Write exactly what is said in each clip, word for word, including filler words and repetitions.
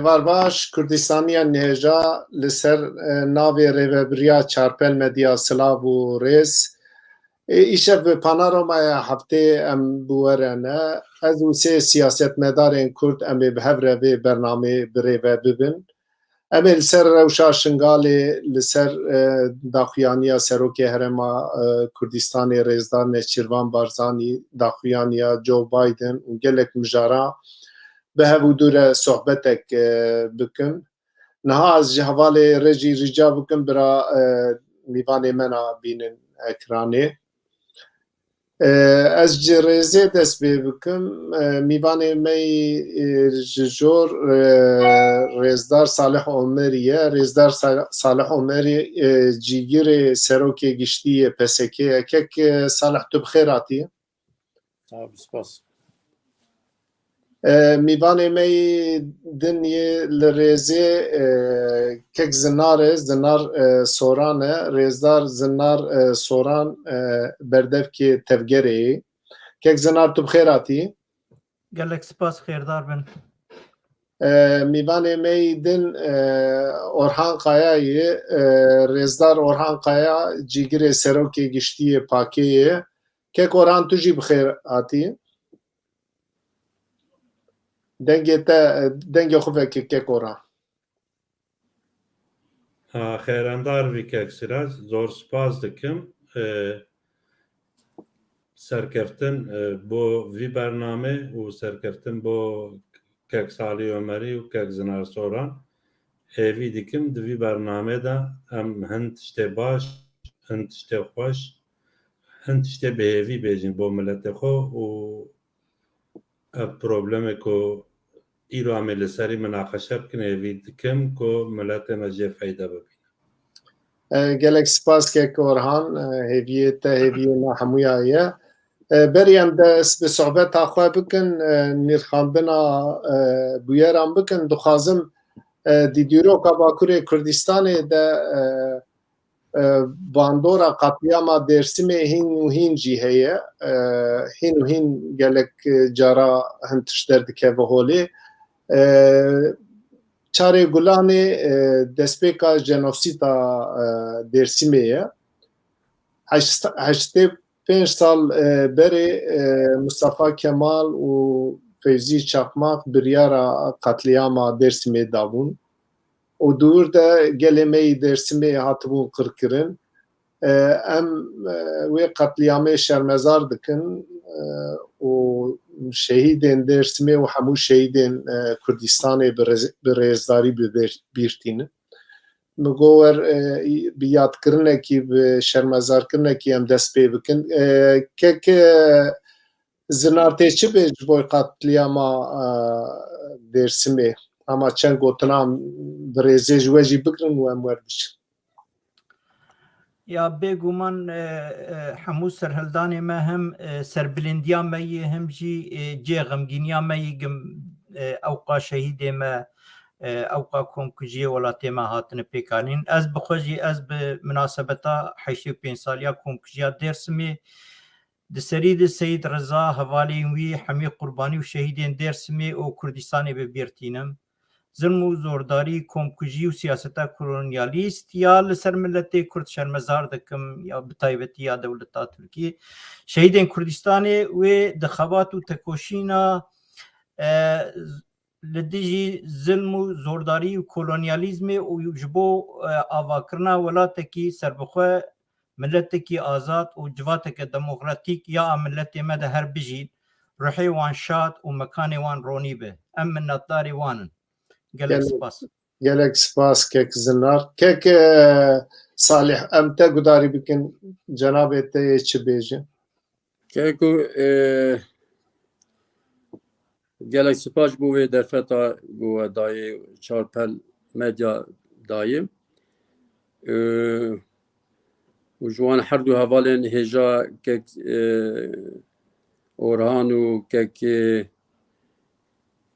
Êvar baş, Kurdistaniya nêja li ser, e, navê rêvebiriya Çarpel Medya silav û rêz. E, îşev bi panorama ya heftê em bi we re ne. Ez û sê siyasetmedarên Kurd em ê bi hev re vê bernameyê bi rê ve bibin. Em ê li ser rewşa Şingalê, li ser, e, daxuyaniya Serokê Herêma, e, Kurdistanê Rêzdar Neçîrvan Barzanî, daxuyaniya Joe Biden û gelek mijara bi hev û dû re sohbetek, e, bikin. Niha ez ji hevalê re jî rica bikim bira, e, mîvanê me na bînin ekranê. E, ez ji rêzê dest pê bikim. E, mîvanê me yî, e, ji jor, e, Rêzdar Salih Omerî ye. Rêzdar Sa-, Salih Omerî, e, cîgirê serokê giştî yê P S K ye. Kek, e, Salih, tu bi xêr hatî. Sağ ol, spas. E, mîvanê me yî din yê li rêzê, e, kek Zinar e, Zinar, e, Soran e, Rêzdar Zinar, e, Soran, e, berdevkê tevgerê yê. Kek Zinar, tu bi xêr hatî. Gelek spas, xêrdar bin. E, mîvanê me yî din, e, Orhan Kaya yê, e, Rêzdar Orhan Kaya, cîgirê serokê giştî yê pakê yê. Kek Orhan, tu jî bi xêr hatî. Dengê te, dengê xwe vekir, kek Orhan. Ha, xêrendar bî kek Siraj, zor spas dikim. E, serkeftin, e, bo vî bername û serkeftin bo kek Salih Omerî û kek Zinar Soran. Hêvî dikim di vî bername de em hin tiştê baş, hin tiştê xweş, hin tiştê bi hêvî bêjin bo miletê xwe û ev problemê ku îro em ê li serî minaqeşe bikin, hêvî dikim ku miletê me jê feyde bibîne. E, gelek spas kek Orhan, e, hêviyê te, hêviyê me hemûya ye. E, berî em dest bi sohbeta xwe bikin, e, nirxandina, e, bûyeran bikin, dixwazim, e, di dîroka Bakurê Kurdistanê de, e, e, bandora qatliyama Dêrsimê hîn û hîn jî heye. E, hîn û hîn gelek, e, cara hin tişt derdikeve holê. E, Çarê Gulanê, e, destpêka jenosîda, e, Dêrsimê ye. Heşt-, heştê pênc sal, e, berê, e, Mustafa Kemal û Fevzî Çakmak biryara qatliyama Dêrsimê dabûn. Û di wir de gelê me yî Dêrsimê hatibûn qirkirin. E, em, e, wê qetlîamê şermezar dikin, e, û şehîdên Dêrsimê û hemû şehîdên, e, Kurdistanê bi rêz-, bi rêzdarî bi bêr-, bîr tînin. Min got wer, e, bi yadkirinekî, bi şermezarkirinekî em dest pê bikin. E, kek, e, Zinar, tê çi bê ji bo qatliyama, e, Dêrsimê? Hema çend gotinan bi rêzê ji we jî bigirin û em werbiçin. Ya bêguman, e, e, hemû serhildanê me hem, e, serbilindiya me yê hem jî, e, cihê xemgîniya me yê gim, e, ewqa şehîdê me, e, ewqa komkujiyê welatê me hatine pêkanîn. Ez bi xwe jî, ez bi minasebeta heştê û pênc saliya komkujiya Dêrsimê, di serî de Seyîd Riza, hevalên wî, hemî qurbanî û şehîdên Dêrsimê û Kurdistanê bi bîr tînim. Zilm û zordarî, komkujî û siyaseta kolonyalîst ya li ser miletê Kurd şermezar dikim, ya bi taybetî ya dewleta Tirkî. Şehîdên Kurdistanê wê di xebat û tekoşîna, e, li dijî zilm û zordarî û kolonyalîzmê û ji bo, e, avakirina welatekî serbixwe, miletekî azad û civateke demokratîk ya a miletê me de her bijîn, ruhê wan şad û mekanê wan ronî be. Em minnetdarê wan in. Gelek Gelek, spas. Gelek spas kek Zinar. Kek, e, Salih, em te gudarî bikin, cenabê te yê çi bêjin? Keko, e, gelek spas bo vê derfeta ku we dayê, Çarpel Medya dayê. E, û ji wan her du hevalên hêja kek, e, Orhan û kek, e,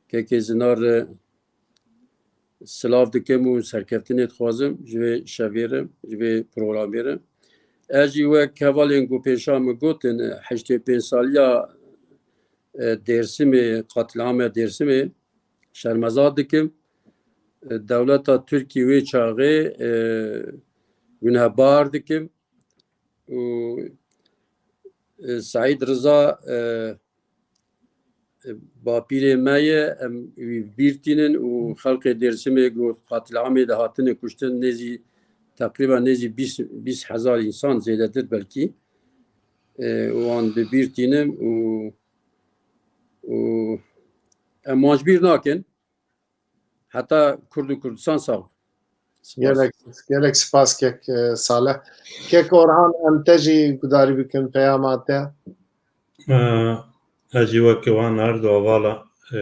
kekê Zinar re silav dikim û serkeftinê dixwazim ji vê şevê re, ji vê programê re. Ez jî wek hevalên ku pêşa min gotin, heştê pênc saliya, e, Dêrsimê, qatliama Dêrsimê şermezar dikim. e, dewleta Tirkî wê çaxê, e, gunehbar dikim û, e, Seîd Riza, e, e, bapîrê me ye, em wî bîr tînin û xelkê Dêrsimê ku qatliamê de hatine kuştin nêzî, teqrîben nêzî bîst, bîst hezar însan, zêdetir belkî, e, wan bi bîr tînim û, û em wan ji bîr nakin. Heta Kurd û Kurdistan sax. Spas. Gelek, gelek spas kek, e, Salih. Kek Orhan, em te jî gudarî bikin peyama te. E, ez jî weke wan her du hevala, e,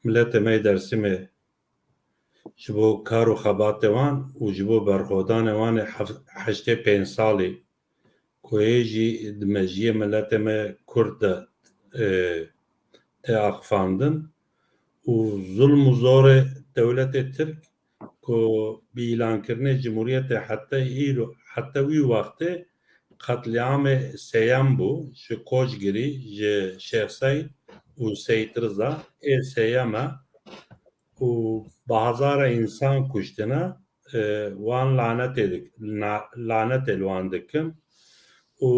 miletê me yê Dersimê ji bo kar û xebatê wan û ji bo berxwedanê wan ê hef-, heştê pênc salî ku hê jî di mejiyê miletê me Kurd de, e, tê axifandin û zulm û zorê dewletê Tirk ku bi îlankirinê Cumhuriyetê heta îro, heta wî wextê qetlîamê sêyem bû ji Koçgirî, ji Şêx Seîd û Seyîd Riza ê sêyem e û bi hezara însan kuştine, e, wan lanetê dik-, na-, lanetê li wan dikim û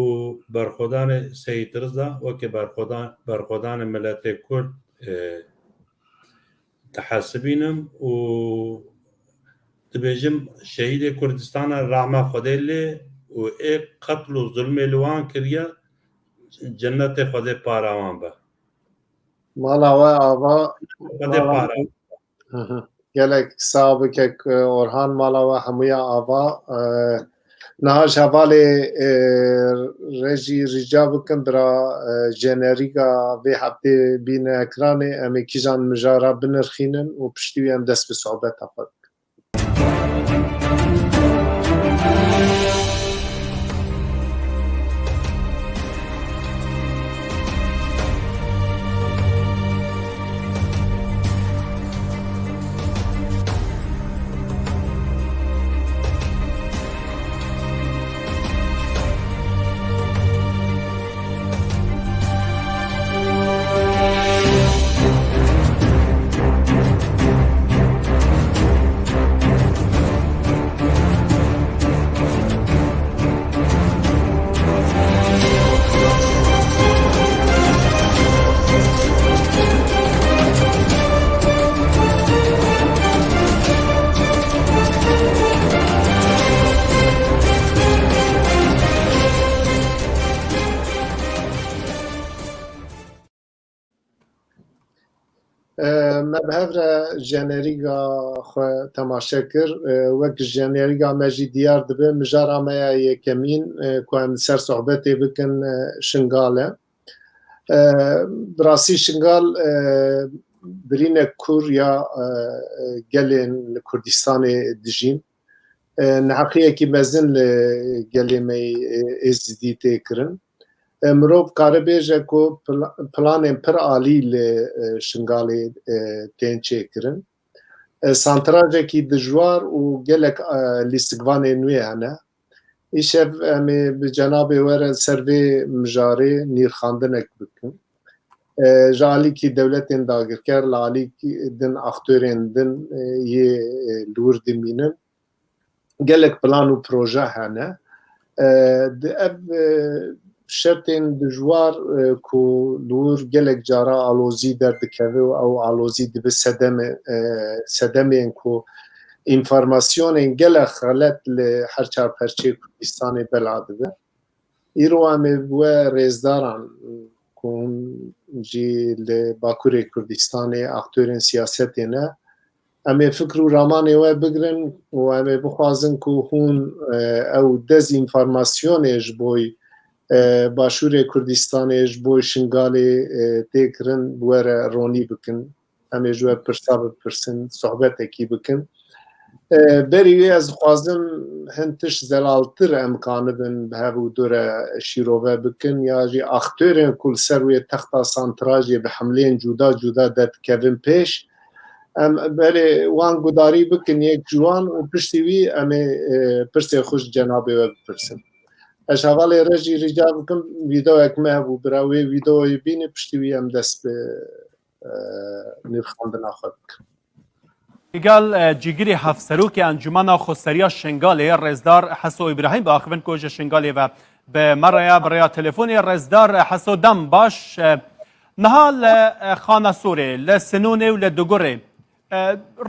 berxwedanê Seyîd Riza weke berxwedan-, berxwedanê miletê Kurd, e, dihesibînim û dibêjim şehîdê Kurdistana rahme Xwedê lê û ê qetl û zulmê li wan kiriye, cennetê Xwedê para wan be. Mala we ava, Xwedê mala para. Hı hı. Gelek sax bike, e, Orhan, mala we hemûya ava. E, niha ji hevalê, e, rejî rica bikim, bira, e, jenerîga vê heftê bîne ekranê, em ê kîjan mijara binirxînin û piştî wî em dest bi sohbeta xwe bikin. E, me bi hev re jenerîga xwe temaşe kir. E, wek jenerîga me jî diyar dibe, mijara me ya yekemîn, e, ku em li ser sohbetê bikin, e, Şingal e. E, bi rastî Şingal, e, birînek kûr ya, e, gelên li Kurdistanê dijîn. E, neheqiyekî mezin li gelê me yê, e, Êzidî tê kirin. E, mirov kare bêje ku pla-, planên pir alî li, e, Şingalê, e, tên çêkirin. E, santrajekî dijwar û gelek, e, lîstikvanên wê hene. Îşev em ê bi cenabê we re ser vê mijarê nîrxandinek bikin. E, ji alîkî dewletên dagirker, li alîkî din aktorên din, e, yê, e, li wir dimînin. Gelek plan û proje hene. E, di ev, e, şertên dijwar, e, ku li wir gelek cara alozî derdikeve û ew alozî dibe sedeme, e, sedemên ku înformasyonên gelek xelet li her çar perçeyê Kurdistanê bela dibe. Îro em ê bi we rêzdaran ku hûn jî li Bakurê Kurdistanê aktorên siyasetê ne, em ê fikr û ramanê we bigirin û em ê bixwazin ku hûn, e, ew dezinformasyonê ji bo, e, Başûrê Kurdistanê, ji bo Şingalê, e, tê kirin, bi we re ronî bikin. Em ê ji we pirsa bipirsin, sohbetekî bikin. E, berî wê ez dixwazim hin tişt zelaltir em kanibin bi hev û dû re şîrove bikin, ya jî aktorên ku li ser wê texta santrajê bi hemleyên cuda cuda derdikevin pêş. Em belê wan gudarî bikin yek ji wan û piştî wî em ê, e, pirsê xwe ji cenabê we bipirsin. Ez hevalê re jî rica bikim, vîdeoyek me hebû, bira wê vîdeoyê bîne, piştî wî em dest bi, e, nirxandina xwe bikin. Gel, e, cîgirê hevserokê Encûmena Xweseriya Şingalê, Rêzdar Heso Îbrahîm, biaxivin ku ji Şingalê ve bi me re ye, bi rêya telefonê. Rêzdar Heso, dem baş. E, niha li, e, Xanesorê, li Sinûnê û li Dugurê, e,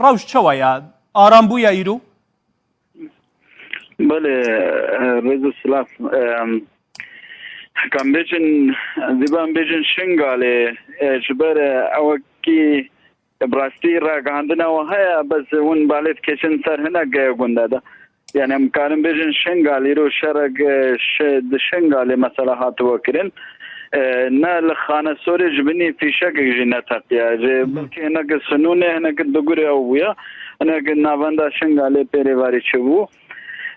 rewş çawa ye? Aram bûye îro? Belê, e, rêz û silav. E, heka em bêjin, zî em bêjin Şingalê, e, ji ber, e, ewekî bi rastî ragihandina we heye, bes hûn balê dikêşin ser hinek, e, gunda de. Yani em karin bêjin Şingal, îro şerek, e, şi-, di Şingalê mesela hatiwe kirin. E, ne li Xanesorê ji binî fîşekek jî neteqiye. Ji Hı. belkî hinek Sinûnê, hinek Dugurê ew bûye. Hinek navenda Şingalê pêrêvarî çi bû.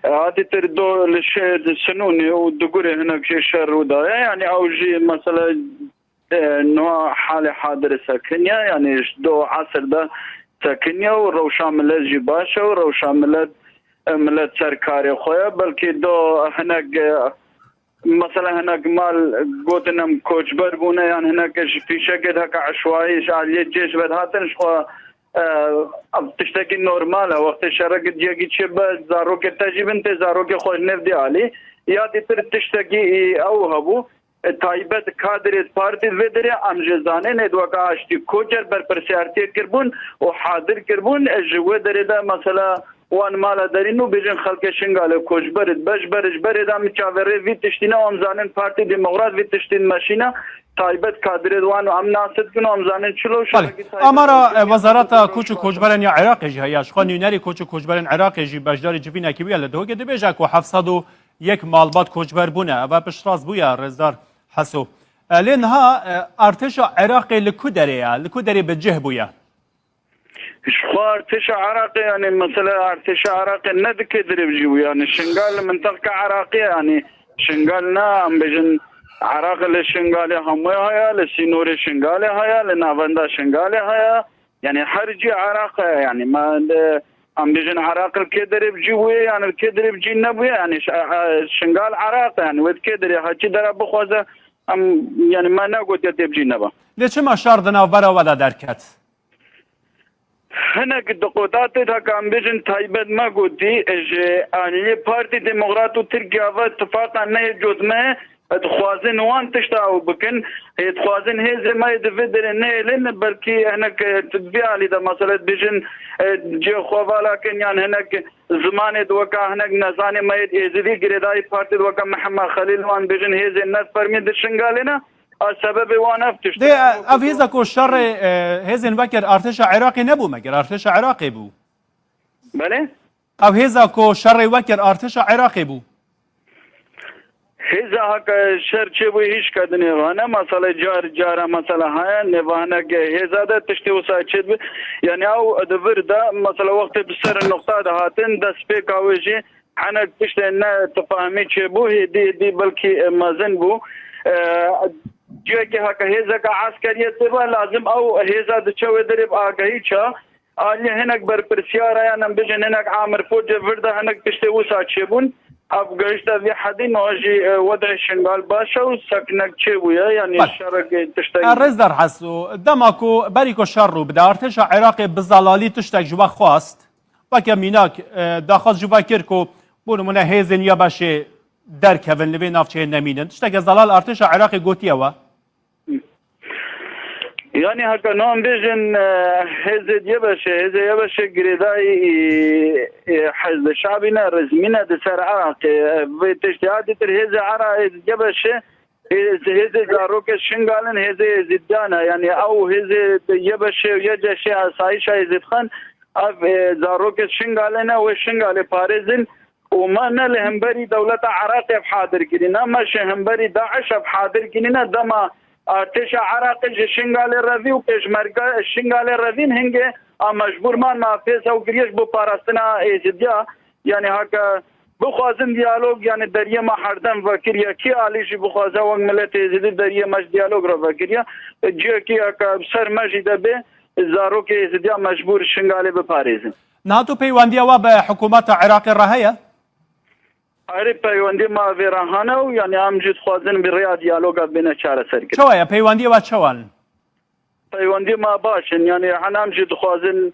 E, hatî tir do li şi-, Sinûnê û Dugurê hinek jî şer rû daye. Yani ew jî mesela e, niha halê hadir sekiniye, yani ji do esir de sekiniye û rewşa milet jî baş e û rewşa milet, e, milet ser karê xwe ye. Belkî do hinek, e, mesela hinek mal gotin em koçber bûne yan hinek ji fîşekê heke eşwayî ji aliyê cêj ve dihatin ji xwe, e, ev tiştekî normal e. Wextê şerek ciyekî çê be zarokê te jî bin tê zarokê xwe ji nêv dê alî. Ya dîtir tiştekî, e, ew hebû. E, taybet kadrê partî vê derê em jê zanên ê weke aştî koçer berpirsiyartiyê kirbûn û hadir kirbûn, e, ji wê derê de mesela wan mala derîn û bêjin xelkê Şingalê koçber ê dibe ji ber, ji berê de em çaverê vî tiştî ne, em zanin Partî Demokrat vî tiştî meşîne, taybet kadrê wan em nas dikin û em zanin çilo Belê. şerek Amara, e, Wezareta Koç û Koçberên ya Iraqê jî heye. Ji xwe nûnerê koç û koçberên Iraqê jî beşdarî civînekî bûye li Dihokê dibêje ku heft sed û yek malbat koçber bûne. Ev piştrast bûye, Rêzdar Heso. E, lê niha, e, artêşa Iraqê li ku derê ye? Li ku derê bi cih bûye? Ji xwe artêşa Iraqê, yani mesela artêşa Iraqê ne dike dirêvcî bû, yani Şingal li mintaqeke Iraqê ye, yani Şingal ne, em bêjin Iraq li Şingalê hemû heye, li sînorê Şingalê heye, li navenda Şingalê heye. Yani her cî Iraq heye, yani me li, em bêjin Iraq li kê derê bi cî bûye, yani li kê derê bi cî nebûye, yani ş-, e, e, Şingal Iraq e, yani wê di kê derê heçî dera bixwaze, em, yani me negotiye tê bi cî nebe. Lê çima şer di navbera we de derket? Hinek di qudatê de, ka em bêjin taybet me gotî, ji aliyê Partî Demokrat û Tirkiye ve tifaqa nehê cot me, dixwazin wan tişta ew bikin, hê dixwazin hêzê me yê di vê derê nehêlin, belkî hinek, e, di vê alî de, mesela, dibêjin, e, cê xwe vala kin yan hinek zimanê di weka hinek nezanê me yê êzidî girêdayî partî di weka Mihemed Xelîl wan bêjin hêzên ne fermî di Şingalê ne, a sebebê wan ev tişt Dê, e. ev hêza ku şerê, e, hêzên vekir artêşa Iraqê nebû, meger artêşa Iraqê bû? Belê? Ev hêza ku şerê wekir artêşa Iraqê bû? Hêza heke şer çêbû hîç kedinê ve ne, mesela car, cara mesela heye, nêvahinek hêza de tiştê wisa çêdibe. Yani ew di vir de, mesela wextê bi ser nuqta de hatin, destpêka wê jî hinek tiştê ne tifahmî çêbû, hêdî hêdî belkî, e, mezin bû. E, cihekî heke hêzeke eskeriyê tê ve, lazim ew hêza diçe wê derê bi agahî ça. Aliyê hinek berpirsiyara, yan em bêjin hinek amirpoçê vir de hinek tiştê wisa çêbûn. Ev gehişte vî hedî, niha jî, e, wedê Şingal baş e û sekinek çêbûye, yanî Bale. şerekê tiştek. E, Rêzdar Heso, dema ku berî ku şer rû bide, artêşa Iraqê bi zelalî tiştek ji we xwest. Weke mînak, e, daxwaz ji we kir ku, bo nimûne, hêzên YBŞê derkevin, li vê navçeyê nemînin. Tişteke zelal artêşa Iraqê gotiye we? Yani heke nan bêjin, e, hêzê YBŞê, hêzê YBŞê girêdayî, e, e, Hizb Şabî ne, rejîmî ne di ser Iraqê. E, vê tiştê hatî tir hêzê Ira-, hêzê YBŞê, hêz-, hêzê zarokê Şingal in, hêzê Êzidiyan e. Yani ew hêzê YBŞê û YCŞê, asayîşa Êzidxan, ev, e, zarokê Şingalê ne, wê Şingalê parêzin. Û me ne li hemberî dewleta Iraqê ev hadir kirî, ne me ji hemberî DAIŞ ev hadir kirî, ne dema artêşa Iraqê ji Şingalê revî û pêşmerge Şingalê revîn hingê a mecbûr man me fêz ew kiriye ji bo parastina Êzidiya. Yani heke bixwazin diyalog, yani deriyê me herdem vekiriye. Kî alî jî bixwaze wek miletê Êzidî deriyê me ji diyalog re vekiriye. Cihekî heke bi ser me jî de bê, zarokê Êzidiya mecbûr Şingalê biparêzin. Niha tu peywendiya we bi hikûmeta Iraqê re heye? Erê, peywendî me vê re hene û, yani, em jî dixwazin bi rêya diyaloga bêne çareserkirin. Çawa ye? Peywendiyê we çawa in? Peywendî me baş in, yani, hene em jî dixwazin,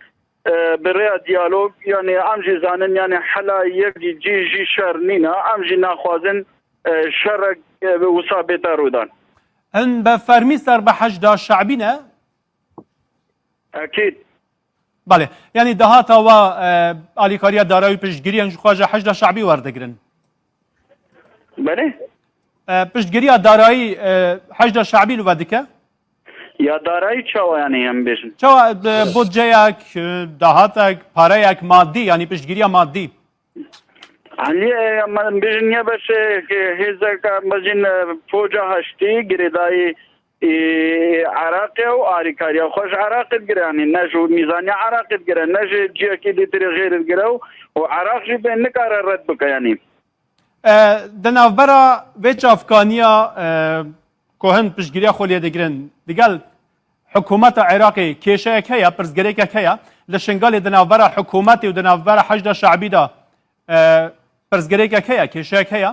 e, bi rêya diyalog, yanî em jî zanin, yanî hela yek cî jî şer nîne, em jî naxwazin, e, şerek, e, bi wisa bête rûdan. Hûn bi fermî ser bi Heşda Şe'bî ne? Ekîd. Belê. Yanî dahata wa, e, alîkariya darayî û piştgiriyên ji xwe ji Heşda Şe'bî werdigirin? Belê. E, piştgiriya darayî, e, Heşda Şe'bî li we dike? Ya darayî çawa, yanî em bêjin? Çawa, e, budceyek, e, dahatek, pareyek madî, yanî piştgiriya madî? Aliyê, em bêjin, YBŞ, e, hêzek, em bêjin, e, foca heştî girêdayî, e, Iraqê û arîkariya xwe ji Iraqê digire, yanî ne ji mîzaniya Iraqê digire, ne ji ciyekî dîtirê xêrê digire û, û Iraq jî bê nikare red bike, yanî. E, di navbera vê çavkaniya, e, ku hin piştgiriya xwe lê digirin, digel hikûmeta Iraqê kêşeyek heye, pirsgirêkek heye, li Şingalê di navbera hikûmetê û di navbera Heşda Şe'bî de, e, pirsgirêkek heye, kêşeyek heye?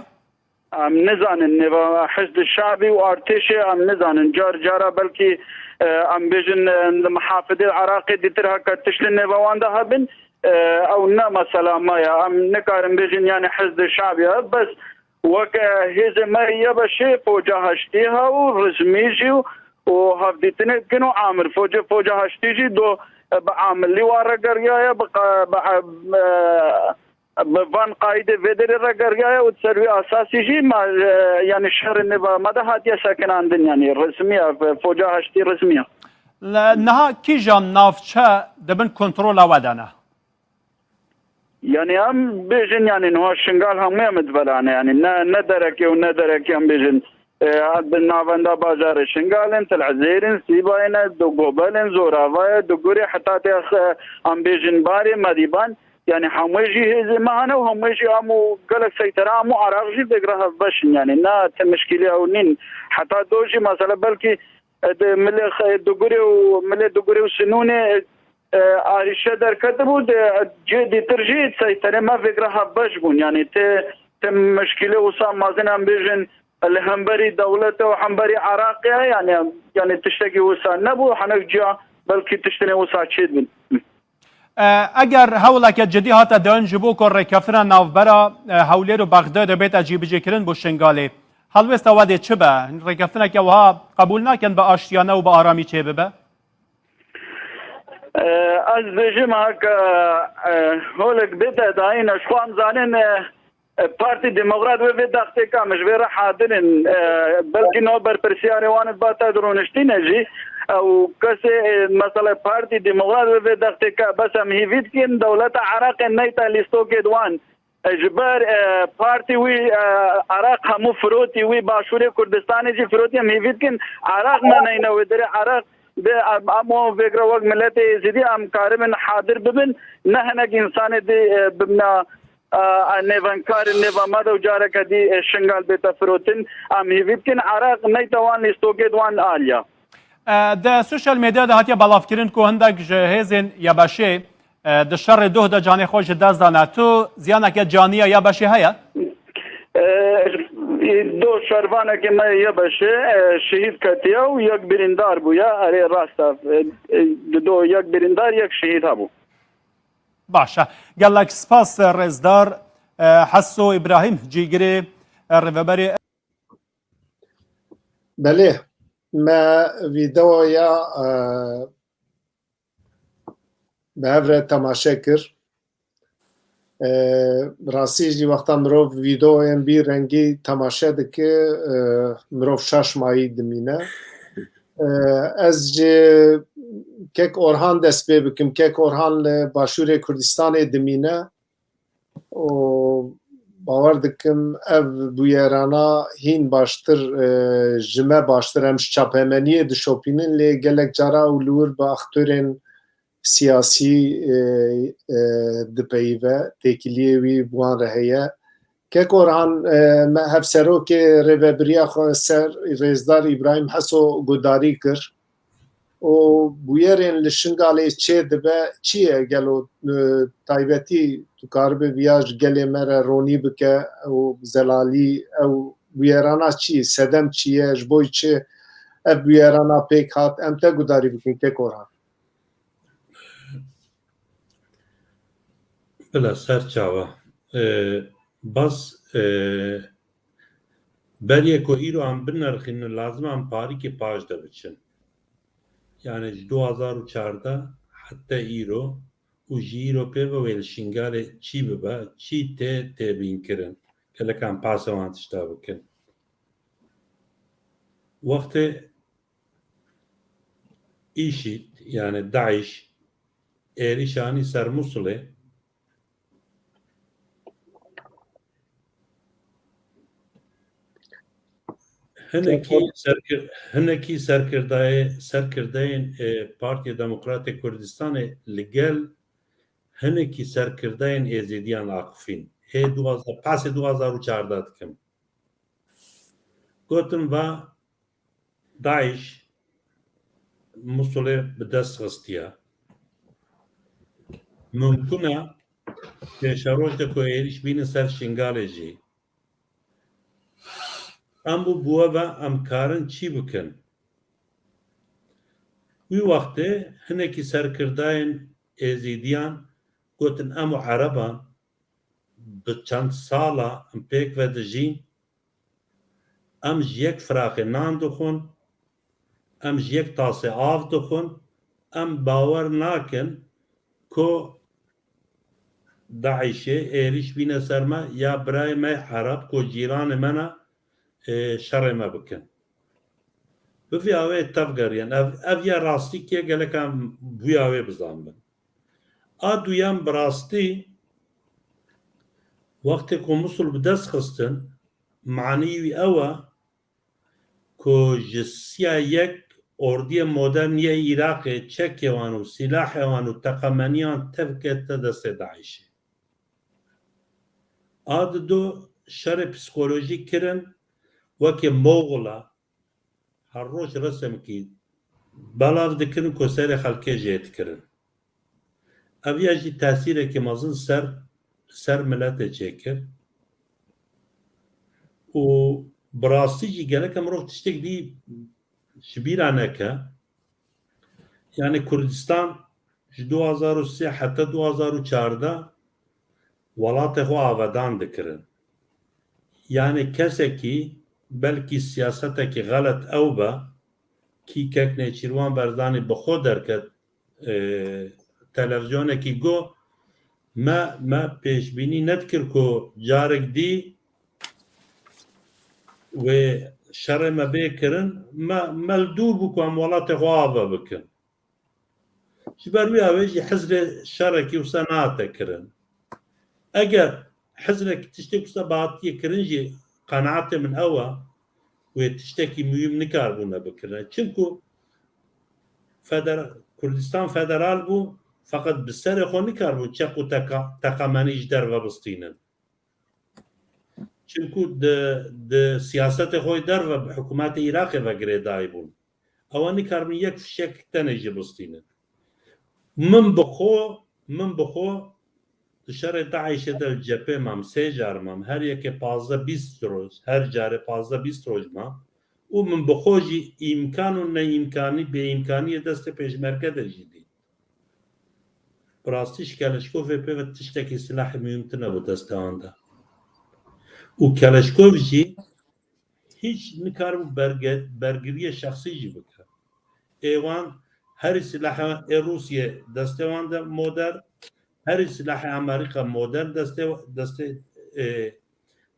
Em nizanin, nêva Hizb Şe'bî û artêşê em nizanin. Car cara belkî, e, em bêjin, e, li mihafidê Iraqê dîtir heke tiştên nêva wan de hebin, e, ew ne mesela me ya. Em nikarin bêjin, yanî Hizb Şe'bî ya. Bes wek, e, hêzê me YBŞê foca heştî ha û resmî jî û, û hevdîtinê dikin û amir. Foca, foca heştî jî do, e, bi amilî wa re geriyaye, bi qa-, bi, e, bi van qaîdê vê derê re geriyaye û di ser wî asasî jî ma, e, yanî şerê nêva me de hatiye sekinandin, yanî resmî ya, foca heştî resmî ya. Li niha kîjan navçe di bin kontrola we de ne? Yanî em bêjin, yanî niha Şingal hemû em divelane, yanî ne, ne derekê û ne derekê em bêjin. E, di navenda bajarê Şingal in, Til Ezêr in, Sîbayê ne, Dugobel in, Zorava ye, Dugurê, heta tê xe-, em bêjin Barê, Medîban, yanî hemû jî hêzê me hene û hemû jî em û gelek seytera em û Iraq jî vêgre hevbeş in, yanî ne ti mişkîlê ew nîn. Heta do jî mesela belkî, e, di milê xe-, Dugurê û milê Dugurê û Sinûnê, e, arîşe derketibû, di cihê dîtir jî seyterê me vêgre hevbeş bûn. Yanî ti, ti mişkîlê wisa mezin em bêjin, li hemberî dewlete û hemberî Iraqê, yanî, yanî tiştekî wisa nebû, hinek ciya belkî tiştinê wisa çêdibin. E, eger hewleke cidî hate dan ji bo ku rêkeftina navbera, e, Hewlêr û Bexdayê de bête cîbicîkirin bo Şingalê, helwêsta we dê çi be? Rêkeftineke wiha qebûl nakin bi aştiyane û bi aramî çêbibe? E, ez dibêjim, heke, e, holek bête dayîn, ji xwe em zanin, e, e, Partî Demokrat wê vê dextê ka, em ji vê re hadir in. E, belkî no berpirsiyarê wan ê ba te di rûniştîne jî. Ew kesê, e, mesela Partî Demokrat wê vê dextê ka, bes em hîvî dikin, dewleta Iraqê neyte lîstokê di wan. E, ji ber, e, partî wî, e, Iraq hemû firotî, wî Başûrê Kurdistanê jî firotî, em hîvî dikin, Iraq me neyne wê derê. Iraq de em, em wan vêgre wek miletê Êzidî em karibin hadir bibin, ne hinek însanê dê, e, bibna, e, e, nêvenkarên nêva me de û careke dî, e, Şingal bête firotin. Em hîvî dikin, Iraq neyte wan lîstokê di wan aliya. E, di sosyal medya de hatiye belavkirin ku hindek ji hêzên YBŞê, e, di şerê doh de canê xwe ji dest dane. Tu ziyaneke canî ya YBŞê heye? E, do şervanekê me YBŞê, e, şehîd ketiye û yek birîndar bûye. Erê, rast e. E, e, di do yek birîndar, yek şehîd hebû. Baş e. Gelek spas, e, rêzdar, e, Heso Îbrahîm, cîgirê, e, rêveberê. Belê, me vîdeoya, e, bi hev re temaşe kir. E, rastî jî wexta mirov vîdeoyên bî rengî temaşe dike, e, mirov şaş mayî dimîne. E, ez ji Kek Orhan dest pê bikim. Kek Orhan li Başûrê Kurdistanê dimîne. û bawer dikim ev bûyerana hîn baştir, e, ji me baştir em ji çapemeniyê dişopînin, lê gelek cara ew li wir bi aktorên siyasî, e, e, dipeyive, têkiliyê wî bi wan re heye. Kek Orhan, e, me hevserokê rêvebiriya xwe ser rêzdar Îbrahîm Heso guhdarî kir. û bûyerên li Şingalê çê dibe çi ye? Gelo, e, taybetî tu karibe viya ji gelê me re ronî bike û zelalî ew bûyerana çi, sedem çi ye, ji bo çi ev bûyerana pêk hat? Em te gudarî bikin, Kek Orhan. Bila ser çava. E, bas, e, beriyê ku îro em binirxînin, lazim em parîkê paş de biçin. Yani ji du hazar û çardeh heta îro û ji îro pê ve wê li Şingalê çî bibe, çî tê têbînkirin. Gelek em behsa wan tişta bikin. Wextê îşîd, yani DAIŞ, êrîş anî ser Musulê, hinekî serkir-, hinekî serkirdayê-, serkirdeyên, e, Partiya Demokratê Kurdistanê li gel hinekî serkirdeyên Êzîdiyan aqifîn. Ê du hazar, pasê du hazar û çardeh dikim. Gotin va DAIŞ Musulê bi dest xistiye. Mumkin e pêşeroj de ku êrîş bînin ser Şingalê jî. Em bû bi we ve em karin çî bikin? Wî wextê hinekî serkirdayên Êzîdiyan gotin, em û Ereban bi çend sala em pêk ve dijîn, em ji yek firaxê nan dixwin, em ji yek tasê av dixwin, em bawer nakin ku DAIŞê êrîş bîne ser me ya birayê me Ereb ku cîranê me ne, e, şerê me bikin. Bi vî awê tevgeriyan. Ev, ev ya rastî kê gelek em bûya wê bizanbin. A duyem bi rastî wextê ku Musul bi dest xistin, manî wî ew e ku ji siya yek ordiyê modern yê Iraqê çekê wan û silahê wan û teqemeniyan tev kete destê DAIŞê. A dido şerê psîkolojîk kirin wekî Moxula, her roj resimkî belav dikirin ku serê xelkê jê dikirin. Ev ya jî tesîrekî mezin ser, ser miletê çêkir. Û bi rastî jî gelek mirov tiştek dî ji bîra neke. Yani Kurdistan ji du hazar û sê heta du hazar û çardeh welatê xwe avedan dikirin. Yani kesekî belkî siyasetekî xelet ew be, kî kek Nêçîrwan Barzanî bi xwe derket, e, televîzyonekî got, me, me pêşbînî nedikir ku carek dî wê şerê me bê kirin, me, me li dû bû ku em welatê xwe ava bikin. Ji ber wî awê jî hizrê şerekî wisa nehate kirin. Eger hizrek tiştek wisa bi hatiye kirin jî qenaetê min ew e, wê tiştekî muhîm nikaribûne bikirine. Çimku feder-, Kurdistan federal bû, feqet bi serê xwe nikaribûn çek û teka-, teqemenî ji derve bistînin. Çimku di, di siyasetê xwe derve bi hikûmetê Iraqê ve girêdayî bûn. Ewa nikaribin yek fişek tenê jî bistînin. Min bi xwe, min bi xwe di şerê DAIŞê de li cephê mam, sê car mam, her yekê pazdeh bîst roj, her carê pazdeh bîst roj mam û min bi xwe jî îmkan û neîmkanî, bêîmkaniyê destê pêşmerge de jî dît. Bi rastî ji Keleşkovê pê ve tiştekî silahê muhîm tune bû destê wan de. Û Keleşkov jî hîç nikaribû berge-, bergiriyê şexsî jî bike. Ê wan herî silaha ê Rûsiyê destê wan de modern, herî silaha Amerîka modern destê, destê, ê,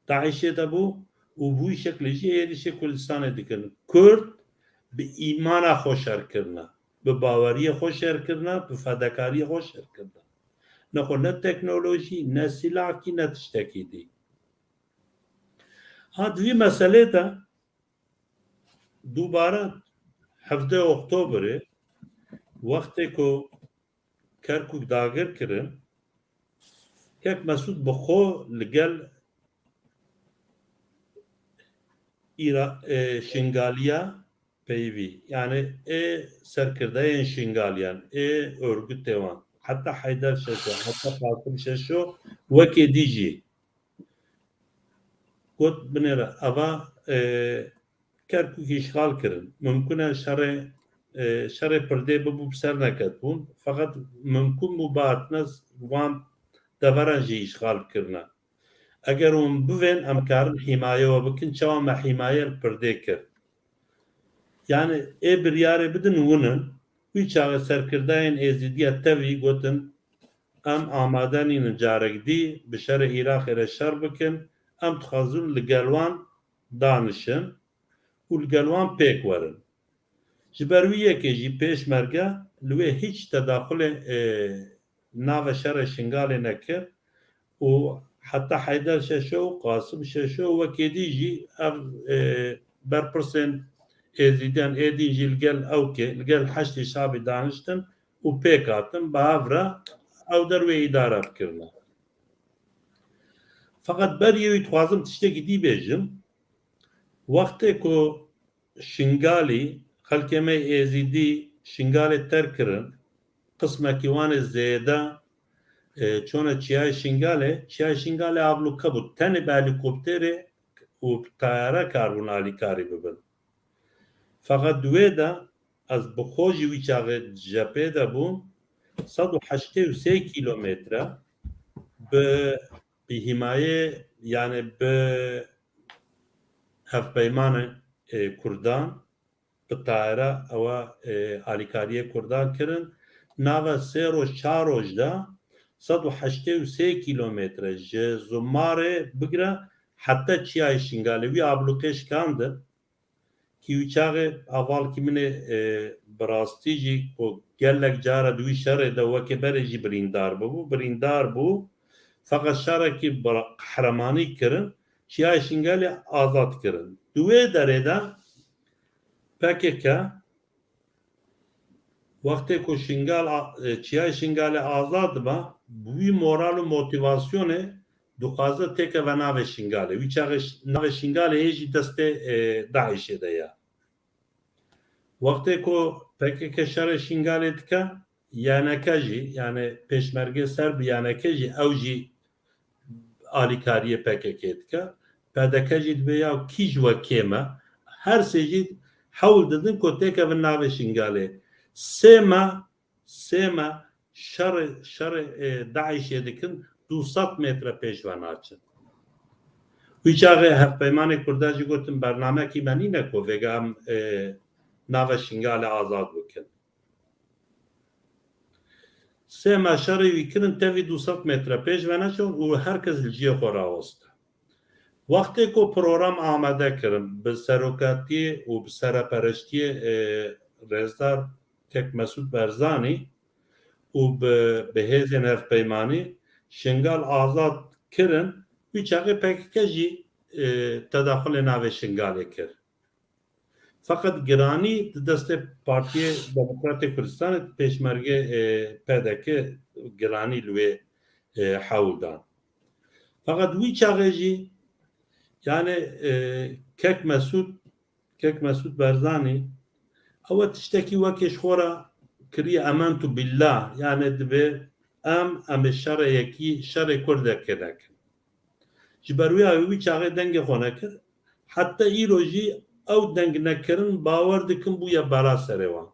DAIŞê de bû û bi wî şeklê jî êrişê Kurdistanê dikin. Kurd bi îmana xwe şer kirine, bi baweriyê xwe şer kirine, bi fedekariyê xwe şer kirine. Nexwe ne teknolojî, ne silahkî, ne tiştekî dî. Ha, di vî meselê de dubare hevdeh Oktoberê wextê ku Kerkûk dagir kirin, kek Mesûd bi xwe li gel Îra-, e, Şingaliya peyivî, yani ê serkirdeyên Şingaliyan, ê örgütê wan, heta Heyder Şeşo, heta Qasim Şeşo wekê dî jî got, binêre, eva, e, Kerkûk îşxal kirin. Mimkun e şerê, e, şerê pirdê bibû bi ser neketbûn. Feqet mimkun bû bihatine wan deveran jî îşxal kirine. Eger hûn bivên, em karin hîmaye we bikin, çawa me hîmaye li pirdê kir. Yani ê biryarê bidin win in. Wî çaxê serkirdayên Êzîdiya tevî gotin, em amade nînin carek dî bi şerê Iraqê re şer bikin, em dixwazin li gel wan danişin û li gel wan pêk werin. Ji ber wî yekê jî pêşmerge li wê hîç tedaxulê, e, nave şerê Şingalê nekir û heta Heyder Şeşo û Qasim Şeşo û wekê dî jî ev, e, berpirsên Êzîdiyan ê din jî li gel ewkê, li gel Heşdê Şabî daniştin û pêk hatin, bi hev re ew der wê îdare bikirine. Feqet berî wî dixwazim tiştekî dî bêjim. Wextê ku Şingalî, xelkê me Êzîdî Şingalê terk kirin, qismekî wan ê zêde, e, çûne Çiyayê Şingalê, Çiyayê Şingalê ablûke bû. Tenê bi helîkopterê û bi tayare karibûn alîkarî bibin. Feqet di wê de ez bi xwe jî wî çaxê di cephê de bûm, sed û heştê û sê kîlometre bi, bi hîmayê, yani bi hevpeymanê, e, Kurdan, bi tayara ewa, e, alîkariyê Kurdan kirin. Nava sê roj, çar roj de sed û heştê û sê kîlometre ji Zumarê bigire heta Çiyayê Şingalê wî ablûqê şikandin. Kî wî çaxê avalkî min ê, e, bi rastî jî ku gelek cara di wî şerê de weke berê jî birîndar bibû, birîndar bû. Feqet şerekî bi qehremanî kirin, Çiyayê Şingalê azad kirin. Di wê derê de P K K wextê ku Şingal a-, e, Çiyayê Şingalê azad dibe, bi wî moral û motivasyonê dixwaze têkeve navê Şingalê. Wî çaxê ş-, navê Şingalê hê jî destê, e, DAIŞê de ye. Wextê ku P K K şerê Şingalê dike, Y N K jî, yani pêşmerge ser bi Y N K jî, ew jî alîkariyê P K K dike. P D K jî dibe ya kî ji we kêm e. Her sê jî hewl didin ku têkevin navê Şingalê. Sê me, sê me şerê, şerê, e, DAIŞê dikin, du sed metre pêş ve naçin. Wî çaxê hevpeymanê Kurda jî gotin, bernamekî me nîne ku vêga em, e, navê Şingalê azad bikin. Sê me şerê wî kirin, tevî du sed metre pêş ve neçûn û her kes li cihê xwe raweste. Wextê ku program amade kirin, bi serokatiyê û bi serepereştiyê, e, rêzdar Kek Mesûd Barzanî û bi, bi hêzên hevpeymanî Şingal azad kirin, wî çaxê P K K jî, e, tedaxulê navê Şingalê kir. Feqet giranî di destê Partiyê Demokratê Kurdistanê, pêşmerge, e, P D K giranî li wê, e, hewl dan. Feqet wî çaxê jî, yani, e, Kek Mesûd, Kek Mesûd Barzanî, ew e tiştekî wekî ji xwe re kiriye ementu billah, yani dibe em, em ê şerê yekî, şerê Kurdekê nekin. Ji ber wî ya wî çaxê dengê xwe nekir. Heta îro jî ew deng nekirin, bawer dikim, bûye bela serê wan.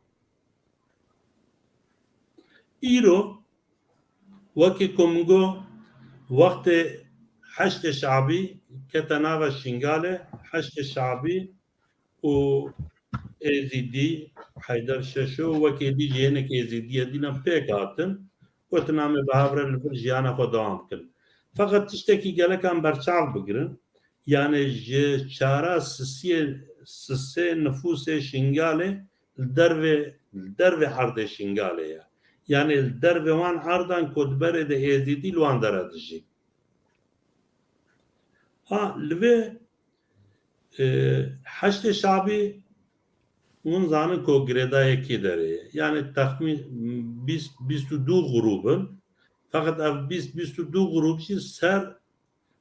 Îro, wekî ku min got, wextê Heşdê Şabî kete nava Şingalê, Heşdê Şabî û Êzîdî, Heyder Şeşo û wekê dî jî hinek Êzîdiyê dî ne pêk hatin, gotin, em ê bi hev re li vir jiyana xwe dewam bikin. Feqet tiştekî gelek em berçav bigirin, yani ji çara sisiyê, sisê nifûsê Şingalê li dervê, li dervê erdê Şingalê ye. Yani li dervê wan erdan ku di berê de Êzîdî li wan dere dijî. Ha, li vê, e, Heşdê Şabî hûn zanin ku girêdayê kê derê ye. Yani texmîn bîst, bîst û du grûb in. Feqet ev bîst, bîst û du grûb jî ser,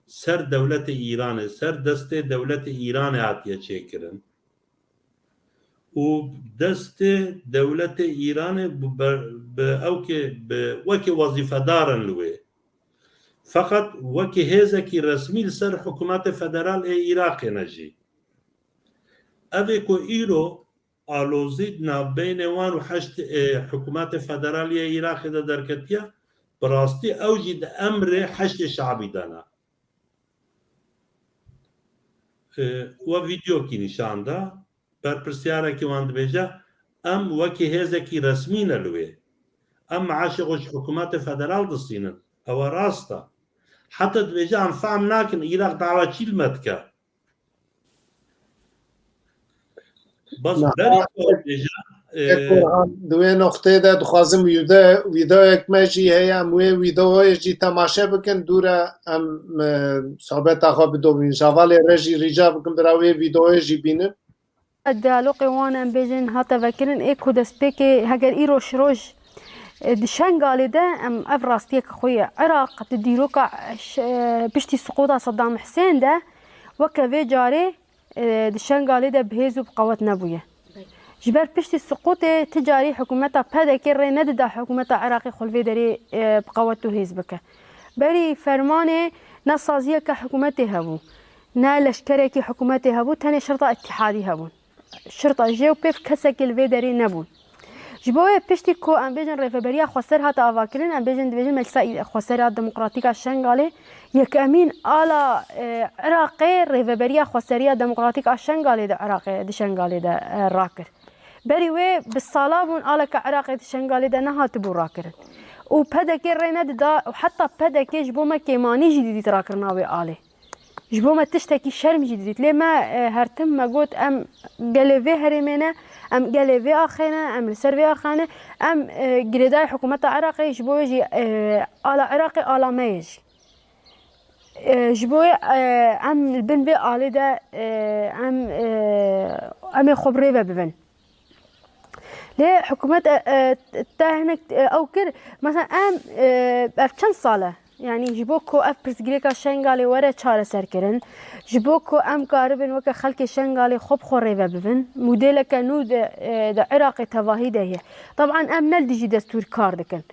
ser dewletê Îranê, ser destê dewletê Îranê hatiye çêkirin. Û destê dewletê Îranê bi, bi, bi ewkê, bi, wekî wezîfedar in li wê. Feqet wekî hêzekî resmî li ser hikûmetê federal ê Iraqê ne jî. Ev ê ku îro alozî di navbeynê wan û heşt, e, hikûmetê federal yê Iraqê de derketiye, Bi rastî ew jî di emrê Heşdê Şabî de ne. E, we vîdeokî nîşan da. Berpirsiyarekî wan dibêje, em wekî hêzekî resmî ne li wê. Em meaşê xwe ji hikûmetê federal distînin. Ew e rast e. Heta dibêje em fehm nakin, Îraq dawa çî li me dike. Bas Niha berî ku ew dibêje, e, Ê Korhan, di wê noqteyê de dixwazim wîde-, wîdeoyek me jî heye, em wê wîdeoyê jî temaşe bikin, dûre em, e, sohbeta xwe bidomîn. Ji hevalê re jî rîca bikim bira wê vîdeoyê jî bînin. Diyalogê wan, em bêjin, hate vekirin, ê ku destpêkê heger îro şiroj, e, di Şengalê de em ev rastiyeke xwe ye. Iraq di dîroka, e, ş-, e, piştî siqota Saddam Husên de weke vê carê, e, di Şengalê de bi hêz û bi qewet nebûye. Ji ber piştî siqotê ti carî hikûmeta P D K rê nedida hikûmeta Iraqê xwe li vê derê, e, bi qewet û hêz bike. Berî fermanê ne saziyeke hikûmetê hebû, ne leşkerekî hikûmetê hebû, tenê şirta îtîhadî hebûn. Şirta jê û pêv kesekê li vê derê nebûn. Ji bo wê piştî ku em bêjin Rêveberiya Xweser hate avakirin, em bêjin dibêjin Meclisa Xweser ya Demokratîk a Şengalê, yekemîn ala, e, Iraqê Rêveberiya Xweseriya Demokratîk a Şengalê di Iraqê, di Şengalê de, e, rakir. Berî wê bi sala bûn aleke Iraqê di Şengalê de nehatibû rakirin. Û P D K rê nedida û heta P D K ji bo me kêmanî jî didît rakirina wê alê. Ji bo me tiştekî şerm jî didît. Lê me, e, her tim me got, em gelê vê herêmê ne, em gelê vê axê ne, em li ser vê axa ne, em, e, girêdayê hikûmeta Iraqê, ji bo wê jî, e, ala Iraqê ala me ye jî. E, ji bo wê, e, em li bin vê alê de, e, em, e, em ê xwe bi rê ve bibin. Lê hikûmet, e, e, te hinek, e, ew kir, mesela em, e, ev çend sal e? Yanî ji bo ku ev pirsgirêka Şengalê were çareserkirin, ji bo ku em karibin weke xelkê Şengalê xwe bi xwe rêve bibin, modêleke nû di, e, di Iraqê tevahî de heye. Taban em ne li dijî destûr kar dikin.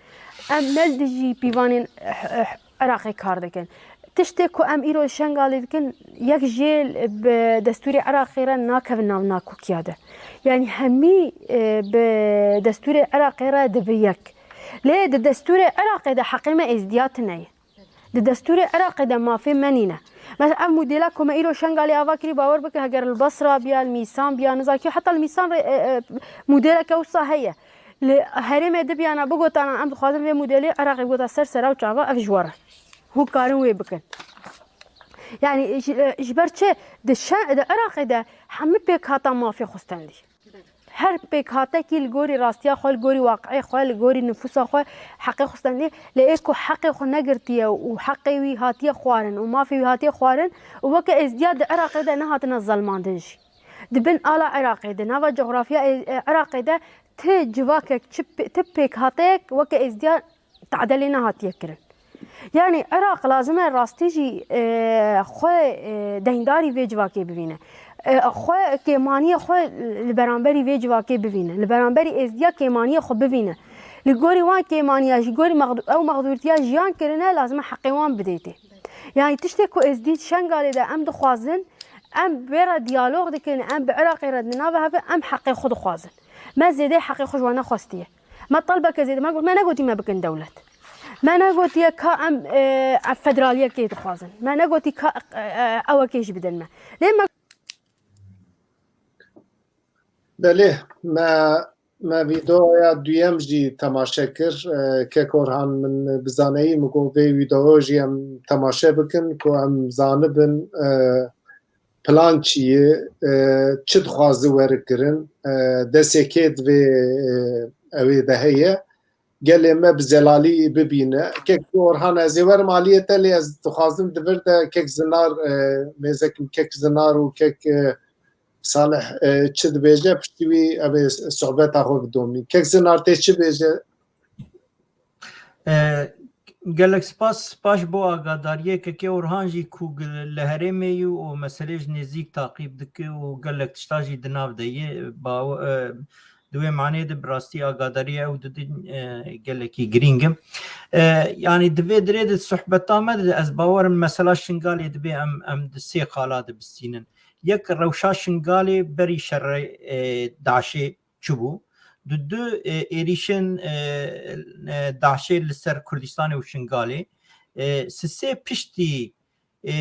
Em ne li dijî pîvanên, eh, eh, Iraqê kar dikin. Tiştê ku em îro li Şengalê dikin, yek jê bi destûrê Iraqê re nakevin nav nakokiya de. Yanî hemî, e, bi destûrê Iraqê re dibe yek. Lê di destûrê Iraqê de heqê me êzdiya tune ye. Di destûrê Iraqê de mafê me nîne. Mesela ev modela ku me îro Şengalê ava kirî, bawer bike heger li Basra biya, li Mîsan biya, nizakî heta li Mîsan re, e, e, modeleke wisa heye. Li herêmê di biyana bigotana, em dixwazin vê modelê Iraqê bigota ser sera û çava, ev ji we re. Hûn karin wê bikin. Yanî ji, ji ber çi? Di şe-, di Iraqê de hemî pêkhata mafê xwe stendî. Her pêkhatekî li gorî rastiya xwe, li gorî waqiê xwe, li gorî nifûsa xwe heqê xwe stendî. Lê ê ku heqê xwe negirtiye û heqê wî hatiye xwarin û mafê wî hatiye xwarin û weke êzdiya di Iraqê de nehatine zelmandin jî. Di bin ala Iraqê, di nava coxrafya ê-, e, Iraqê de ti civakek, çi pê-, ti pêkhateyek weke êzdiya tade lê nehatiye kirin. Yanî Iraq lazim e rastî jî, e, xwe, e, deyndarî vê civakê bivîne. E, xwe kêmaniyê xwe li beramberî vê civakê bivîne. Li beramberî êzdiya kêmaniyê xwe bivîne. Li gorî wan kêmaniya, ji gorî mexdu-, ew mexdûrtiya jiyan kirine, lazim e heqê wan bidê tê. Yanî tiştê ku êzdî Şengalê de em dixwazin, em bê re diyalog dikin, em bi Iraqê re di nava hev e, em heqê xwe dixwazin. Me zêdeyê heqê xwe ji wan nexwestiye. Me talbeke zêde, me got, me negotî me bikin dewlet. Me negotiye ka em, e, em federaliyekê dixwazin. Me negotî ka, e, e, ewekê jî bidin me. Lê me Belê, me, me vîdeoya duyem jî temaşe kir. E, Kek Orhan, min bi zaneyî min got vê vîdeo jî em temaşe bikin ku em zanibin, e, plan çi ye, e, çi dixwaze were kirin, e, destê kê di vê, e, ewê de heye. Gelê me bi zelalî bibîne. Kek Orhan, ez ê werim aliyê te, lê ez dixwazim di vir de Kek Zinar, e, mêzekim Kek Zinar û Kek, e, Salih, e, çi dibêje, piştî wî ev ê sohbeta xwe bidomîn. Kek Zinar tê çi bêje? E, gelek spas, spas bo agadariyê. Kekê Orhan jî ku li herêmê yû û meselê ji nêzîk taqîb dike û gelek tişta jî di nav de ye. Baw-, e, di wê manê de bi rastî agadariya ew didin, e, gelekî girîng e. E, yanî di vê dirê de sohbeta me de ez bawerim mesela Şingalê dibê em, em di sê qala de bistînin. Yek rewşa Şingalê berî şerê, e, DAIŞê çi bû? Di du, e, êrîşên, e, e, DAIŞê li ser Kurdistanê û Şingalê, e, sisê piştî, e,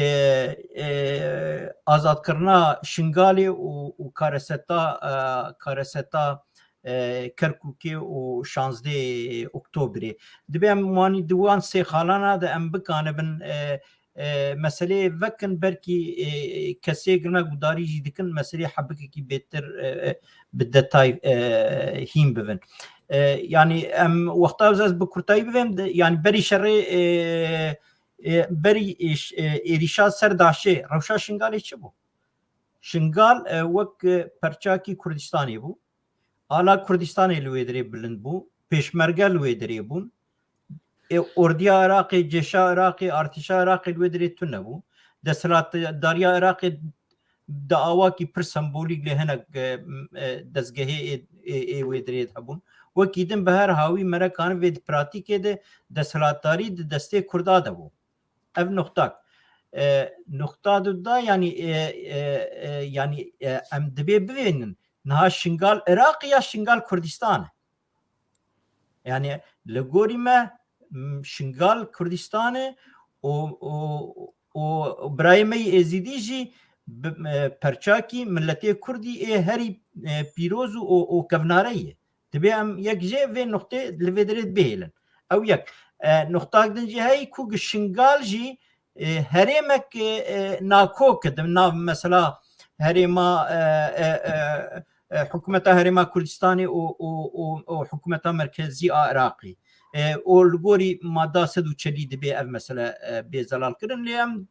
e, azadkirina Şingalê û, û kareseta, e, kareseta, e, Kerkûkê û şazdeh Oktobrê. Dibê em wanî di wan sê xalana de em bikanibin, e, e, meseleyê vekin, belkî, e, kesê gina gudarî jî dikin, meseleyê hebikekî bêtir, e, e, bi detay, e, hîn bibin. E, yanî em wexta ez bi kurtayî bivêm, de, yanî berî şerê, e, e, berî, e, ş-, e, êrîşa ser DAIŞê, rewşa Şingalê çi bû? Şingal, e, wek, e, perçakî Kurdistanê bû. Ala Kurdistanê li wê dirê bilind bû. Pêşmerge li wê dirê bûn. E, ordiya Iraqê, cêşa Iraqê, artêşa Iraqê li wê dirê tune bû. Desthilatdariya Iraqê di awakî pir sembolîk lê hinek, e, e, dezgehê ê, ê, ê wê dirê de hebûn. Wekî din bi her hawî me re karin vê di pratîkê de desthilatdarî di destê Kurda de bû. Ev nuxtak. E, nuxta du da, yanî, e, e, e, yanî, e, em dibê bivênin. Niha Şingal Iraq e ya Şingal Kurdistan e? Yanî li gorî me, m, Şingal Kurdistan e û, û, û birayê me yê Êzîdî jî bi, e, perçakî miletê Kurdî ê herî, e, pîroz û, û, û kevnare ye. Dibê em yek jê vê nuqtê li vê dirê bihêlin. Ew yek. E, nuqtak din jî heyî ku gi Şingal jî, e, herêmek, e, e, nakok e, di nav mesela herêma, e, e, e, e, hikûmeta Herêma Kurdistanê û, û, û, û hikûmeta merkezî a Iraqê. E, û li gorî madda sed û çelî dibê ev mesele, e, bê zelalkirin. Lê em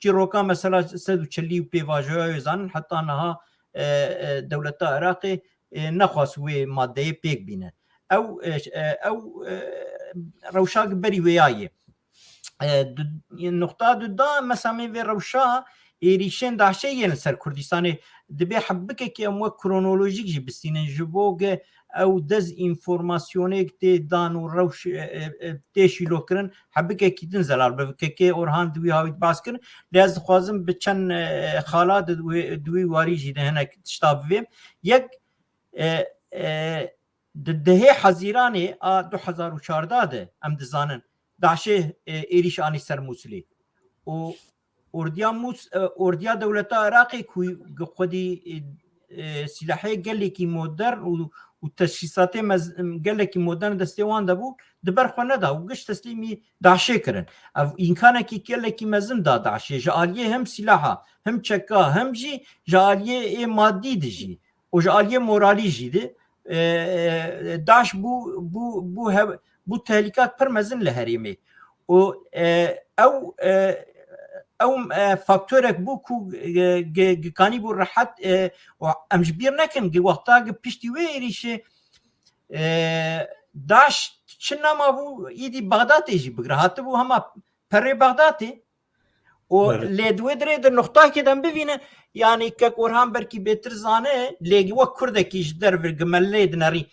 çîroka mesela sed û çelî û pêvajoya wê zanin, heta niha, e, e, dewleta Iraqê, e, nexwast wê maddeyê pêk bîne. Ew, e, e, ew, e, rewşa berî wêya yê. E, du-, nuqta du da, em mesamê vê rewşa êrîşên DAIŞê yên li ser Kurdistanê dibê hebikekê em wek kronolojîk jî bistînin, ji bo ge ew dezinformasyonêk tê dan û rewş, e, e, e, tê şîlokirin, hebikekî din zelal bibe. Kekê Orhan di wî hawî dibas kir. Lê ez dixwazim bi çend, e, xala di wê, di wî warî jî de hinek tişta bivêm. Yek, e, e, di dehê Hezîranê a du hezar û çardeh de em dizanin DAIŞê, e, êrîş anî ser Mûsilê. Û ordiya Mûs-, e, ordiya dewleta Iraqê ku gi xwedî, e, e, sîlahê gelekî modern û, û teşhîsatê mez-, gelekî modern destê wan de bû, di ber xwe neda û giş teslîmî DAIŞê kirin. Ev îmkanekî gelekî mezin da DAIŞê. Ji aliyê hem sîlaha, hem çeka, hem jî ji aliyê ê madî de jî û ji aliyê moralî jî de, e, e, DAIŞ bû, bû, bû hev-, bû tehlîkak pir mezin li herêmê. Û, e, ew, e, ew, e, faktorek bû ku, e, gi-, gi-, kanî bû rehet, e, û em ji bîr nekin, gi wexta gi piştî wê êrîşê, e, DAIŞ çi nema bû, îdî Bexdatê jî bigire. Hatibû hema perê Bexdatê. Û Belê. Lê di wê dirê de nuxtakê de em bivîne, yanî kek Orhan belkî bêtir zane, lê wek Kurdekî ji derve gi me lê dinerî.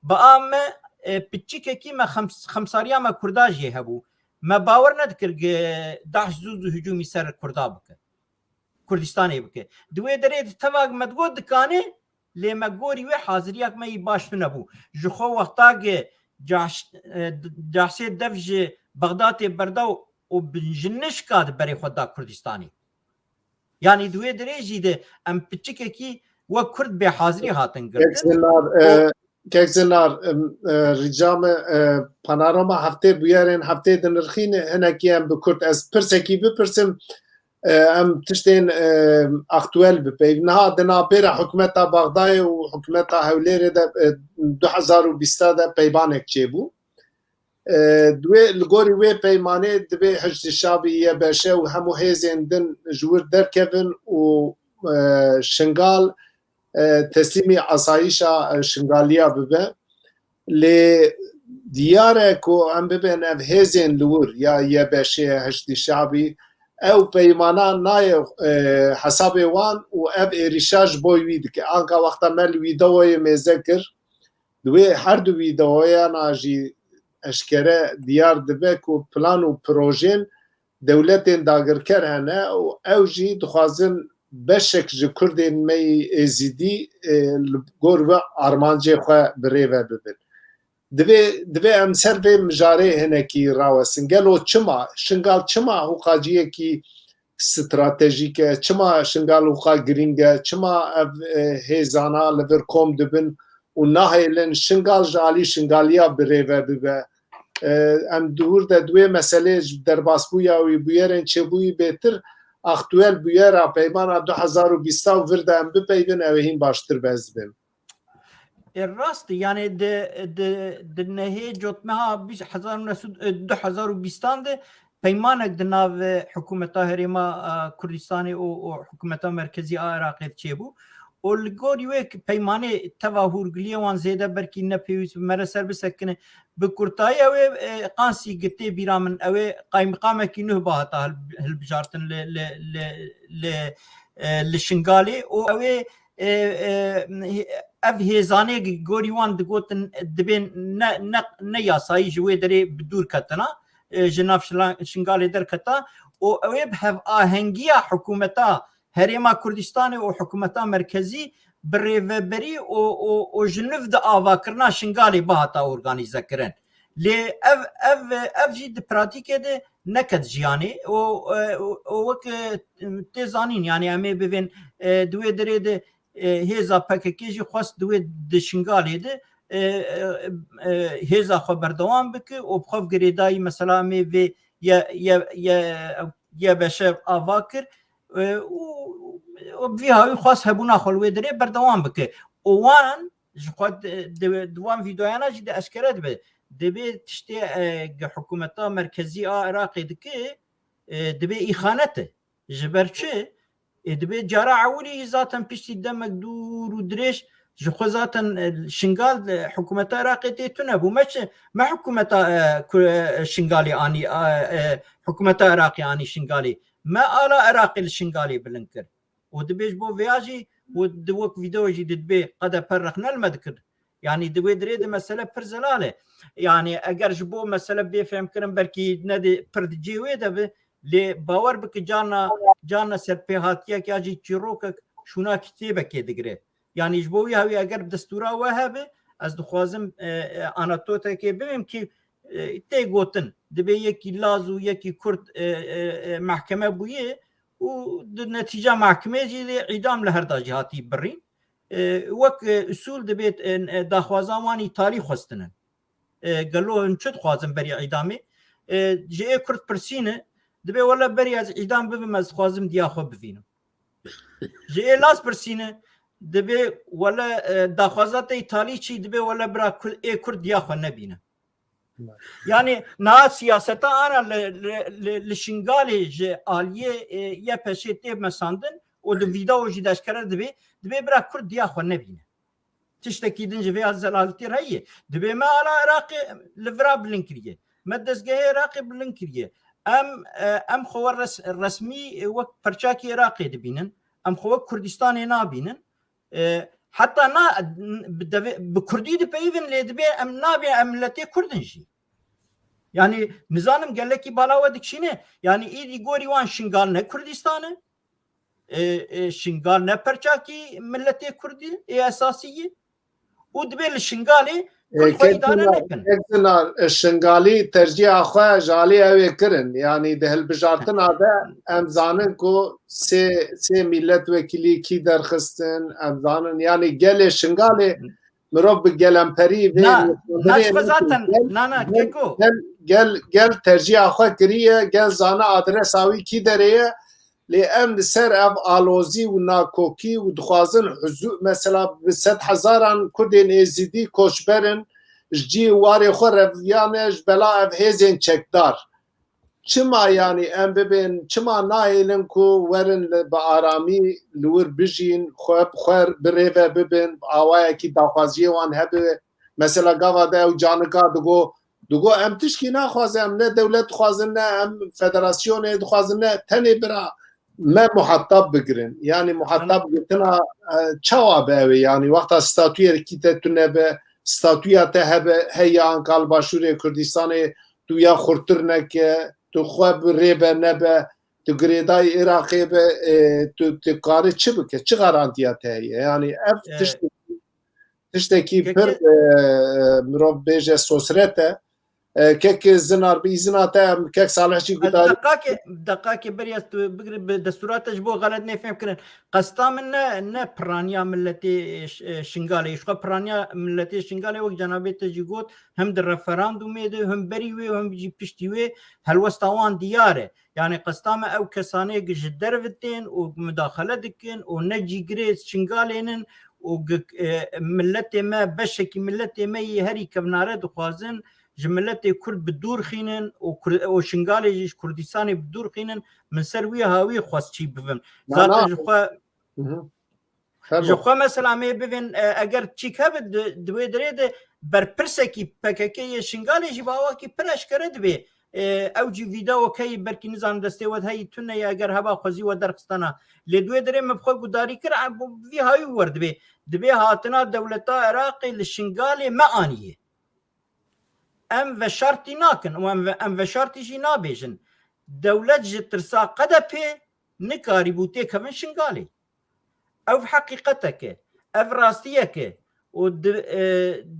Bi a me, e, piçikekî me xems-, xemsariya me Kurda jê hebû. Me bawer nedikir gi DAIŞ zû zû hicûmî ser Kurda bike. Kurdistanê bike. Di wê derê de tevak me digot dikane, lê me gorî wê haziriyak me yî baş tune bû. Ji xwe wexta ki cahş-, e, cahsê dev ji Bexdatê berda û bi ji nişka di berê xwe da Kurdistanê. Yanî di wê dirê jî de em piçikekî wek Kurd bê hazirî hatin girtin. Kek Zinar, e, Kek Zinar, em, e, rica me, e, panorama heftê bûyerên heftê dinirxîne, hinekî em bi kurt ez pirsekî bipirsim, e, em tiştên, e, aktuel bipeyv. Niha di navbêra hikûmeta Bexdayê û hikûmeta Hewlêrê de, e, du hezar û bîst de peymanek çêbû. E, di wê, li gorî wê peymanê divê Hişdî Şabî, Y B Ş û hemû hêzên din ji wir derkevin û, e, Şingal, e, teslîmî asayîşa, e, Şingaliya bibe. Lê diyar e ku em bibên ev hêzên li wir ya Y B Şê, Hişdî Şabî, ew peymana nayê, e, hesabê wan û ev êrîşa ji bo wî dike. Anka wexta me li wîdeoyê mêze kir, di wê her du wîdeoyana jî eşkere diyar dibe ku plan û projên dewletên dagirker hene û ew jî dixwazin beşek ji Kurdên me yî Êzîdî, e, li gor ve armancê xwe bi rê ve bibin. Divê, divê em ser vê mijarê hinekî rawesin. Gelo çima, Şingal çima hûqaciyekî stratejîk e, çima Şingal hûqa girîng e, çima ev, e, hêzana li vir kom dibin û nahêlin Şingal ji alî Şingaliya bi rê ve bibe? E, em di wir de di wê meselê ji derbasbûya wî, bûyerên çêbûyî bêtir aktuel bûyera peymana du hezar û bîst û vir de em bipeyvin, ew ê hîn baştir bi ez dibêm. E, rast e, yani di, di, di nehê cotmeha bîst, hezar û neh sed, e, du hezar û bîstan de peymanek di nav, e, hikûmeta herêma, e, Kurdistanê û, û hikûmeta merkezî a Iraqê de çêbû. Û li gorî wê ki peymanê teva hûrgiliyê wan zêde belkî ne pêwîst bi, me re ser bisekine. Bi kurtayî ew ê, e, qansî gi tê bîra min, ew ê qaymiqamekî nuh ba heta hil-, hilbijartin li, li, li, li, e, li Şingalê û ew ê, e, e, ev hêzanê gorî wan digotin dibên ne, ne, ne yasayî ji wê derê bi dûr ketina, e, ji nav Şila-, Şingalê derketa û ew ê bi hevahengiya hikûmeta Herêma Kurdistanê û hikûmeta merkezî bi rêveberî û, û, û ji nûv de avakirina Şingalê bihata organîzekirin. Lê ev, ev, ev jî di pratîkê de neket jiyanê û, û, û wek, e, tê zanîn, yani em ê bivên, e, di wê derê de, e, hêza P K K jî xwest di wê di Şingalê de, e, e, e, hêza xwe berdewam bike û bi xwe girêdayî mesela em ê vê ye, ye, ye, ye beşe ava kir, e, û, û bi vî hawî xwest hebûna xwe li wê derê berdewam bike. Û wan ji xwe di, di, di wan vîdeoyana jî de eşkere dibe. Dibê tiştê, e, hikûmeta merkezî a Iraqê dike, e, dibê îxanet e. Ji ber çi? E, dibê cara ewilî zaten piştî demek dûr û dirêj ji xwe zaten, e, Şingal, e, hikûmeta Iraqê tê tune bû. Me çi, me hikûmeta, e, ku-, e, Şingalê anî, e, e, hikûmeta Iraqê anî Şingalê. Me ala Iraqê li Şingalê bilind kir. Û dibê ji bo vêya jî û di wek vîdeo jî dibê qede per rexne li me dikir. Yanî di wê dirê de mesele pir zelal e. Yanî eger ji bo mesele bê fêhmkirin belkî ne di pir di cihê wê de bi, lê bawer bike carna, carna serpêhatiyek ya jî çîrokek şûna kitêbekê digire. Yanî ji bo wî hawî eger destûra we hebe, ez dixwazim, e, e, anekdotekê bibêm ki, e, tê gotin, dibê yekî Laz û yekî Kurd, e, e, e, mehkeme bûye û di netîca mehkemê jî lê îdam li her da jî hatî birîn. E, wek, e, usûl dibêt, e, e, daxwazan wan îtalî xwestine. E, gelo hûn çi dixwazin berî îdamê? E, ji ê Kurd pirsîne, dibê wele berî ez îdam bibim, ez dixwazim diya xwe bivînim. Ji ê Laz pirsîne, dibê wele, e, daxwaza te îtalî çî, dibê wele bira Kur-, ê Kurd diya xwe nebîne. Yani niha siyaseta ana li, li, li, li Şingalê ji aliyê, e, Y P Ş'ê tê mesandin û di vîdeo jî de eşkere dibê, dibê bira Kurd diya xwe nebîne. Tiştekî din ji vê zelalitî re ye. Dibê me ala Iraqê li vira bilind kiriye. Me dezgehê Iraqê bilind kiriye. Em, e, em xwe res-, resmî, e, wek perçakî Iraqê dibînin. Em xwe wek Kurdistanê nabînin. E, heta na, bi devê, bi Kurdî dipeyivin lê dibê em nabê em miletê Kurd in jî. Yani nizanim gelekî bala we dikişîne. Yani îdî gorî wan Şingal ne Kurdistan e. E, e, Şingal ne perçakî miletê Kurdî ê esasî ye. Û dibê li Şingalê Kurd xwe îdare nekin. Kek Zinar, e, Şingalî tercîha xwe ji alî ew ê kirin. Yanî di hilbijartina de em zanin ku sê, sê mîletvekilî kî derxistin, em zanin. Yanî gelê Şingalê mirov bi gelemperî vê Na, na, ji xwe zaten, gel, na, na, gel, Keko. Gel, gel, gel tercîha xwe kiriye, gel zana adresa wî kî derê ye. Lê em li ser ev alozî û nakokî û dixwazin huzû-, mesela bi sed hezaran Kurdên Êzîdî koçber in, ji cî û warê xwe reviyane ji bela ev hêzên çekdar. Çima, yanî em bibên, çima nahêlin ku werin li, bi aramî li wir bijîn, xwe bi xwe bi rê ve bibin, awayekî daxwaziyê wan hebe? Mesela gava de ew canika digo, digo em tişkî naxwazin, em ne dewlet dixwazin, ne em federasyonê dixwazin, ne tenê bira me muhatab bigirin. Yanî muhatab girtina, e, çawa be ew ê? Yanî wexta statuyekî te tune be, statuya te hebe, heya anka li Başûrê Kurdistanê tu ya xurtir neke, tu xwe bi rê be nebe, tu girêdayî Iraqê be, e, tu, tu karî çi bike? Çi garantiya te heye? Yani ev E, tiştekî, tiştekî keke- pir, e, mirov bêje sosret e. E, kek Zinar, bi îzina te, em kek Salih jî Ez gudarî. Deqakê, deqakê berî ez tu bigire bi destûra te ji bo xelet nê fêm kirin. Qesta min ne, ne piraniya milletê, e, Ş-, e, Şingalê. Ji xwe piraniya milletê Şingalê wek cenabê te jî got, hem di referandumê de, hem berî wê, hem jî piştî wê helwesta wan diyar e. Yani qesta me ew kesanê ji derve tên û mudaxele dikin û ne cîgirê Şingalê nin û gi-, e, milletê me, beşekî milletê me yê herî kevnare dixwazin ji milletê Kurd bi dûr xînin û Kur-, û Şingalê jî ji Kurdistanê bi dûr xînin, min ser wî hawî xwest çî bivim. Na, Zaten na. Ji xwe Hı hı. Ji Fermo. Xwe mesela mê bivên, e, eger çîk hebe di, di wê derê de berpirsekî P K K yê Şingalê jî bi awakî pir eşkere dibê. E, ew jî vîdeokeyî belkî nizanim destê we de heyî tune ye, eger heba xwezî we derxistana. Lê di wê derê min bi xwe gudarî kir, e, bi vî hawî wer dibê. Dibê hatina dewleta Iraqê li Şingalê me aniye. Em veşartî nakin û em ve-, em veşartî jî nabêjin. Dewlet ji tirsa K D P nikarîbû têkevin Şingalê. Ev heqîqetek e. Ev rastiyek e. Û di, e,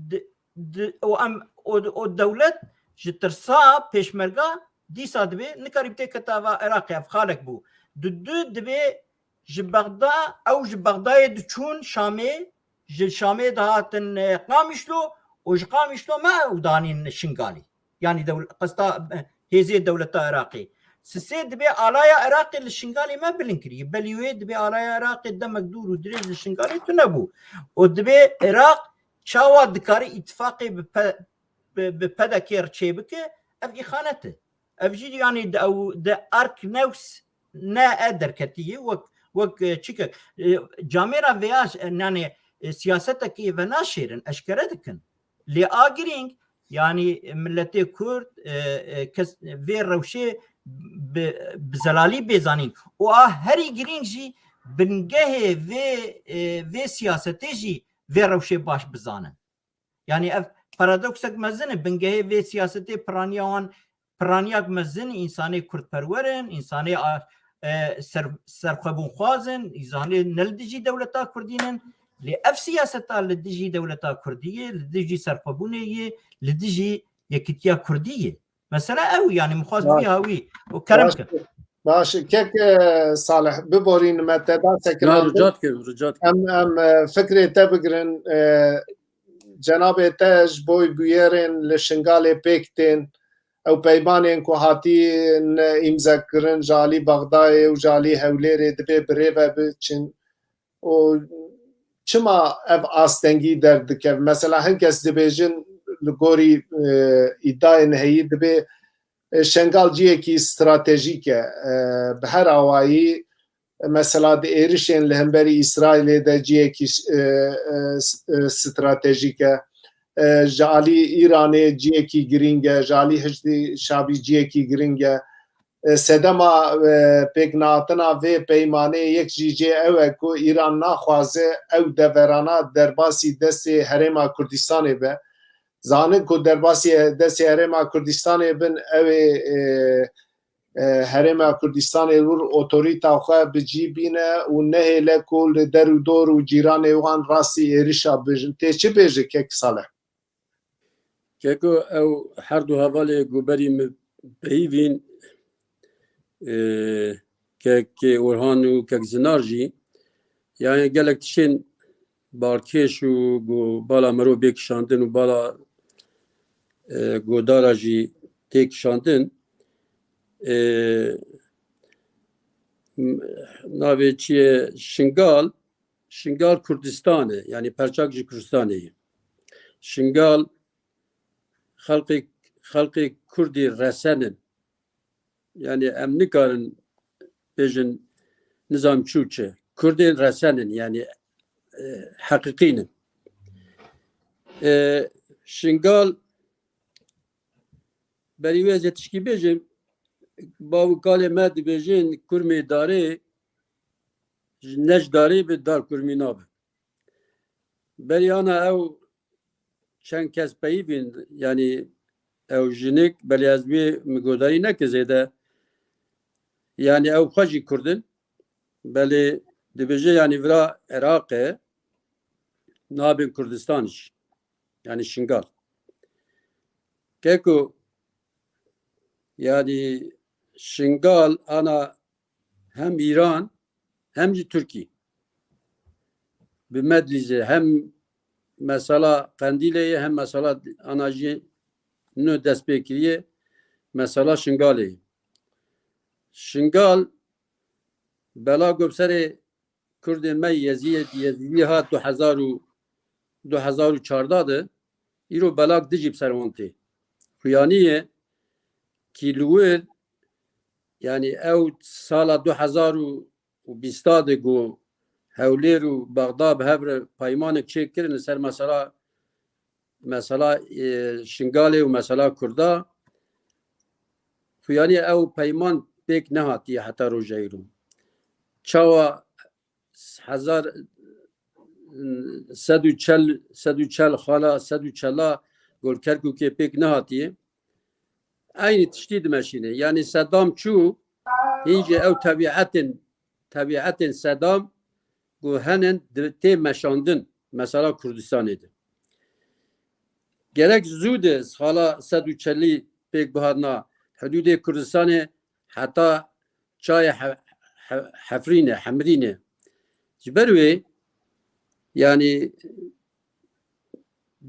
di, di, û em, û, û dewlet ji tirsa pêşmerga dîsa dibê nikarî têketa va Iraqê, ev xalek bû. Di du dibê ji Bexda, ew ji Bexdayê diçûn Şamê, ji Şamê dihatin, e, Qamişlo û ji Qamişlo me ew danîn Şingalê. Yanî dewl-, qesta, e, hêzê dewleta Iraqê. Sisê dibê alaya Iraqê li Şingalê me bilind kiriye. Belî wê dibê alaya Iraqê demek dûr û dirêj li Şingalê tune bû. Û dibê Iraq çawa dikare îtifaqê bi pe-, bi, bi P D K re çêbike, ev îxanet e. Ev jî, yanî, di ew, di ark nefs ne e derketiye, wek, wek, e, çike, e, camêra vêya, e, nanê, e, siyasetekî venaşêrin, eşkere dikin. Lê a girîng, yanî, e, milletê Kurd, e, e, kes, vê rewşê bi, bi zelalî bê zanîn. Û a herî girîng jî bingehê vê, e, vê siyasetê jî vê rewşê baş bizanin. Yanî ev paradoksek mezin e. Bingehê vê siyasetê piraniya wan, piraniyak mezin, însanê kurdperwer in, însanê a, e, ser-, serxwebûnxwaz in, însanê ne li dijî dewleta kurdî nin. Lê ev siyaseta li dijî dewleta kurdî ye, li dijî serxwebûnê ye, li dijî yekîtiya kurdî ye. Mesela ew, yanî min xwest vî hawî û kerem kir. Baş, kek, e, Salih, biborîne me te da sekinandin. Rica dikim, rica dikim. Em, em, e, fikrê te bigirin, e, cenabê te ji bo bûyerên li Şingalê pêk tên, ew peymanên ku hatîn îmzekirin ji alî Bexdayê û ji alî Hewlêrê dibê bi rê ve biçin. û çima ev astengî derdikeve? Mesela hin kes dibêjin li gorî, e, îdayên heyî dibê, e, Şengal ciyekî stratejîk e. E, bi her awayî, e, mesela di êrişên li hemberî Îsraîlê de ciyekî, e, e, s-, e, stratejîk e. E, ji alî Îranê ciyekî girîng e, ji alî Hişdî Şabî ciyekî girîng e. E, sedema, e, pêknehatina vê peymanê yek jî jê ew e ku Îran naxwaze ew deverana derbasî destê Herêma Kurdistanê be. Zanin ku derbasî destê Herêma Kurdistanê bin, ew ê, e, e, Herêma Kurdistanê wir otorîta xwe bi cî bîne û nehêle ku li der û dor û cîranê wan rastî êrişa bijin. Tê çi bêje kek Salih? Keko, ew her du hevalê ku berî min peyivîn, e, kek Orhan û kek Zinar jî, yani gelek tiştên balkêş û ku bala mirov bê kişandin û bala, e, godara jî tê kişandin. E, m-, navê çi ye? Şingal, Şingal Kurdistan e, yani perçak ji Kurdistanê ye. Şingal xelqê, xelqê Kurdî resen in. Yani em nikarin bêjin nizam çû çi. Kurdên resen in, yani, e, heqîqî ne. E, Şingal berî wê ez ê tişkî bêjim, bav û kalê me dibêjin kurmê darê, ji ne ji darê bi dar kurmî nabe. Berî ana ew çend kes peyivîn, yanî ew jinik, belê ez wê min godarî neke zêde. Yani ew xwe jî Kurd in. Belê dibêje yani vira Iraq e, nabên Kurdistan jî. Yani Şingal. Keko yani Şingal ana hem Îran hem jî Tirkî. Bi me dilîze hem mesela Qendîlê ye hem mesela ana jî nû dest pê kiriye mesela Şingalê ye. Şingal bela ku bi serê Kurdên me Yezî-, Yezîdî hat du hezar û, du hezar û çardeh de, îro belak dijî bi ser wan tê. Xuyanî ye kî li wir, yani ew sala du hezar û bîst de ku Hewlêr û Bexda bi hev re peymanek çêkirin li ser mesela, mesela, e, Şingalê û mesela Kurda. Xuyanî ew peyman pêk nehatiye heta roja îro. Çawa hezar sed û çel, sed û çel xala, sed û çela gol Kerkûkê pêk nehatiye. Eynî tiştî dimeşîne. Yani Sedam çû, hîn jî ew tebietên, tebietên Sedam ku henin di-, tê meşandin mesela Kurdistanê de. Gerek zû de xala sed û çelî pêk bihatina hidûdê Kurdistanê heta çayê He-, He-, Hefrîne, Hemrîne. Ji ber wê, yani,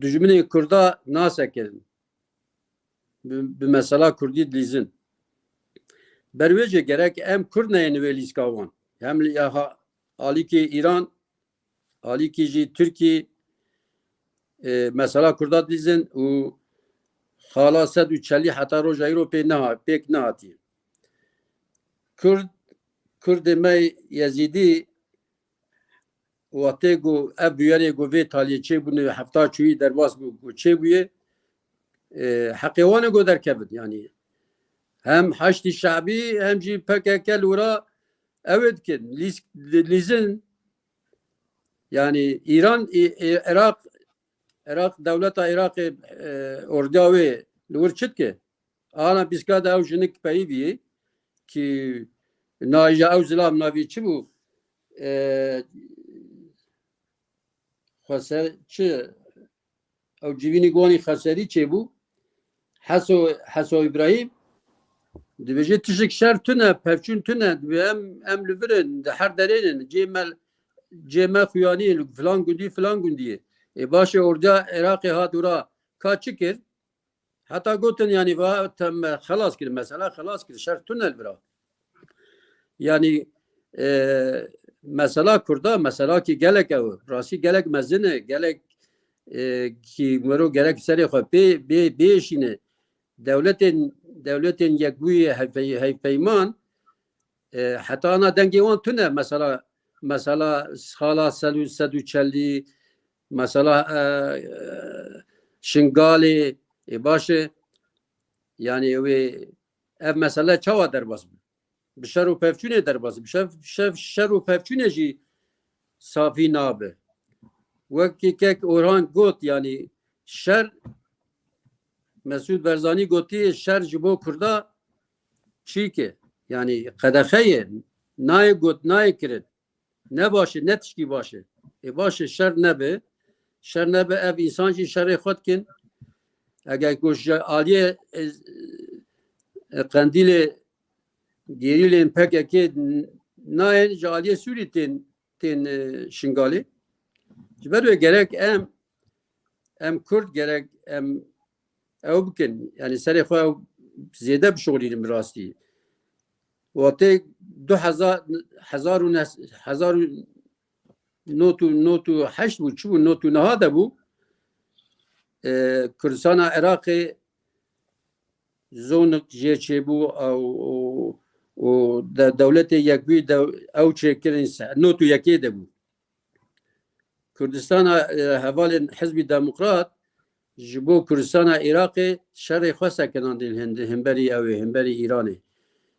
dijminên Kurda nasekirin. Bi, bi mesela Kurdî dilîzin. Ber wê jî gerek em Kurd neyên wê lîska wan. Hem li ya ha-, alîkê Îran, alîkî jî Tirkî, e, mesela Kurda dilîzin û xala sed û çelî heta roja îro pê neha-, pêk nehatiye. Kurd, Kurdê me Yezîdî wextê ku ev bûyerê ku vê taliyê çêbûne hefta çûyî derbas bû ku çêbûye, e, heqê wan e ku derkevin. Yani hem Haşdî Şe'bî hem jî P K K li wira ew ê dikin. Lîz-, lîzin, yani Îran, Î-, Î-, Iraq, Iraq, dewleta Iraqê, e, ordiya wê li wir çi dike? Ana pîska de ew jinik peyivî ki nayja ew zilam navî çi bû? E, Xweser çi? Ew civînî gonî Xeserî çêbû. Heso, Heso Îbrahîm dibêje tişik şer tune, pevçûn tune, dibê em, em li vir in, di her derê ne, cê me, cê me xuyanî, filan gundî, filan gundî ye. Ê baş e, ordiya Iraqê hat û ra ka çi kir? Heta gotin, yani, va, te me xelas kir, mesela xelas kir, şer tune li vira. Yani, e, mesela Kurda, mesela ki gelek ew, rastî gelek mezin e, gelek, e, ki mero gerek serê xwe pê, bê, bêşîne. Dewletên, dewletên yekbûyî hevpey-, hevpeyman, e, heta ana dengê wan tune, mesela, mesela xala sed û, sed û çelî, mesela, e, e, Şingalê, e, baş e. Yani wê ev mesele çawa derbas bû? Bi şer û pevçûnê derbas bû. Şer, şer, şer û pevçûnê jî safî nabe. Wekî kek Orhan got, yani şer, Mesûd Berzanî gotiye şer ji bo Kurda çîk e. Yani qedexe ye. Nayê got, nayê kirin. Ne baş e, ne tişkî baş e. Ê baş e, şer nebe. Şer nebe, ev însan jî şerê xwe dikin. Eger ku ji aliyê, e, e, Qendîlê gerîlên P K K nayên, ji aliyê Sûrî tên, tên, e, Şingalê. Ji ber wê gerek em, em Kurd gerek em ew bikin. Yani serê xwe ew zêde bişuxulînin bi rastî. Wextê du hezar, hezar û neh, hezar û nod û, nod û heşt bû, çi bû, nod û neh de bû. E, Kurdistana Iraqê zonik jê çêbû, ew, û, û de-, dewletê yekbûyî de ew çêkirin se-, nod û yekê de bû. Kurdistana, e, hevalên Hizbî Demokrat ji bo Kurdistana Iraqê şerê xwe sekinandin hin-, himberî ew ê, himberî Îranê.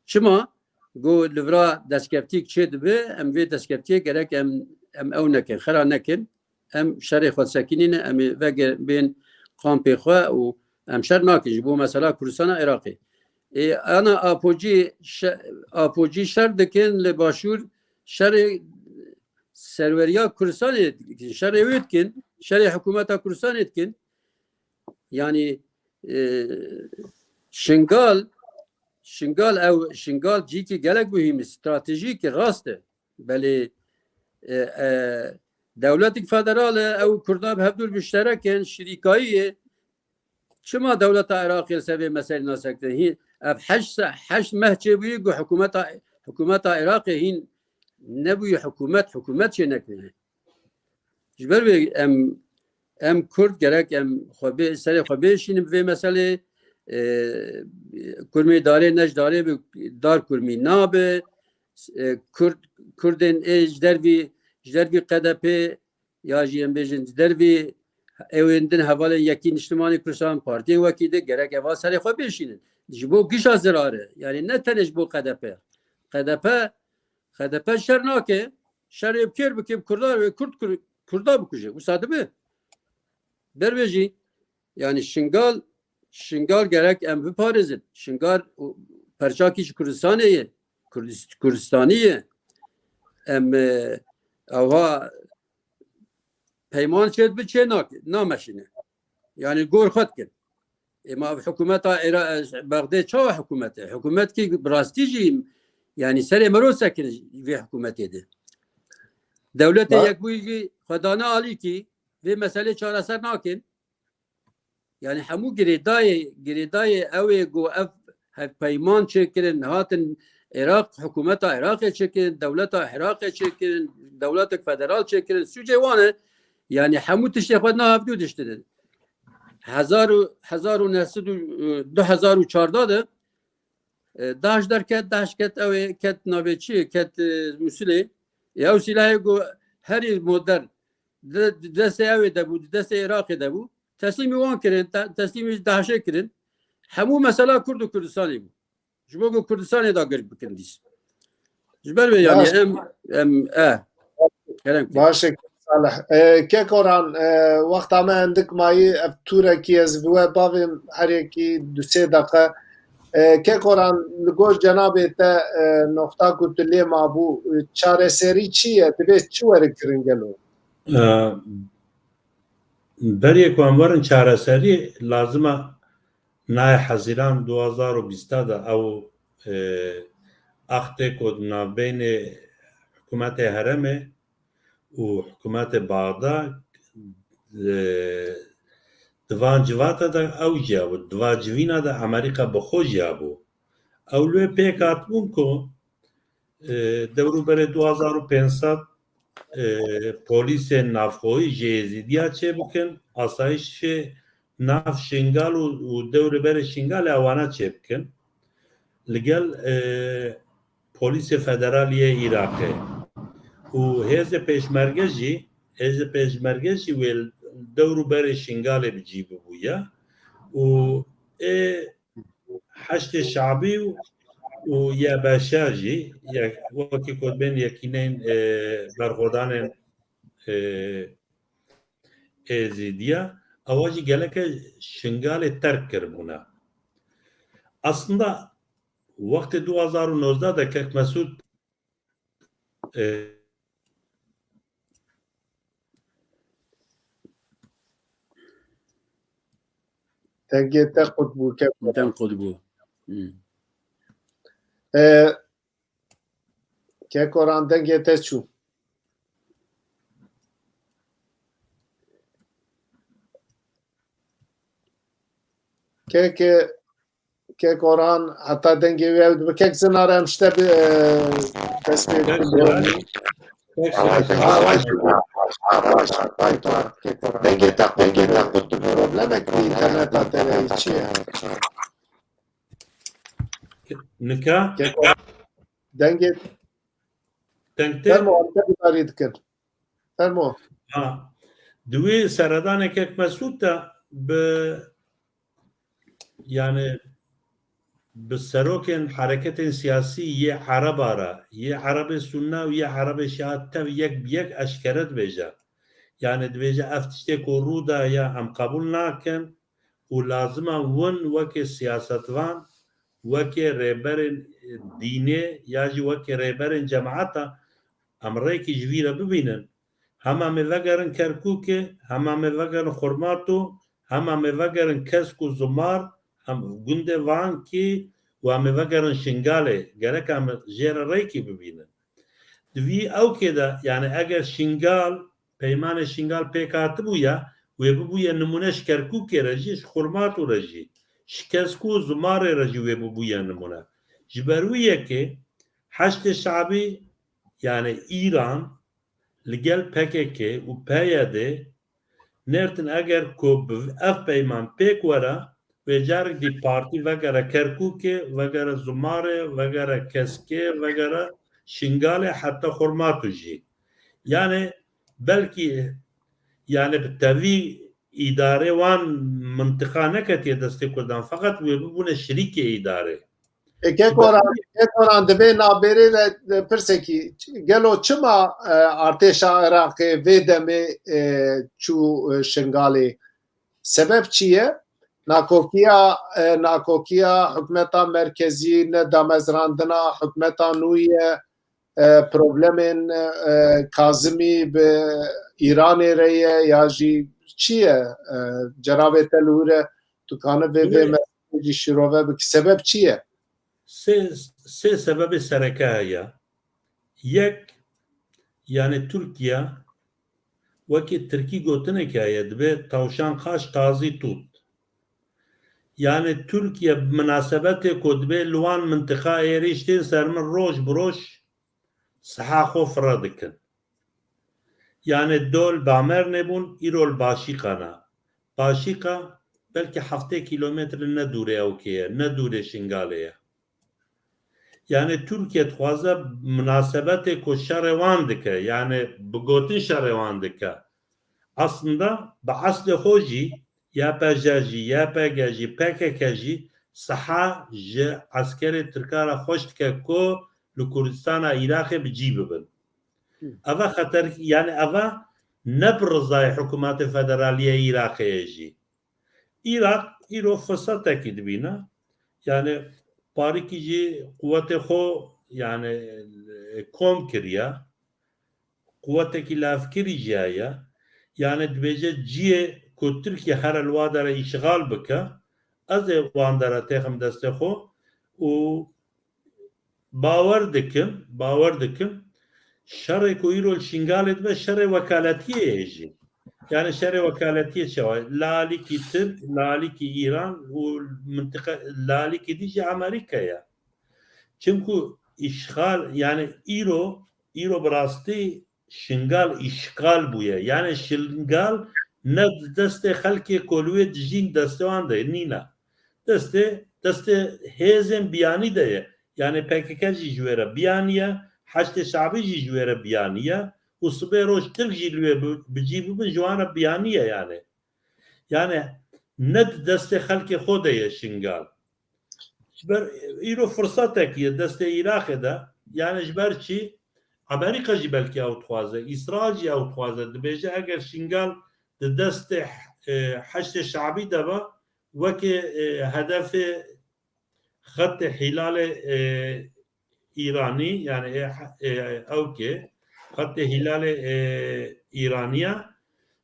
Çima? Got, li vira destkeftîk çê dibe, em vê destkeftiyê gerek em, em ew nekin, xera nekin. Em şerê xwe sekinîne, em ê vege-, bên kampê xwe û em şer nakin ji bo mesela Kurdistana Iraqê. Ê, ana Apocî şe-, Apocî şer dikin li Başûr, şerê serweriya Kurdistanê dikin, şerê wê dikin, şerê hikûmeta Kurdistanê dikin. Yanî, e, Şingal, Şingal ew, Şingal cîkî gelek muhîm e, stratejîk e, rast e. Belê, e, e, dewletik federal e, ew Kurda bi hevdûr muşterek in, şirîkayî ye. Çima dewleta Iraqê li ser vê meselê nasekirin? Hî, ev heşt se-, heşt meh çêbûyî ku hikûmeta, hikûmeta Iraqê hîn nebûyî hikûmet, hikûmet çênekirine. Ji ber vê em, em Kurd gerek em xwe bê, serê xwe bêşînin bi vê meselê. E, kurmê darê ne ji darê bi, dar kurmî nabe. E, Kurd, Kurdên ê ji dervî, ji dervî K D P ya jî em bêjin ji dervî ewên din hevalên Yekî Niştimanî Kurdistan, partiyên wekî de gerek eva serê xwe bêşînin. Ji bo gişa zirare, yani ne tenê ji bo K D P. K D P, K D P şer nake, şerê bi kêr bike, bi Kurda ve Kurd, Kur-, Kurda bikuje. Wisa dibe. Derve jî, yani Şingal, Şingal gerek em biparêzin. Şingal û perçakî ji Kurdistanê ye. Kurdist-, Kurdistanî ye. Em, e, eva peyman çê dibe çê nak-, nameşîne. Yani gor xwe dikin. Ê ma hikûmeta Ira-, Bexdê çawa hikûmet e? Hikûmet ki bi rastî jî, yani serê mero sekin vê hikûmetê de. Dewletê Ba- Yekbûyî jî xwe dane alîkî vê meselê çareser nakin. Yani hemû girêdayê, girêdayê ew ê ku ev hevpeyman çêkirin, hatin Iraq, hikûmeta Iraqê çêkirin, dewleta Iraqê çêkirin, dewletek federal çêkirin, sûcê wan e. Yani hemû tiştê xwe na hevdû diştinin. Hezar û, hezar û neh sed û, du hezar û çardeh de, e, DAIŞ derket, DAIŞ ket, ew ê ket navê çi, ket, e, Musilê. E, ew silahê ku herî modern di, di destê ew ê de bû, di destê Iraqê de bû. Teslîmî wan kirin, te-, teslîmî DAIŞê kirin. Hemû mesela Kurd û Kurdistanê bû. Ji bo ku Kurdistanê dagir bikin dîs. Ji ber vê yanî Baş. em, em, e, kerem kir. Baş e, Salih. E, Kek Orhan, e, wexta me hindik mayî, ev tûrekî ez bi we bavêm her yekî du sê deqe. E, Kek Orhan, li gor cenabê te, e, noqta ku tu lê mabû, e, çareserî çi ye? Divê çi were kirin gelo? E, berê ku em werin çareserî, lazim e nayê Hezîran du hazar û bîst de ew, e, axtê ku di navbeynê hikûmetê herêmê û hikûmetê Baxda, e, di van civata de ew jiyabû, di van civîna de Amerîka bi xwe jiyabû. Ew li wê pêk hatibûn ku, e, dewrûberê du hazar û pênc sed, e, polîsên navxweyî ji Êzîdiya çêbikin, asayişê nav Şingal û, û dewrê berê Şingalê ewana çêbikin. Li gel, e, polîsê federal yê Iraqê û hêzê pêşmerge jî, hêzê pêşmerge jî wê dewr û berê Şingalê bi cî bibûye û ê Heşdê Şabî û, û Y B Ş jî, yek, wekî ku bên yekîneyên, e, berxwedanên, e, Êzîdiya, ewa jî geleke Şingalê terk kiribûne. Aslında wextê du hazar û nozdeh de Kek Mesûd, e, Dengê te qut bû, Kek Orhan. Deng qut bû. Hmm. E, Kek Orhan, dengê te çû. Kek, Kek Orhan, heta dengê wê ew dibe. Kek Zinar, em ji te bi, e, dest pê bikin. Dengê te, dengê te qut dibe. Problemek bi înterneta te heye, çi ye? Nika? Kek Orhan, dengê Deng tê? Fermo, em te gudarî dikin. Fermo. Ha. Di wî seredanê Kek Mesûd de bi, yani, bi serokên hereketên siyasî yê Ereba re, yê Erebê Sunne û yê Erebê Şia tev yek bi yek eşkere dibêje. Yani dibêje, ev tiştê ku rû da ya em qebûl nakin û lazim e win wekî siyasetvan weke rêberên dînê ya jî weke rêberên cemaeta em rêkî ji vî re bibînin. Hema em ê vegerin Kerkûkê, hema em ê vegerin Xurmato, hema em ê vegerin Kesk û Zumar, em gundê Vankî û em ê vegerin Şingalê. Gerek em jê re rêkî bibînin. Di vî ewkê de, yani eger Şingal, peymanê Şingal pêk hatibûya, wê bibûye nimûne ji Kerkûkê re jî, ji Xurmato re jî, ji Kesk û Zumarê re jî wê bibûye nimûne. Ji ber wî yekê Heşdê Şabî, yani Îran, li gel P K K û P Y D nêrtin eger ku bi ev peyman pêk were, wê carek dî partî vegere Kerkûkê, vegere Zumarê, vegere Keskê, vegere Şingalê, heta Xurmato jî. Yani belkî, yani bi tevî îdarê wan mintiqa neketiye destê Kurdan, feqet wê bibûne şirîkê îdarê. E, Kek Orhan, Kek Orhan, divê nabêrê le, le pirsekî, gelo çima, e, artêşa Iraqê vê demê, e, çû, e, Şingalê? Sebep çi ye? Nakokiya, e, nakokiya hikûmeta merkezî, ne damezrandina hikûmeta nû ye, e, problemên, e, Kazimî bi Îranê re ye ya jî çi ye? E, cenabê te li wir e, tu kanî vê, vê Wê- meseleyê jî şîrove bikî. Sebep çi ye? Sê, sê sebebê sereke heye. Yek, yani Tirkiye wekî tirkî gotinek heye, dibê tavşan kaç taze tut. Yani Tirkiye bi minasebetê ku dibê li wan mintiqa êrîş tên ser min roj bi roj siha xwe fire dikin. Yani do li Bamernê bûn, îro li Başîqa ne. Başîqa belkî heftê kîlometre ne dûrê ewkê ye, ne dûrê Şingalê ye. Yani Tirkiye dixwaze minasebetê ku şerê wan dike, yani bi gotin şerê wan dike. Aslında bi eslê xwe jî Y P J jî, Y P G jî, P K K jî siha ji eskerê Tirka re xweş dike ku li Kurdistana Iraqê bi cî bibin. Hı. Eva xeter, yani eva ne bi rizayê hikûmetê federalî yê Iraqê ye jî. Iraq îro firsetekî dibîne. Yani parîkî jî quwetê xwe, yani, kom kiriye. Quwetekî lafkirî jî heye. Yani dibêje cihê ku Tirkiye here li wa dere îşxal bike, ez ê wan dere têxim destê xwe û bawer dikim, bawer dikim, şerê ku îro li Şingalê dibe, şerê wekaletiyê ye jî. Yani şerê wekaletiyê çawa? Li alîkî Tirk, li alîkî Îran û mintiqa, li alîkî dî jî Amerîka ye. Çimku îşxal, yani îro, îro bi rastî Şingal îşgal bûye. Yani Şingal ne di destê xelkê ku li wê dijîn destê wan de nîne. Destê, destê hêzên biyanî de ye. Yani P K K jî ji wê re biyaniye, Heşdê Şabî jî ji wê re biyaniye û sibê roj Tirk jî li wê bi, bi cî bibin ji wan re biyaniye yani. Yani ne di destê xelkê xwe de ye Şingal. Ji ber îro firsetekî ye destê Iraqê de. Yani ji ber çi? Amerîka jî belkî ew dixwaze, Îsraîl jî ew dixwaze. Dibêje eger Şingal di destê, e, Heşdê Şabî de be, weke, e, hedefê xetê hîlalê, e, Îranî, yani, e, e, ewkê, xetê hîlalê, e, Îraniya,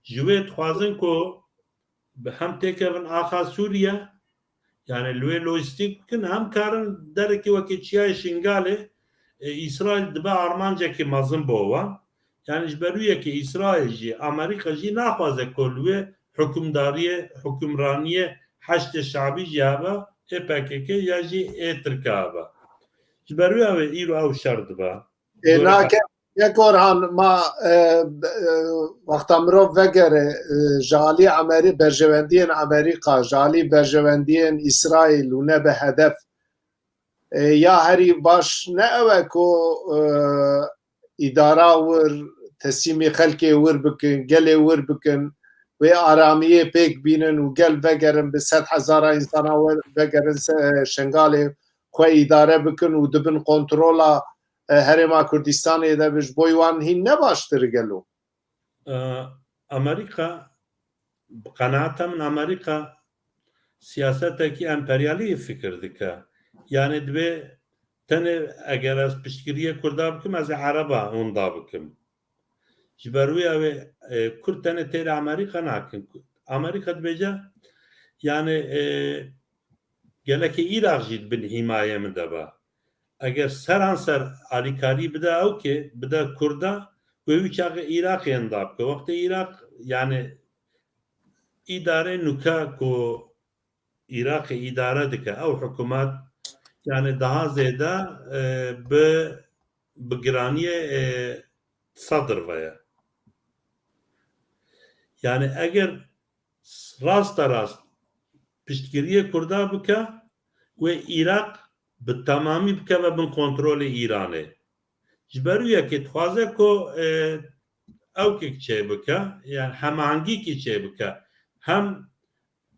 ji wê dixwazin ku bi hem têkevin axa Sûriye, yani li wê lojîstîk bikin, hem karin derekî wekî Çiyayê Şingalê, e, Îsraîl dibe armancekî mezin bo wan. Yani ji ber wî yekê Îsraîl jî, Amerîka jî naxwaze ku li wê hukimdariyê, hukimraniyê Heşdê Şabî jî hebe, ê P K K ya jî ê Tirka hebe. Ji ber wî ew ê îro ew şer dibe. Ê, Dore nake, Kek Orhan, ma, e, e, wexta mirov vegere, e, ji alî Amerî-, berjewendiyên Amerîka, ji alî berjewendiyên Îsraîl û ne bi hedef, e, ya herî baş ne ew e ku, e, îdara wir, teslîmî xelkê wir bikin, gelê wir bikin, wê aramiyê pêk bînin û gel vegerin, bi sed hezara însana we-, vegerin se-, Şengalê, xwe îdare bikin û di bin kontrola, e, Herêma Kurdistanê de bi, ji bo wan hîn ne baştir gelo? E, Amerîka, bi qenaeta min Amerîka siyasetekî emperyalî fikir dike. Yani divê tenê eger ez piştgiriyê Kurda bikim, ez ê Ereba winda bikim. Ji ber wê ew ê, e, Kurd tenê têrê Amerîka nakin. Amerîka dibêje, yani, e, gelekê Îraq jî di bin hîmayê min de be. Eger seranser alîkarî bide ew kê, bide Kurda, wê wî çaxê Îraqê winda bike. Wextê Îraq, yani, îdare nûke ku Îraqê îdare dike, ew hikûmet, yani, daha zêde, e, bi, bi giraniyê, e, sedr ve ye. Yani, eger rasta rast piştgiriyê Kurda bike, wê Îraq bi temamî bikeve bin kontrolê Îranê. Ji ber wî yekê dixwaze ku, e, ew kek çêbike, yani hemahengîkî çêbike. Hem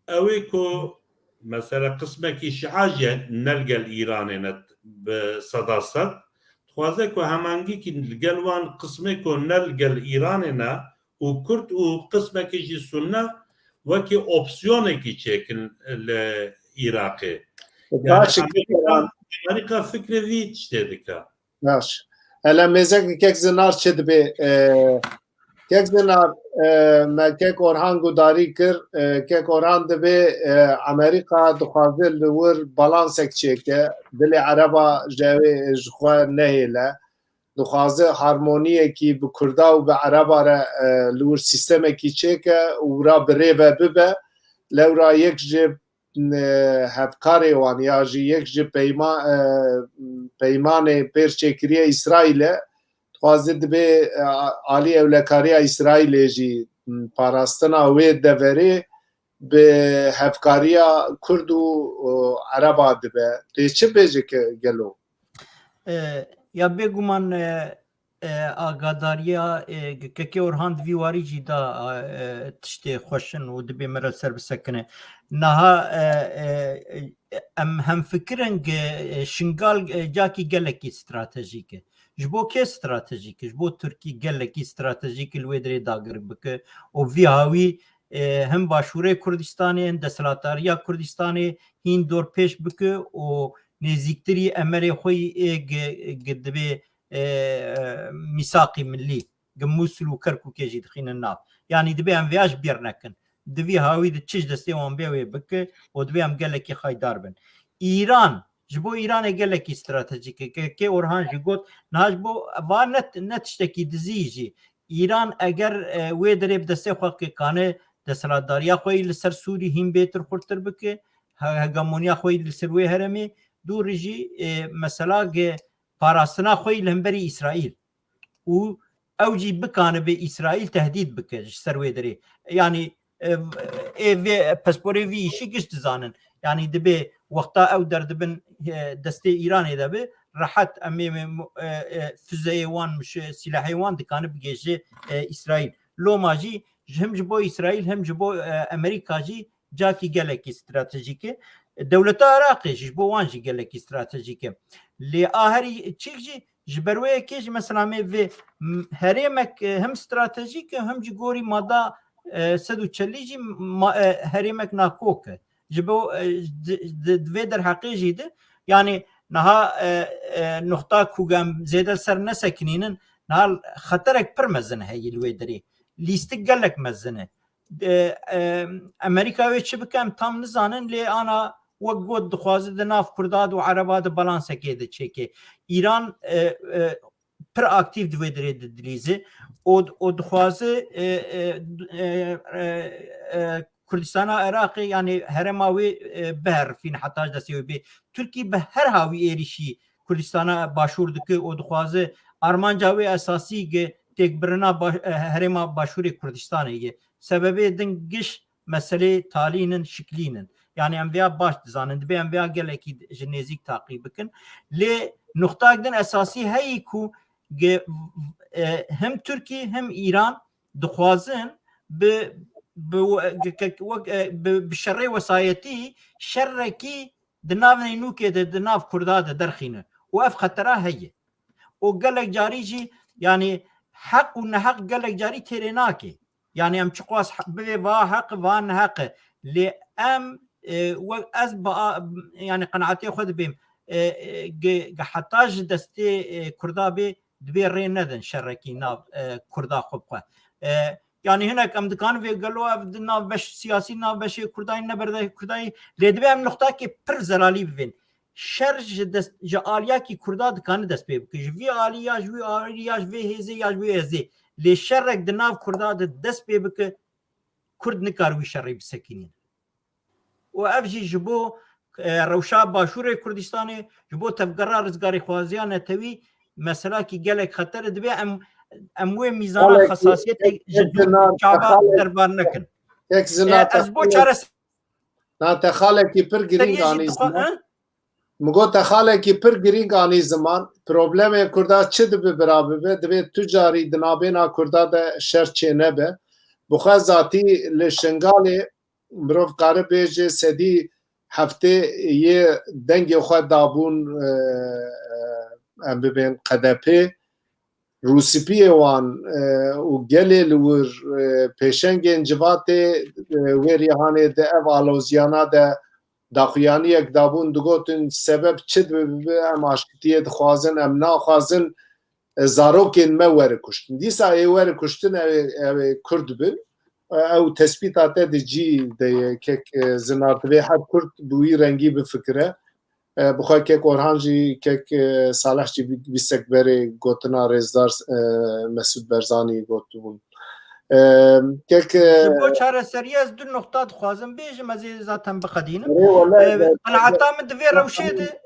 ew ê ku mesela qismekî şia jî ne li gel Îranê ne bi seda sed. Dixwaze ku hemahengîkî li gel wan qismê ku ne li gel Îranê ne û Kurd û qismekî jî Sunne wekî opsiyonekî çêkin li Îraqê. Yani Baş, Amerîka, Amerîka fikrê vî tiştê dike. Baş. Hele mêzek kek Zinar çi dibê? E, kek Zinar, e, me kek Orhan gudarî kir. E, kek Orhan dibê, e, Amerîka dixwaze li wir balansek çêke. Dilê Ereba ji ew ê ji xwe nehêle. Dixwaze harmoniyekî bi Kurda û bi Ereba re, e, li wir sîstemekî çêke û wira bi rê ve bibe. Lewra yek ji e, hevkarê wan ya jî yek ji peyma-, e, peymanê pêr çêkiriye Îsraîl e. Dixwaze dibê, e, alî ewlekariya Îsraîlê jî, m, parastina wê deverê bi hevkariya Kurd û, e, Ereba dibe. Tê çi bêje ke gelo? E, ya bêguman, e, e, agadariya, e, Kekê Orhan di vî warî jî da, e, tiştê xweş in û dibê me re ser bisekine. Niha, e, e, e, em hemfikir in ku, e, Şingal, e, cakî gelekî stratejîk e. Ji bo kê stratejîk e? Ji bo Tirkî gelekî stratejîk e, li wê dirê dagir bike û vî hawî, e, him başûrê Kurdistanê, him desthilatdariya Kurdistanê hîn dorpêç bike û nêzîktirî emerê xwe yê, e, gi-, gi-, dibê e, e, mîsaqî millî, gi Mûsil û Kerkûkê jî dixînin nav. Yanî dibê em vêya ji bîr nekin. Di vî hawî de çi ji destê wan bê wê bike û dibê em gelekî xaydar bin. Îran, ji bo Îranê gelekî stratejîk e. Kekê Orhan jî got, niha ji bo va ne, ne tiştekî dizî jî. Îran eger, e, wê derê bi destê xwe kekane desthilatdariya xwe yî li ser Sûrî hîn bêtir xurtir bike, he-, hegemoniya xwe yî li ser wê herêmê, dû rî jî, e, mesela ge parastina xwe yî li hemberî Îsraîl û ew jî bikanibe Îsraîl tehdît bike ji ser wê derê. Yanî, e, ê vê pisporê vî îşî giş dizanin. Yanî dibê wexta ew derdibin, e, destê Îranê de bi, rehet em ê, e, e, fuzeyê wan, mişe-, sîlehê wan dikane bigêje, e, Îsraîl. Loma jî ji, him ji bo Îsraîl, him ji bo, e, Amerîka jî cakî gelekî stratejîk e. Dewleta Iraqê jî ji bo wan jî gelekî stratejîk e. Lê a herî çîk jî ji ber wê yekê jî mesela me vê, m-, herêmek, e, him stratejîk e, him ji gorî mada, e, sed û çelî jî ma-, e, herêmek nakok e. Ji bo, e, di, di, di vê derheqê jî de, yanî niha, e, e, nuxta ku em zêde ser nesekinînin, niha xeterek pir mezin heye li wê derê. Lîstik gelek mezin e. E, e, Amerîka wê çi bike em tam nizanin, lê ana wek got dixwaze di nav Kurda de û Ereba de balansekê de çêke. Îran, e, e, pir aktîf di vê dirê didilîze û, û dixwaze, e, e, e, e, e, Kurdistana Iraqê, yanî herêma wê, e, biherifîne heta ji destê wê bê. Tirkî bi her hawî êrîşî Kurdistana Başûr dike û dixwaze armanca wê esasî ge têkbirina baş-, e, herêma Başûrê Kurdistanê ye. Sebebê din giş meselê talîn in, şiklîn in. Yanî em vêya baş dizanin, dibê em vêya gelekî ji nêzîk taqîb bikin. Lê nuxtak din esasî heyî ku ge-, e, hem Tirkî hem Îran dixwazin bi, bi, wek, e, bi, bi şerê wesayetî şerekî di nav nûkê de, di nav Kurda de derxîne. Û ev xetera heye. Û gelek carî jî, yanî heq û neheq gelek carî têrê nake. Yanî em çiqas he-, bivê va heq, va neheq e. Lê em, e, we-, ez ba-, yanî qenaetê xwe dibêm. e, e, ge-, ge-, heta ji destê, e, Kurda bê, dibê rê nedin şerekî nav, e, Kurda xwe bi xwe. E, yanî hinek em dikanin vê gelo ev di nav beş siyasî, nav beşê Kurdayî, ne berdehê Kurdayî, lê dibê em nuxtakê pir zelalî bivên. Şer ji dest, ji aliyakî Kurda dikane dest pê bike. Ji vî alî ya ji wî alî ya ji vê hêzê ya ji wî hêzê. Lê şerek di nav Kurda de dest pê bike, Kurd nikar wî şerê bisekînin. Û ev jî ji bo, e, rewşa Başûrê Kurdistanê, ji bo tevgera rizgarîxwaziya netewî meselakî gelek xeter e. Dibê em, em wê mîzana Xalekî, xesasiyetê tek, ji tek dûr zinar, çava xalek, derbar nekin. Tek zinar, E, ez bo xalek, çareseriyê na te xalekî pir girîng anî dixwe-, ziman. He? Min got te xalekî pir girîng anî ziman. Problemê Kurda çi dibe bira bibe, divê tu carî di navbêna Kurda de şer çênebe. Bi xwe zatî li Şingalê mirov kare bêje sedî heftê yê dengê xwe dabûn, e, e, em bibên K D P. Rûspiyê wan, e, û gelê li wir, e, pêşengên civatê, e, wê rîhanê di ev aloziyana de daxuyaniyek dabûn, digotin, sebeb çi dibe bibe, em aşkitiyê dixwazin, em naxwazin, e, zarokên me were kuştin. Dîsa ê were kuştin, ew ê, ew ê Kurd bin. E, ew tespîta te di cî de ye, kek, e, Zinar, divê her Kurd bi wî rengî bifikire. E, bi xwe kek Orhan jî, kek, e, Salih jî bî-, bîstek berê gotina rêzdar, e, Mesûd Barzanî gotibûn. E, kek, e, Ji bo çareseriyê ez du noqta dixwazim bêjim, ez ê zaten biqedînim. Erê, wele, E, e, qenaeta min di vê e, rewşê de,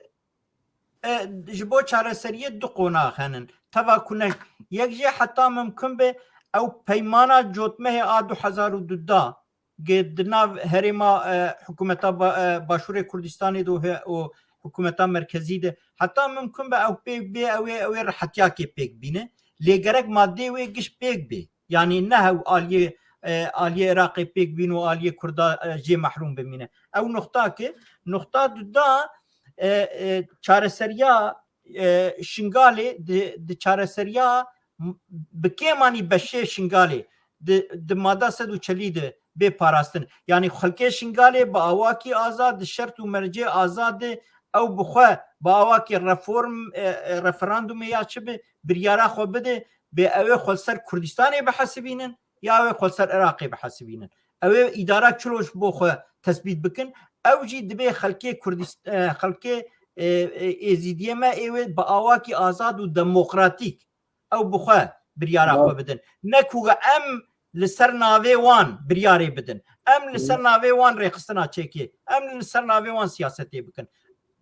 e, ji bo çareseriyê du qonax henin. Teva ku ne, yek jê heta mimkun be ew peymana cotmehê a du hezar û duda ge di nav herêma, e, hikûmeta ba-, e, Başûrê Kurdistanê de û he-, û hikûmeta merkezî de heta mimkun be ew pêk bê, ew ê, ew ê rehetiyakê pêk bîne. Lê gerek madeyê wê giş pêk bê. Yanî ne hew aliyê, e, aliyê Iraqê pêk bîn û aliyê Kurda, e, jê mehrûm bimîne. Ew nuxta ki, nuxta duda, e, e, çareseriya, e, Şingalê di, di çareseriya m-, bi kêmanî beşê Şingalê di, di mada sed û çelî de bê parastin. Yanî xelkê Şingalê bi awakî azad, di şert û mercê azad de ew bi xwe bi awakî reform, e, e, referandumê ya çi bi biryara xwe bide, bê ew ê xwe li ser Kurdistanê bihesibînin ya ew ê xwe li ser Iraqê bihesibînin. Ew ê îdara çilo ji bo xwe tesbît bikin. Ew jî dibê xelkê Kurdist-, e, xelkê, e, e, Êzîdiyê me ê wê bi awakî azad û demokratîk ew bi xwe biryara Bravo. xwe bidin. Ne ku em li ser navê wan biryarê bidin. Em li ser navê wan rêxistina çêkê. Em li ser navê wan siyasetê bikin.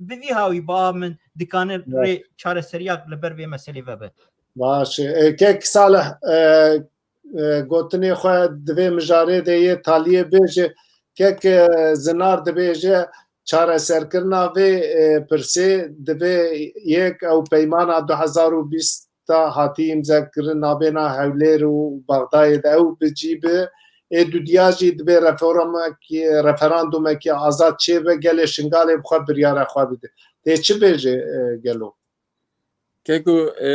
Bi vî hawî ba min dikane Baş. rê çareseriyak li ber vê meselê vebe. Baş. E, kek Salih, e, e, gotinê xwe di vê mijarê de yê taliyê bêje. Kek, e, Zinar dibêje çareserkirina vê, e, pirsê divê yek ew peymana du hezar û bîst ta hatî îmzekirin nabêna Hewlêr û Bexdayê de ew bi cî bi. Ê dudiya jî dibê reformekî, referandumekî azad çêbe, gelê Şingalê bi xwe biryara xwe bide. Tê çi bêje, e, gelo? Keko, e,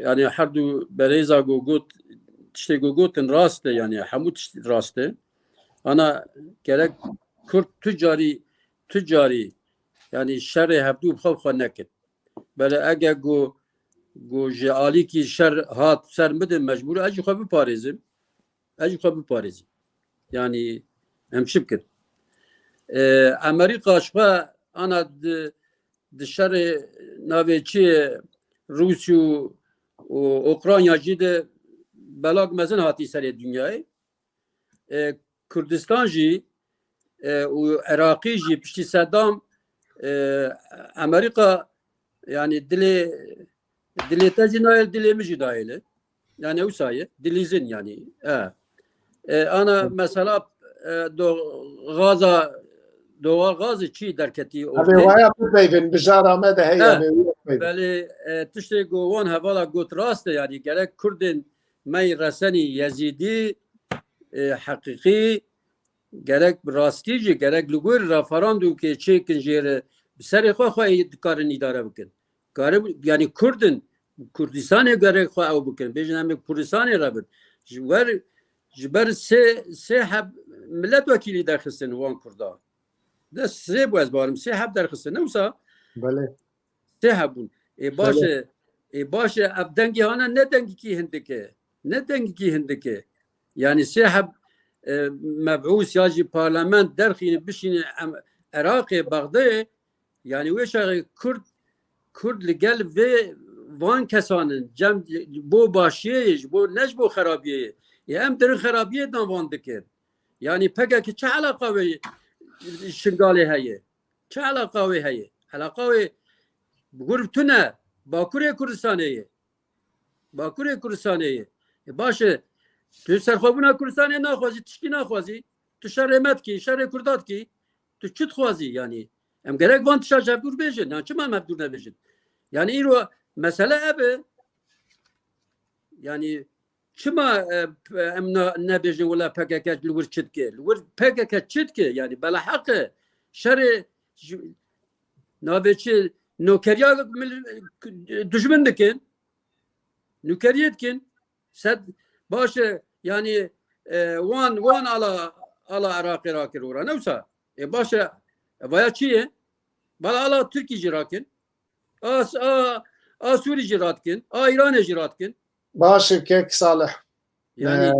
yani her du berêza go got, tiştê go gotin rast e, yani hemû tişt rast e. Ana gerek Kurd tu carî, tu carî, yani şerê hevdû bi xwe bi xwe nekin. Belê ege go, go ji alîkî şer hat ser min de mecbûr ez jî xwe biparêzim. Ez jî xwe biparêzim. Yani em çi bikin? E, Amerîka ji xwe ana di, di şerê navê çi Rûsya û, û Ukrayna jî de belak mezin hatî serê dinyayê. E, Kurdistan jî, e, û Iraqî jî piştî Sedam, e, Amerîka, yani dilê, dilê te jî nayê, dilê min jî dayê li. Yani ew sayê, dilîzin yani. E. E, ana Evet. mesela, e, do, gaza, doğal gazı çi derketî Abi ortê. Waya bipeyvin, bijara me de heye, E, me wî bipeyvin. Belê, e, tiştê go wan hevala got rast e, yani gerek Kurdên me yî resenî Yezîdî, e, heqîqî, gerek bi rastî jî, gerek li gor referandûmkê çêkin jê re, bi serê xwe xwe ê dikarin îdare bikin. Karin, yani Kurd in, Kurdistanê gerek xwe ew bikin. Bêjin em ê Kurdistanê re bin. Ji wer, ji ber sê, sê heb milletvekîlî derxistin wan Kurda. De sê bû ez barim, sê heb derxistin. Ne wisa? Belê. Sê heb bûn. Ê baş e, ê baş e, ev dengê hane ne dengekî hindik e. Ne dengekî hindik e. Yani sê heb, e, mebûs ya jî parlament derxîne bişîne em, Iraqê, Bexdayê, yani wê şerê Kurd, Kurd li gel vê van kesan in, cem bo başiyê, ji bo, ne ji bo xerabiyê. Ê em dirin xerabiyê dan van dikin. Yani P K K çi eleqa wê Şingalê heye? Çi eleqa wê heye? Eleqa wê bi gur tune. Bakurê Kurdistanê ye. Bakurê Kurdistanê ye. E, baş e. Tu serxwebûna Kurdistanê naxwazî, tiştî naxwazî. Tu şerê me dikî, şerê Kurda dikî. Tu çi dixwazî yani? Em gerek van tişa ji hevdûr bêjin. Yan çima em hevdûr nebêjin? Yani îro mesele ev e. Yani çima, e, em na-, nebêjin wela P K K li wir çi dike? Li wir P K K çi dike? Yani bela heq e. Şerê ji-, navê çi nokeriya mil-, dijmin dikin. Nûkeriyê dikin. Sed baş e, yani, e, wan, wan ala, ala Iraqê rakir ora. Ne wisa? E, baş e, e, vaya çi ye? Bala ala Tirkî jî rakin. A, a, a Sûrî jî radikin. A Îranê jî radikin. Baş e, kek Salih. Yani, e,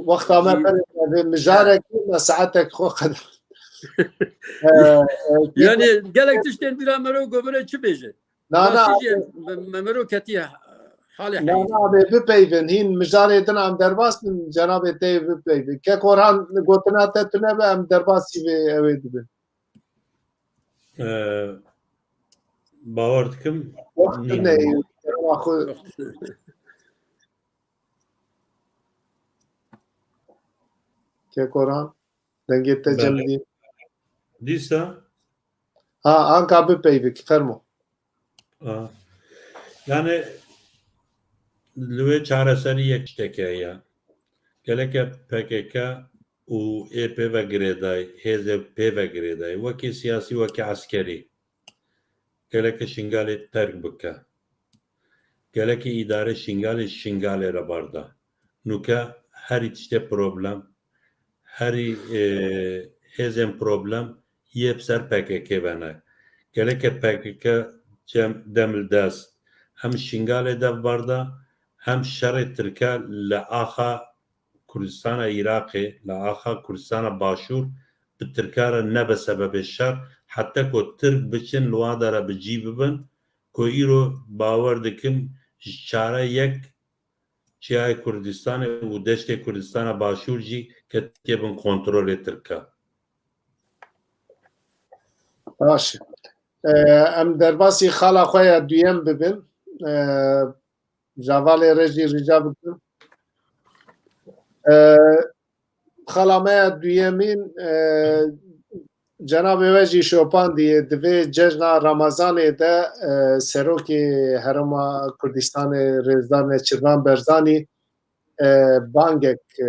wexta me e, pere keve, mijarek, e, me saetek xwe qedand. E, e, yani, gelek tiştên bîra mero govere çi bêje? Na, na, me, me mero ketiye halê na, heyî. Na, bê bipeyvin, hîn mijarê din em derbas bin, cenabê te bipeyvin. Kek Orhan, gotina te tune be, em derbasî vê ewê dibin. E, bawer dikim, Wext nîne. Neyê, kerema xwe. Kek Orhan, dengê te Bele. Cem dî. Dîsa? Ha, anka bipeyvik, fermo. A. Yani, li wê çareserî yek tiştek heye. Geleke P K K û ê pê ve girêdayî, hêzê pê ve girêdayî, wekî siyasî, wekî eskerî, geleke Şingalê terk bike. Geleke îdare Şingalê, Şingalê re bar da. Nûke herî tiştê problem, herî, e, hêzên problem yê bi ser P K K ve ne. Geleke P K K cem demildest hem Şingalê dev bar da, hem şerê Tirke li axa Kurdistana Iraqê, li axa Kurdistana Başûr bi Tirka re nebe sebebê şer, heta ku Tirk biçin li wan dere bi cî bibin, ku îro bawer dikim ji çare yek çiyayê Kurdistanê û deştê Kurdistana Başûr jî ketiye bin kontrolê Tirka. Baş e. Em derbasî xala xwe ya duyem bibin. E, Ji hevalê re jî rica bikim. E, xala me ya duyemîn, e, cenabê we jî şopandî, divê cejna Ramazanê de, e, Serokê Herêma Kurdistanê Rêzdar Neçîrvan Berzanî, e, bangek, e,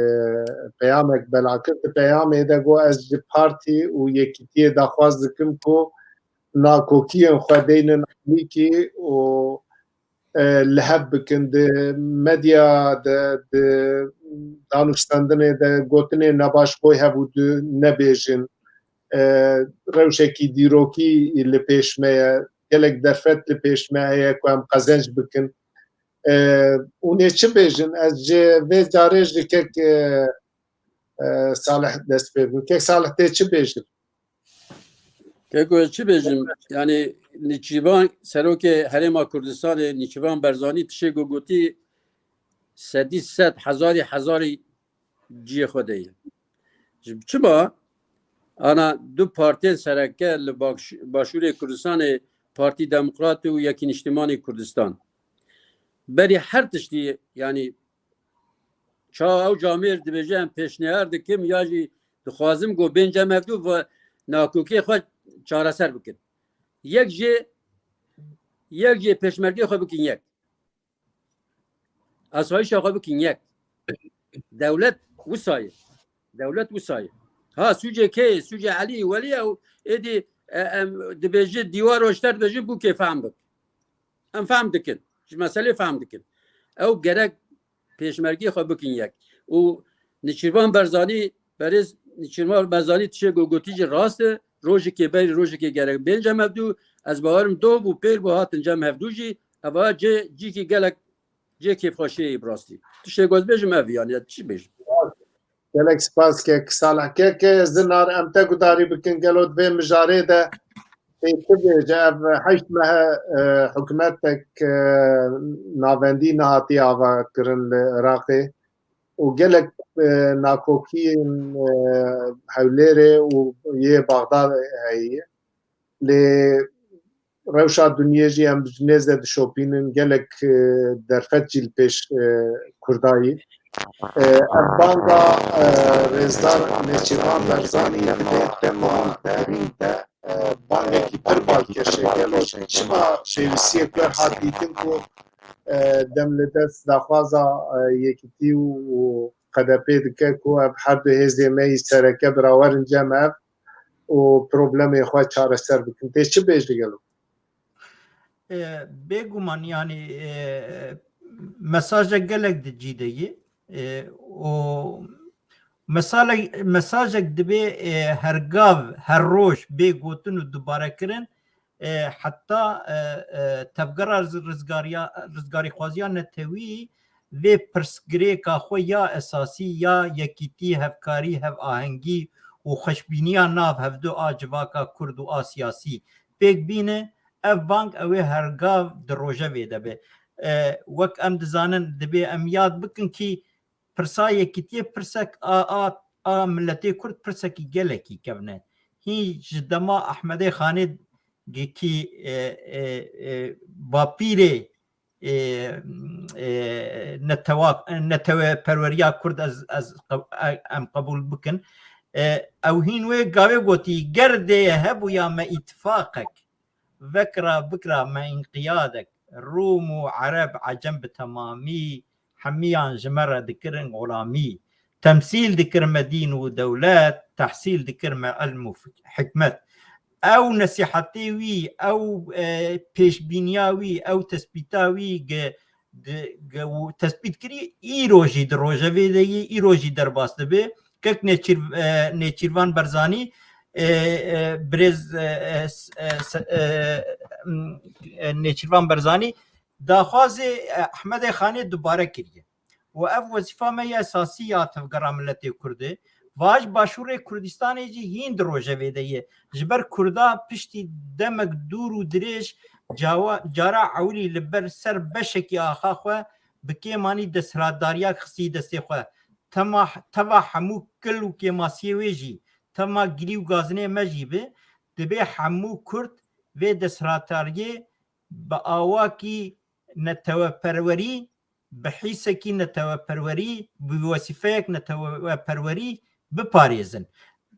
peyamek bela kir. Di peyamê de got, ez ji partî û yekîtiyê daxwaz dikim ku nakokiyên xwe deynin alîkî û, e, li hev bikin. Di medya de, di danûstendinê de gotinên nebaş boy hev û du nebêjin. E, rewşekî dîrokî li pêş me ye. Gelek derfet li pêş me heye ku em qezenc bikin. E, hûn ê çi bêjin? Ez ji vê carê ji kek, e, e, Salih dest pê bikim. Kek Salih tê çi bêjin? Keko, ez çi bêjim? Yani Nîçîrvan, Serokê Herêma Kurdistanê, Nîçîrvan Berzanî tişê ku gotî sedî sed, hezarî hezarî cihê xwe de ye. Ji çima? Ana du partiyên sereke li Baş-, Başûrê Kurdistanê, Partî Demokrat û Yekî Niştimanî Kurdistan. Berî her tiştî, yani çawa ew camêr dibêje, em pêşniyar dikim ya jî dixwazim ku bên cem hevdû ve nakokiyê xwe çareser bikin. Yek jê, yek jê pêşmergê xwe bikin yek. Asayişa xwe bikin yek. Dewlet wisa ye. Dewlet wisa ye. Ha, sûcê kê ye? Sûcê Elî Welî ye û êdî, e, em dibêjin dîwar û ji te dibêjin bûkê fehm bik. Em fehm dikin. Ji meselê fehm dikin. Ew gerek pêşmergê xwe bikin yek. Û Nîçîrvan Berzanî, berêz Nîçîrvan Berzanî tişê ku gotî jî rast e. Rojekê berî rojekê gerek bên cem hevdû. Ez bawerim doh bû, pêr bû, hatin cem hevdû jî. Eva cê, cîkî gelek cê kêfxweşiyê yê bi rastî. Tiştê ku ez bêjim ev, yani, çi bêjim? Gelek spas kek Salih. Kek Zinar, em te gudarî bikin, gelo di vê mijarê de tê çi bêje? Ev heşt mehe, e, hikûmetek, e, navendî nehatiye ava kirin li Iraqê û gelek, e, nakokiyên, e, Hewlêrê û yê Bexdad heye. Lê rewşa dinyê jî em ji nêz de dişopînin, gelek, e, derfet jî li pêş, e, Kurda yî. E, ev banga, e, rêzdar Nêçîrvan Barzanî dibê dema derî de, e, bangekî pir balkêş e. Gelo çima pêwîstiyek wer hat dîtin ku, e, dem li dest daxwaza, e, Yekîtî û, û H D P dike ku ev her du hêzê me yî sereke birawerin cem ev û problemê xwe çareser bikin. Tê çi bêjî gelo? E, bêguman, yani, e, mesajek gelek di cî de yê. E, û mesale-, mesajek dibê, e, her gav, her roj bê gotin û dubare kirin, e, heta, e, e, tevgera riz-, rizgariya, rizgarîxwaziya netewî vê pirsgirêka xwe ya esasî ya yekîtî, hevkarî, hevahengî û xweşbîniya nav hevdu a civaka Kurd û a siyasî pêk bîne, ev bang ew ê her gav di rojevê de be. E, wek em dizanin, dibê em yad bikin kî pirsa yekîtiyê pirsek a, a, a miletê Kurd pirsekî gelekî kevn e. Hîn ji dema Ehmedê Xanê gi-, kî, e, e, e, bapîrê, e, e, netewa-, neteweperweriya Kurd ez, ez qe-, e, em qebûl bikin. E, ew hîn wê gavê gotî, ger dê hebûya me îtifaqek, vekira bikira me înqiyadek, Rûm û Ereb, Ecem bi temamî, hemiyan ji me re dikirin xulamî. Temsîl dikir me dîn û dewlet, tehsîl dikir me ilm û fik-, hikmet. Ew nesîhetê wî, ew, e, pêşbîniya wî, ew tespîta wî ge-, di-, ge-, û tespît kirî, îro jî di rojevê de yî, îro jî derbas dibe. Kek Nêçîr-, e, Nêçîrvan Barzanî, e, e, birêz, e, e, s-, e, se-, e, m, e, Nêçîrvan Barzanî daxwazê, e, Ehmedê Xanê dubare kiriye. Û ev wezîfa me ya esasî ya tevgera miletê Kurd e. Vaj Başûrê Kurdistanê jî hîn di rojevê de ye. Ji ber Kurda piştî demek dûr û dirêj cawa-, cara ewilî li ber ser beşekî axa xwe bi kêmanî desthilatdariya xistî destê xwe. Tema, teva hemû kil û kêmasiyê wê jî, tema gilî û gazinê me jî bi, dibê hemû Kurd vê desthilatdariyê bi awakî neteweperwerî, bi hîsekî neteweperwerî, bi wesîfeyek neteweperwerî biparêzin.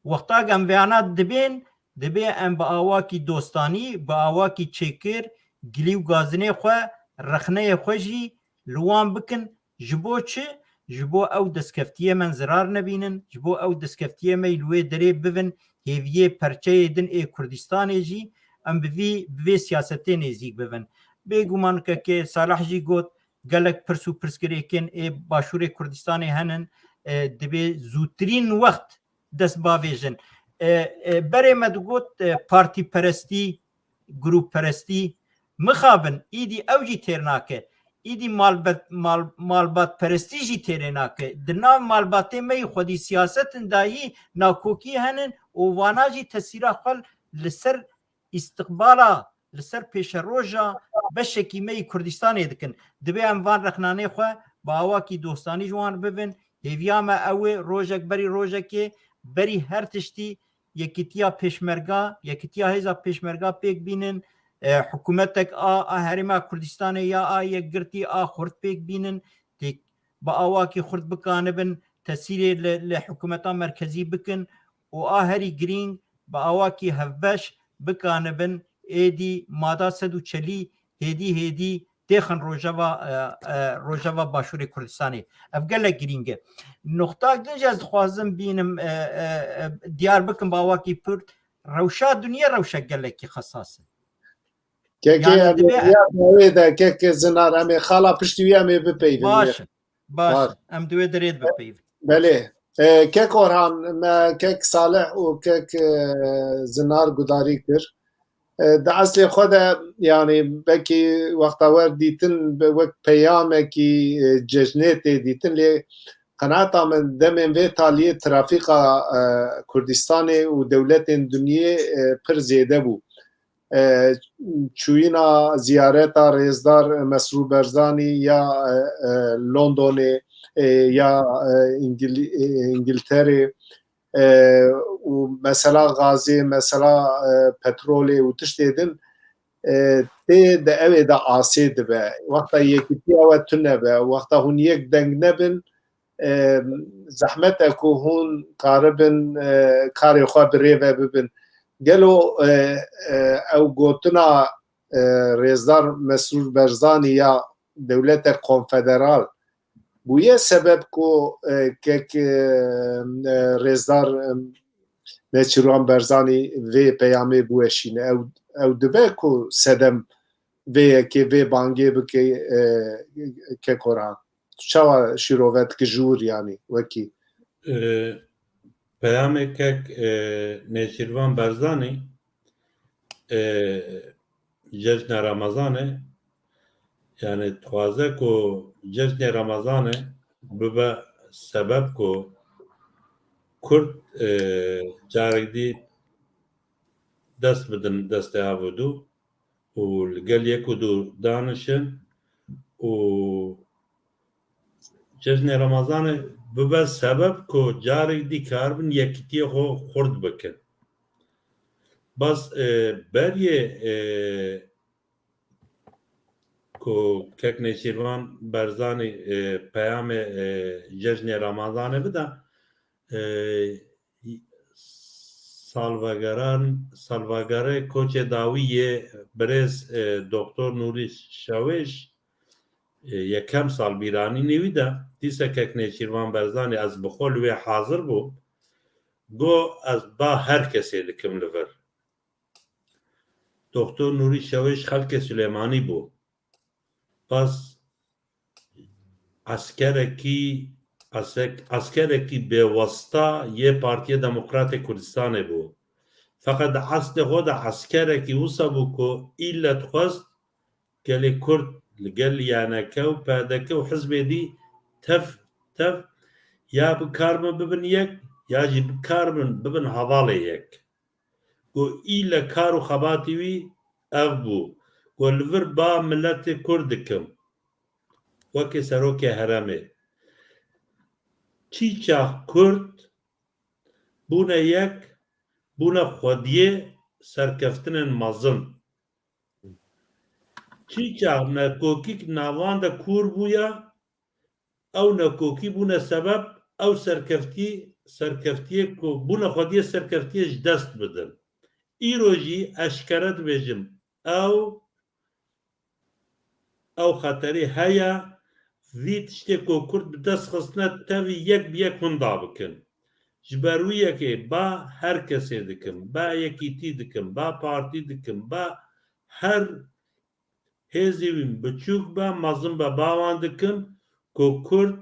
Wexta em vêyana dibên, dibê em bi awakî dostanî, bi awakî çêkir, gilî û gazinê xwe, rexneyê xwe jî li wan bikin. Ji bo çi? Ji bo ew destkeftiyê me zirar nebînin, ji bo ew destkeftiyê me li wê derê bivin, hêviyê perçeyê din ê Kurdistanê jî em bi vî, bi vê siyasetê nêzîk bibin. Bêguman kekê Salih jî got, gelek pirs û pirsgirêkên ê Başûrê Kurdistanê henin, e, dibê zûtirîn wext dest bavêjin. E, e, berê me digot, e, partîperestî, grûpperestî, mixabin, îdî ew jî têr nake. Îdî malbat, mal-, malbatperestî jî têrê nake. Di nav malbatê me yî xwedî siyasetin dayî nakokî henin û vana jî tesîra xwe li ser îstiqbala, li ser pêşeroja beşekî me yî Kurdistanê dikin. Dibê em van rexnanê xwe bi awakî dostanî ji wan bibin. Hêviya me ew ê rojek berî rojekê, berî her tiştî yekîtiya pêşmerga, yekîtiya hêza pêşmerga pêk bînin. E, hikûmetek a, a Herêma Kurdistanê ya a yekgirtî a xurt pêk bînin. Têk bi awakî xurt bikanibin tesîrê li, li hikûmeta merkezî bikin û a herî girîng bi awakî hevbeş bikanibin êdî mada sed û çelî hêdî hêdî têxin rojeva, e, e, rojeva Başûrê Kurdistanê. Ev gelek girîng e. Noxtak din jî ez dixwazim bînim, e, e, e, diyar bikim bi awakî pir, rewşa dinyê rewşek gelekî xesas e. Kekê, yani, em dibê ya dawê de, kekê Zinar, em ê xala piştî wî em ê bipeyvin. Baş, baş. Baş. Em di wê derê de bipeyvin. Belê. E, kek Orhan, me kek Salih û kek, e, Zinar gudarî kir. E, di eslê xwe de, yanî belkî wexta wer dîtin, be-, wek peyamekî, e, cejnê tê dîtin, lê qenaeta min demên vê taliyê trafîka, e, Kurdistanê û dewletên dinyê, e, pir zêde bû. E, çûyîna ziyareta rêzdar Mesrûr Barzanî ya, e, e, Londonê, e, ya, e, Îngil-, e, Îngilterê, e, û mesela gazê, mesela, e, petrolê û tiştê din, e, tê de ew ê de asê dibe. Wexta yekîtiya we tune be, wexta hûn yek deng nebin, e, zehmet e ku hûn karibin, e, karê xwe bi rê ve bibin. Gelo, e, e, ew gotina, e, rêzdar Mesrûr Barzanî ya dewletek konfederal bûye sebeb ku, e, kek, e, e, rêzdar, e, Nêçîrvan Barzanî vê peyamê biweşîne? Ew, ew dibe ku sedem vê yekê, vê bangê bike, e, kek Orhan? Tu çawa şîrove dikî ji wir, yanî wekî? E, peyamê kek, e, Nêçîrvan Barzanî, e, cejna Ramazanê, yanî dixwaze ku cejnê Ramazanê bibe sebeb ku Kurd, e, carek dî dest bidin destê hev û du û li gel yek û du danişin û cejnê Ramazanê bibe sebeb ku carek dî karibin yekîtiyê xwe xurt bikin. Bas, e, beriyê, e, ku kek Nêçîrvan Barzanî, e, peyamê, e, cejnê Ramazanê bide, e, salvegeran, salvegerê koçê dawî yê birêz, e, Doktor Nûrî Şewêş, e, yekem salbîranînê wî de, dîsa kek Nêçîrvan Barzanî, ez bi xwe li wê hazir bûm, got, ez ba her kesê dikim li vir. Doktor Nûrî Şewêş xelkê Silêmanî bû. Bas eskerekî, esek-, eskerekî bêwasta yê Partiya Demokratê Kurdistanê bû. Feqet di eslê xwe de eskerekî wisa bû ku îlle dixwest gelê Kurd li gel Y N K û P D K û hizbê dî tev, tev ya bikaribin bibin yek, ya jî bikaribin bibin hevalê yek. Ku île kar û xebatî wî ev bû. Ku li vir ba miletê Kurd dikim. Wekî serokê herêmê. Çîçax Kurd bûne yek, bûne xwediyê serkeftinên mezin. Çîçax nekokîk navan de kûr bûya, ew nekokî bûne sebeb ew serkeftî, serkeftiyê ku bûne xwediyê serkeftiyê ji dest bidin. Îro jî eşkere dibêjim, ew, ew xeterî heye, vî tiştê ku Kurd bi dest xistine tevî yek bi yek hûn dabikin. Ji ber wî yekê ba her kesê dikim, ba yekîtî dikim, ba partî dikim, ba her hêzê wî biçûk be, mezin be, ba wan dikim ku Kurd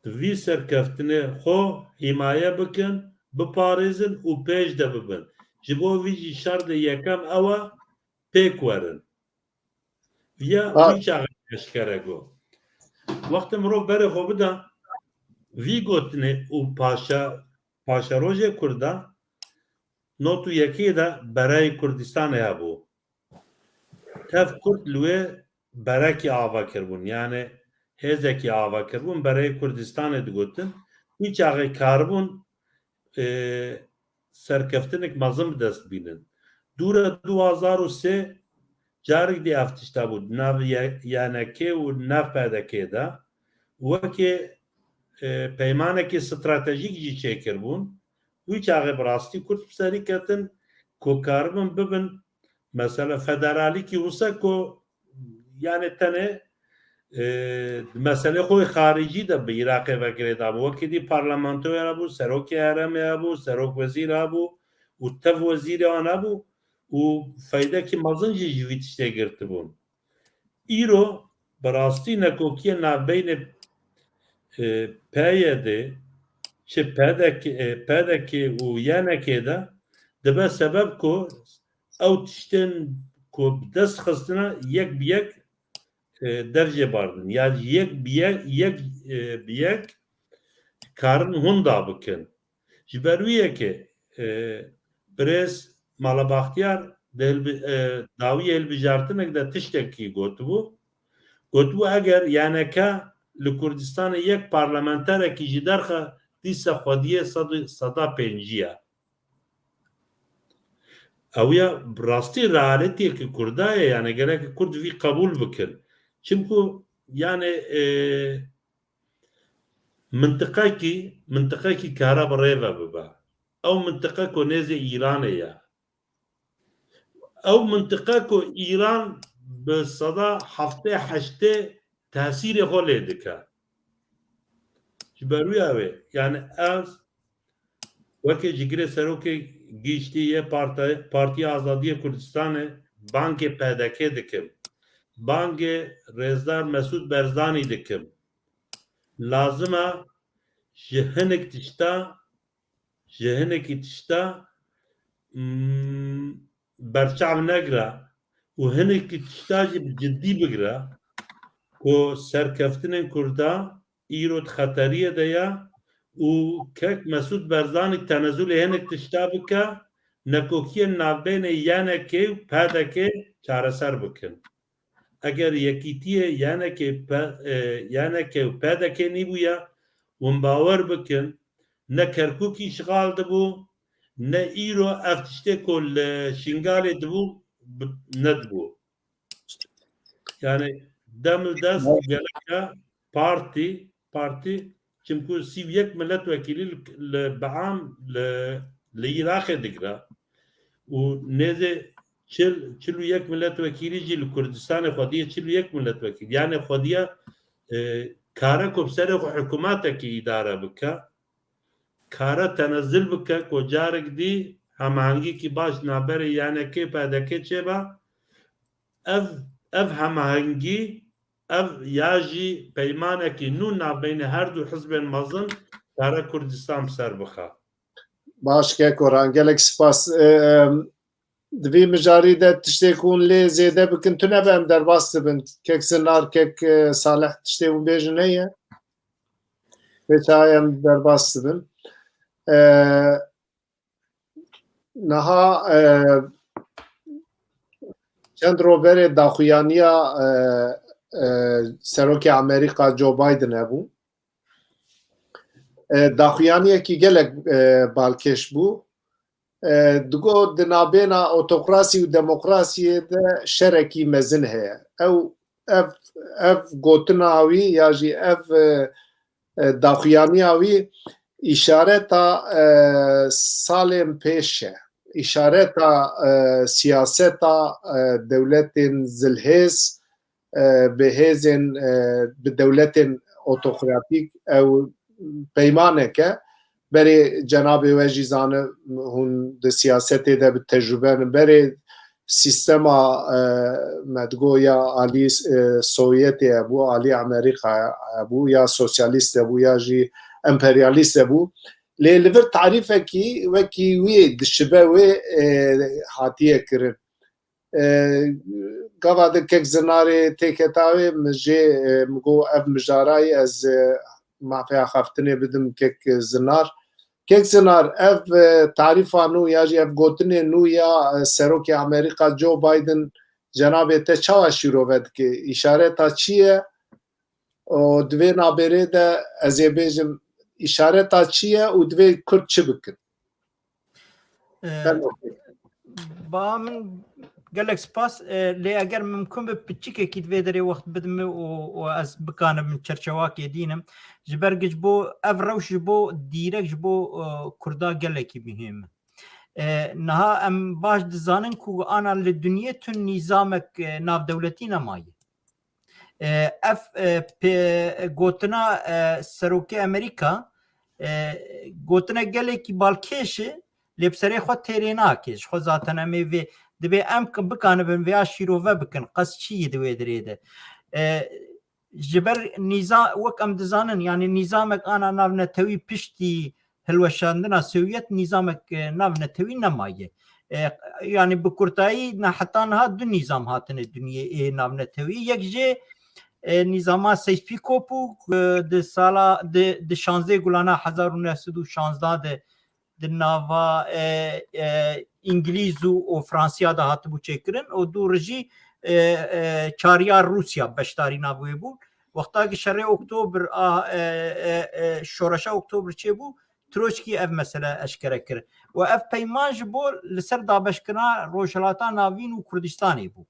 di vî serkeftinê xwe hîmaye bikin, biparêzin û pêş de bibin. Ji bo vî jî şerdê yekem ew e, pêk werin. Ya Ha. Wî çaxê eşkere got. Wextê mirov berê xwe bida vî gotinê û paşa, paşerojê Kurda not û yekê de bereyê Kurdistanê hebû. Tev Kurd li wê berekî ava kiribûn, yanî hêzekî ava kiribûn, bereyê Kurdistanê digotin. Wî çaxê karibûn, e, serkeftinek mezin bi dest bînin. Dûre du hazar û sê carek dî ev tişta bû, di nav Y-, Y N K û nav P D K de wekî, e, peymanekî stratejîk jî çêkiribûn. Wî çaxê bi rastî Kurd bi serî ketin ku karibin bibin, mesela, federalîkî wisa ku, yanî tenê, e, di meselê xwe xaricî de bi Iraqê ve girêdabû. Wekî dî parlamentoya hebû, serokê herêmê hebû, serok wezîr hebû û tev wezîrê wan hebû û feydekî mezin jî ji vî tiştê girtibûn. Îro bi rastî nekokiyê navbeynê, e, P Y D çi P D K, e, P D K û Y N K de dibe sebeb ku ew tiştên ku bi dest xistine yek bi yek, e, dercê bardin. Ya yek bi yek, yek, e, bi yek karin hûn da bikin. Ji ber wî yekê, e, birêz Mala Baxtiyar di hilbi-, e, dawiyê hilbijartinek de tiştekî gotibû. Gotibû, eger Y N K li Kurdistanê yek parlamenterekî ji derxe, dîsa xwediyê sed û, seda pêncî ye. Ew ya bi rastî realîtiyeke Kurda ye, yani gerek Kurd vî qebûl bikin. Çimku yani, e, mintiqekî, mintiqekî kare bi rê ve bibe. Ew mintiqe ku nêzê Îranê ye. Ew mintiqe ku Îran bi seda heftê heştê tesîrê xwe lê dike. Ji ber wî ew ê, yani ez wekî cigirê serokê giştî yê Parti-, Partiya Azadiya Kurdistanê bangê P D K dikim. Bangê Rêzdar Mesûd Barzanî dikim. Lazim e ji hinek tişta, ji hinekî tişta, mm, berçav negire û hinekî tişta jî bi cidî bigire ku serkeftinên Kurda îro di xeteriyê de ye û kek Mesûd Barzanî tenezulê hinek tişta bike, nekokiyên navbeyne Y N K û P D K çareser bikin. Eger yekîtiyê Y N K, P-, e, Y N K û P D K nîbûye, hûn bawer bikin, ne Kerkûk îşxal dibû, ne îro ev tiştê ku li Şingalê dibû, bi-, nedibû. Yani dem li dest geleke partî, partî, çimku sî û yek miletwekîlî li, li, bi am li, li Iraqê digire û nêzê çil, çil û yek miletwekîlî jî li Kurdistanê xwediyê çil û yek miletwekîlî. Yani xwediya, e, kare ku bi serê xwe hikûmetekî îdare bike, kare tenezil bike ku carek dî hemahengiyekî baş navberê Y N K P D K çêbe. Ev, ev hemahengî, ev ya jî peymanekî nû navbeyne her du hizbên mezin kare Kurdistan bi ser bixe. Baş, kek Orhan, gelek spas. E, e, di vî mijarî de tiştê ku hûn lê zêde bikin tune be, em derbas dibin. Kek Zinar, kek, e, Salih, tiştê hûn bêjin heye? Pê çawa em derbas dibin. E, niha, e, çend roj berê daxuyaniya, e, e, Serokê Amerîka Joe Biden hebû. E, daxuyaniyekî gelek, e, balkêş bû. E, digot di nabêna otokrasî û demokrasiyê de şerekî mezin heye. Ew, ev, ev gotina wî ya jî ev, e, e, daxuyaniya wî îşareta, e, salên pêş e. Îşareta, e, siyaseta, e, dewletên zilhêz, e, bi hêzên, e, bi dewletên otokratîk ew peymanek e. Berê cenabê we jî zane, hûn di siyasetê de bi tecrûbe ne. Berê sîstema, e, me digo ya alî, e, Sovyetê hebû, alî Amerîka hebû, ya sosyalîst hebû, ya jî emperyalîst hebû. Lê li vir tarîfekî wekî wî dişibe wê, e, hatiye kirin. E, gava de kek Zinarê têketa wê, min jê, e, min got ev mijarayî ez, e, mafê axaftinê bidim kek Zinar. Kek Zinar, ev, e, tarîfa nû ya jî ev gotinê nû ya, e, Serokê Amerîka Joe Biden cenabê te çawa şîrove dike? Îşareta çi ye? Û di vê navberê de ez ê bêjim, îşareta çi ye û divê Kurd çi bikin? Ee, ba min gelek spas. Ee, lê eger mimkun be piçikekî di vê derê wext bidim û, û ez bikanibim çerçewakê dînim. Ji ber giç bo ev rewş ji bo dîrek ji bo, e, Kurda gelekî muhîm e. Ee, niha em baş dizanin ku ana li dinyê tu nîzamek, e, navdewletî nemaye. E, ev, e, pê-, gotina, e, serokê Amerîka, e, gotina gelekî balkêş e, lê bi serê xwe têrê nake. Ji xwe zaten em ê vê, divê em ki-, bikanibin vêya şîrove bikin, qas çi yî di wê dirê de. E, Ji ber nîza-, wek em dizanin, yani nîzamek ana navnetewî piştî hilweşandina Sovyet nîzamek, e, navnetewî nemaye. E, yani bi kurtayî ne heta niha du nîzam hatine dinyê ê navnetewî. Yek jê, e, nîzama Seyspîko bû, e, di sala, di, di şanzdeh Gulana hezar û neh sed û şanzdeh de di nava, e, e, Îngilîz û, û Fransiya de hatibû çêkirin û dû rijî, e, e, çariya Rûsya beşdarî nav wê bû. Wexta ki şerê Oktober a, e, e, e, şoreşa Oktober çêbû, Troçkî ev mesele eşkere kir. Û ev peyman ji bo li ser dabeşkirina Rojhilata Navîn û Kurdistanê bû.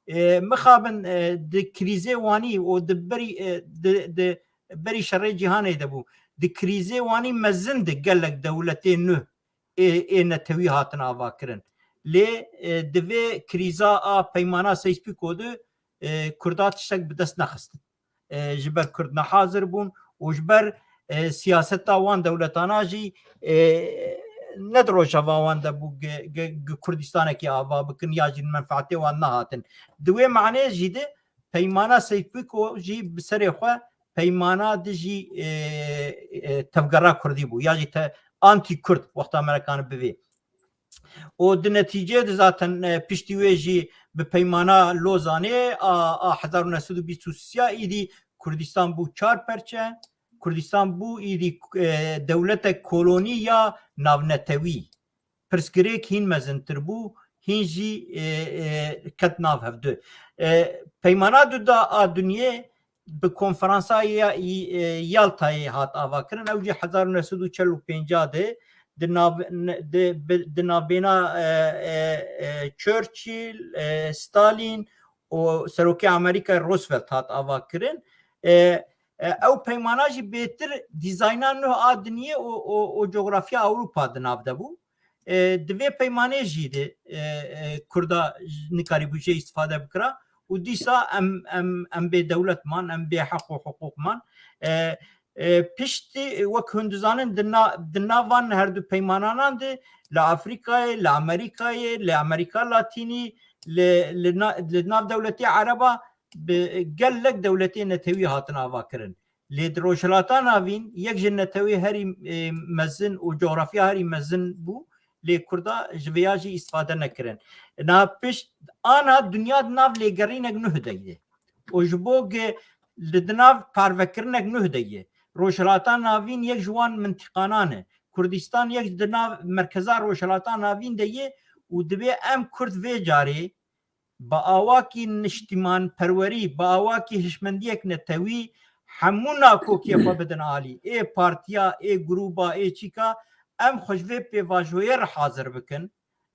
E, mixabin, e, di krîzê wanî û di berî, e, di, di berî şerê cîhanê de bû. Di krîzê wanî mezin di gelek dewletê nû ê, ê netewî hatin avakirin. Lê, e, di vê krîza a peymana Seyspîko de, e, Kurda tiştek bi dest nexistin. E, ji ber Kurd nehazir bûn û ji ber, e, siyaseta wan dewletana jî, e, ne di rojeva wan de bû gi, gi, gi Kurdistanekî ava bikin ya jî menfaatê wan nehatin. Di wê manê jî de peymana Seypiko jî bi serê xwe peymana dijî, e, e, tevgera Kurdî bû ya jî te, anti-Kurd wexta me re kanib bivê. Û di netîcê de zaten, e, piştî wê jî bi peymana Lozanê a, a hezar û neh sed û bîst û sê ya îdî Kurdistan bû çar perçe. Kurdistan bû îdî, e, dewletek kolonî ya navnetewî. Pirsgirêk hîn mezintir bû, hîn jî, e, e, ket nav hevdu. E, peymana du da a dinyê bi konferansa ya, e, Yaltayê hat avakirin. Ew jî hezar û neh sed û çel û pênc de di nav-, di, bi, di navbêna, e, e, e, Churchill, e, Stalin û Serokê Amerîka Roosevelt hat avakirin. E, e, ew peymana jî bêtir dîzayna nuh a dinyê û, û, û coğrafya Ewropa di nav de bû. E, di vê peymanê jî de, e, e, Kurda nikarîbû jê îstifade bikira û dîsa em, em, em bê dewlet man, em bê heq û hiqûq man. E, e, piştî, wek hûn dizanin, di na-, di nav van her du peymananan de li Afrîkayê, li Amerîkayê, li Amerîka Latînî, li, li na-, li nav dewletê Ereba bi gelek dewletê netewî hatin avakirin. Lê di Rojhilata Navîn yek ji netewê herî, e, mezin û coğrafya herî mezin bû, lê Kurda ji vêya jî îstifade nekirin. Niha pişt ana dinya di nav lêgerînek nuh de ye. Û ji bo ge li di nav parvekirinek nuh de ye. Rojhilata Navîn yek ji wan mintîqanan e. Kurdistan yek di nav merkeza Rojhilata Navîn de ye û divê em Kurd vê carê bi awakî niştîmanperwerî, bi awakî hişmendiyek netewî hemû nakokiyê xwe bidin alî. Ê partiya, ê grûba, ê çîka, em xwe ji vê pêvajoyê re hazir bikin.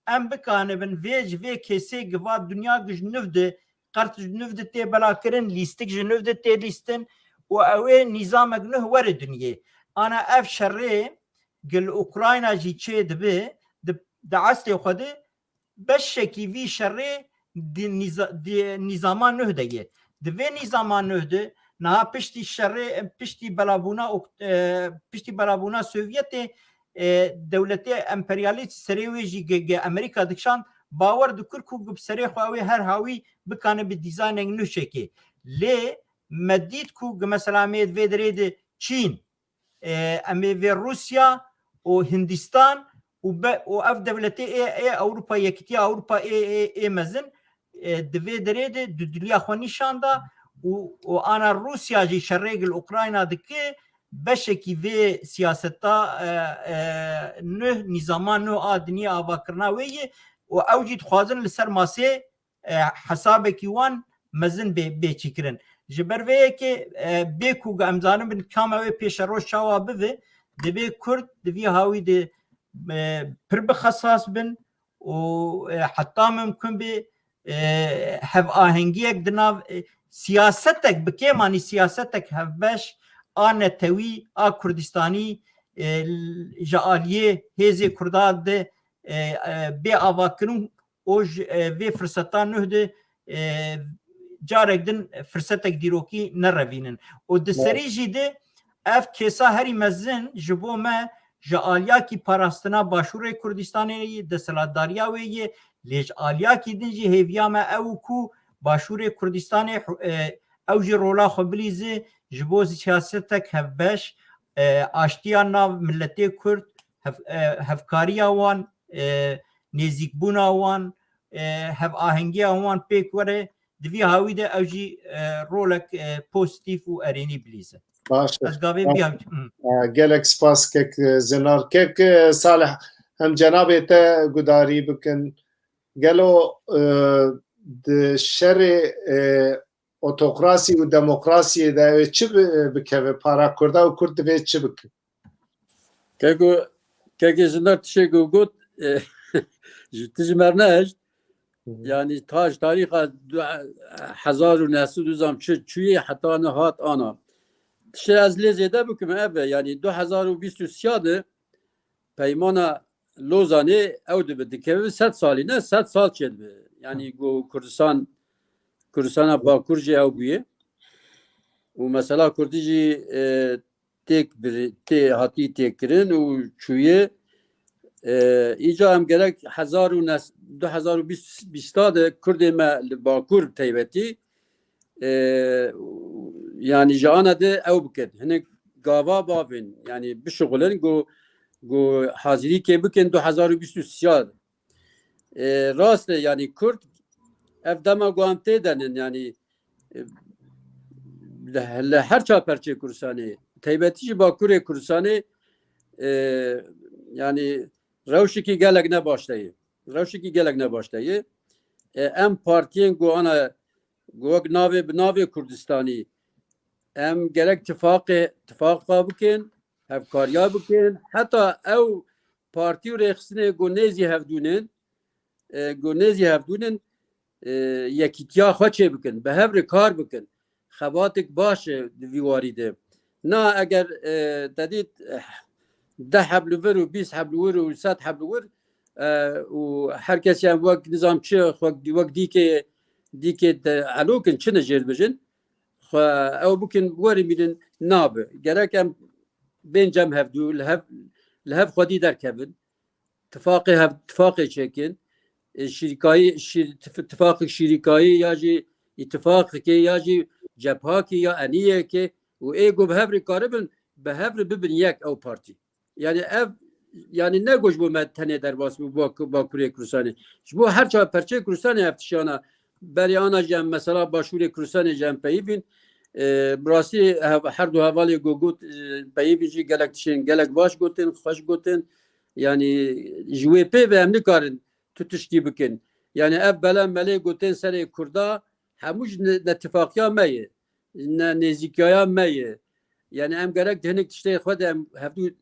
Em bikanibin vê ji vê kesê giva dinya gi ji nûv de, qert ji nûv de tê belakirin, lîstik ji nûv de tê lîstin û ew ê nîzamek nuh were dinyê. Ana ev şerê gi li Ukrayna jî çê dibe, di, di eslê xwe de beşekî vî şerê di nîza-, di nîzama nuh de ye. Di vê nîzama nuh de niha piştî şerê, piştî belabûna Ok-, e, piştî belabûna Sovyetê, e, dewletê emperyalîst serê wê jî ge-, ge Amerîka dikişand, bawer dikir ku bi serê xwe ew ê her hawî bikane bi dîzaynek nuh çêkê. Lê me dît ku gi mesela em ê vê derê de Çîn, e, em ê vê Rûsya û Hindistan û be-, û ev dewletê ê, ê Ewropa, Yekîtiya Ewropa ê, ê, ê mezin, e, di vê derê de dudiliya xwe nîşan da û, û ana Rûsya jî şerê gil Ukrayna dike, beşekî vê siyaseta, e, e, nuh, nîzama nuh a dinyê avakirina wê ye û ew jî dixwazin li ser masê e, hesabekî wan mezin bê, bê çêkirin. Ji ber vê yekê, e, bê ku em zanibin kam ew ê pêşeroj çawa bibe, divê Kurd di vî hawî de, e, pir bi xesas bin û, e, heta mimkun be, e, hevahengiyek di nav, e, siyasetek bi kêmanî siyasetek hevbeş a netewî a Kurdistanî, e, ji aliyê hêzê Kurdan de, e, e, bê avakirin û ji, e, vê firseta nuh de, e, carek din firsetek dîrokî nerevînin. Û di serî jî de ev kêsa herî mezin ji bo me ji aliyakî parastina Başûrê Kurdistanê yê, desthilatdariya wê yê, lê ji aliyakî din jî hêviya me ew ku Başûrê Kurdistanê, e, ew jî rola xwe bilîze ji bo siyasetek hevbeş, e, aştiya nav miletê Kurd, hev-, e, hevkariya wan, e, nêzîkbûna wan, e, hevahengiya wan pêk were, di vî hawî de ew jî, e, rolek, e, pozîtîf û erênî bilîze. Baş e. Ez gavê vî hawî. Hı. E, gelek spas kek, e, Zinar. Kek, e, Salih, em cenabê te gudarî bikin. Gelo, e, di şerê, e, otokrasî û demokrasiyê de ew ê çi bi-, bikeve? Para Kurda û Kurd divê çi bikin? Keko, kekê Zinar tiştê ku got, e, ji tij me re nehişt. Hı hı. Yani ta ji tarîxa du-, hezar û neh sed û zam çi çûyê heta niha hat ana. Tiştê ez lê zêde bikim ev e, yani du hezar û bîst û sê de peymana Lozanê ew dibe, dikeve sed salî, ne sed sal çêdibe. Yani ku Kurdistan, Kurdistana Bakur jî ew bûye. Û mesela Kurdî jî, e, têk bir-, tê hatî têkirin û çûye. E, îca em gerek hezar û neh-, du hezar û bîst, bîsta de Kurdê me li Bakur taybetî, e, yani ji ana de ew bikin. Hinek gava bavên, yani bişuxulin, ku, ku hazirîkê bikin du hezar û bîst û sê. E, rast e, yani Kurd ev dema ku em tê de nin, yani, e, li, li her çar perçê Kurdistanê, taybetî jî Bakurê Kurdistanê, e, yani rewşekî gelek ne baş de ye. Rewşekî gelek ne baş de ye. E, em partiyên ku ana, ku wek navê bi navê Kurdistanî, em gerek tifaqê, tifaqa bikin, hevkariya bikin. Heta ew partî û rêxistinê ku nêzî hevdûnin, e, ku nêzî hevdûnin, e, yekîtiya xwe çê bikin, bi hev re kar bikin. Xebatek baş e di vî warî de. Na eger, e, te dît, eh, deh heb li vir û bîst heb li wir û sed heb li wir, e, û her kes yan wek nizam çi, wek, wek dîkê, dîkê te elokin, çi ne jê dibêjin, xwe ew bikin, werin bînin, nabe. Gerek em bên cem hevdû, li hev, li hev xwedî derkevin. Tifaqê hev, tifaqê çêkin. E, şîrkayî, şîr-, tif-, tifaqek şîrkayî ya jî îtifaqekê ya jî cephakî ya eniyekê û ê ku bi hev re karibin, bi hev re bibin yek ew partî. Yani ev, yani ne ku ji bo me tenê derbas bû, bo Bakurê Kurdistanê. Ji bo her çar perçeyê Kurdistanê ev tiştana berê ana jî em mesela Başûrê Kurdistanê jî em peyivîn. E, bi rastî hev-, her du hevalê ku got, e, peyivî jî gelek tişên gelek baş gotin, xweş gotin. Yani ji wê pê ve em nikarin tu tiştî bikin. Yani ev bela melê gotin serê Kurda hemû ji ne-, netifaqiya me ye. Ne nêzîkiyaya me ye. Yani em gerek di hinek tiştê xwe de em hevdû,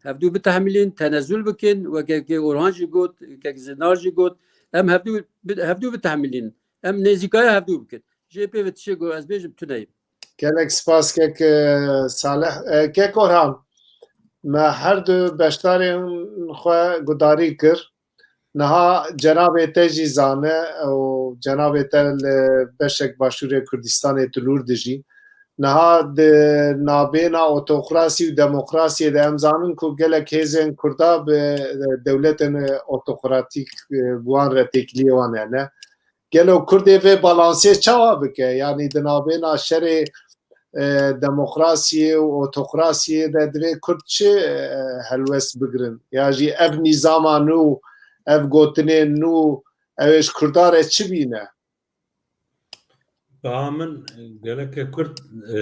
hevdû bitehmilîn, tenezul bikin, weke ke Orhan jî got, kek Zinar jî got, em hevdû bi-, hevdû bitehmilîn. Em nêzîkaya hevdû bikin. Jê pê ve tiştê ku ez bêjim tune ye. Gelek spas kek, e, Salih. E, kek Orhan, me her du beşdarên xwe gudarî kir. Niha cenabê te jî zane û cenabê te li beşek Başûrê Kurdistanê Tulûr dijî. Niha di nabêna otokrasî û demokrasiyê de em zanin ku gelek hêzên Kurda bi dewletên otokratîk, e, bi wan re têkiliyê wan hene. Gelo Kurdê vê balansê çawa bike? Yanî di nabêna şerê, e, demokrasiyê û otokrasiyê de divê Kurd çi, e, helwest bigirin? Ya jî ev nîzama nû, ev gotinên nû, ew ê ji Kurda re çi bîne? Baha min, geleke Kurd, e,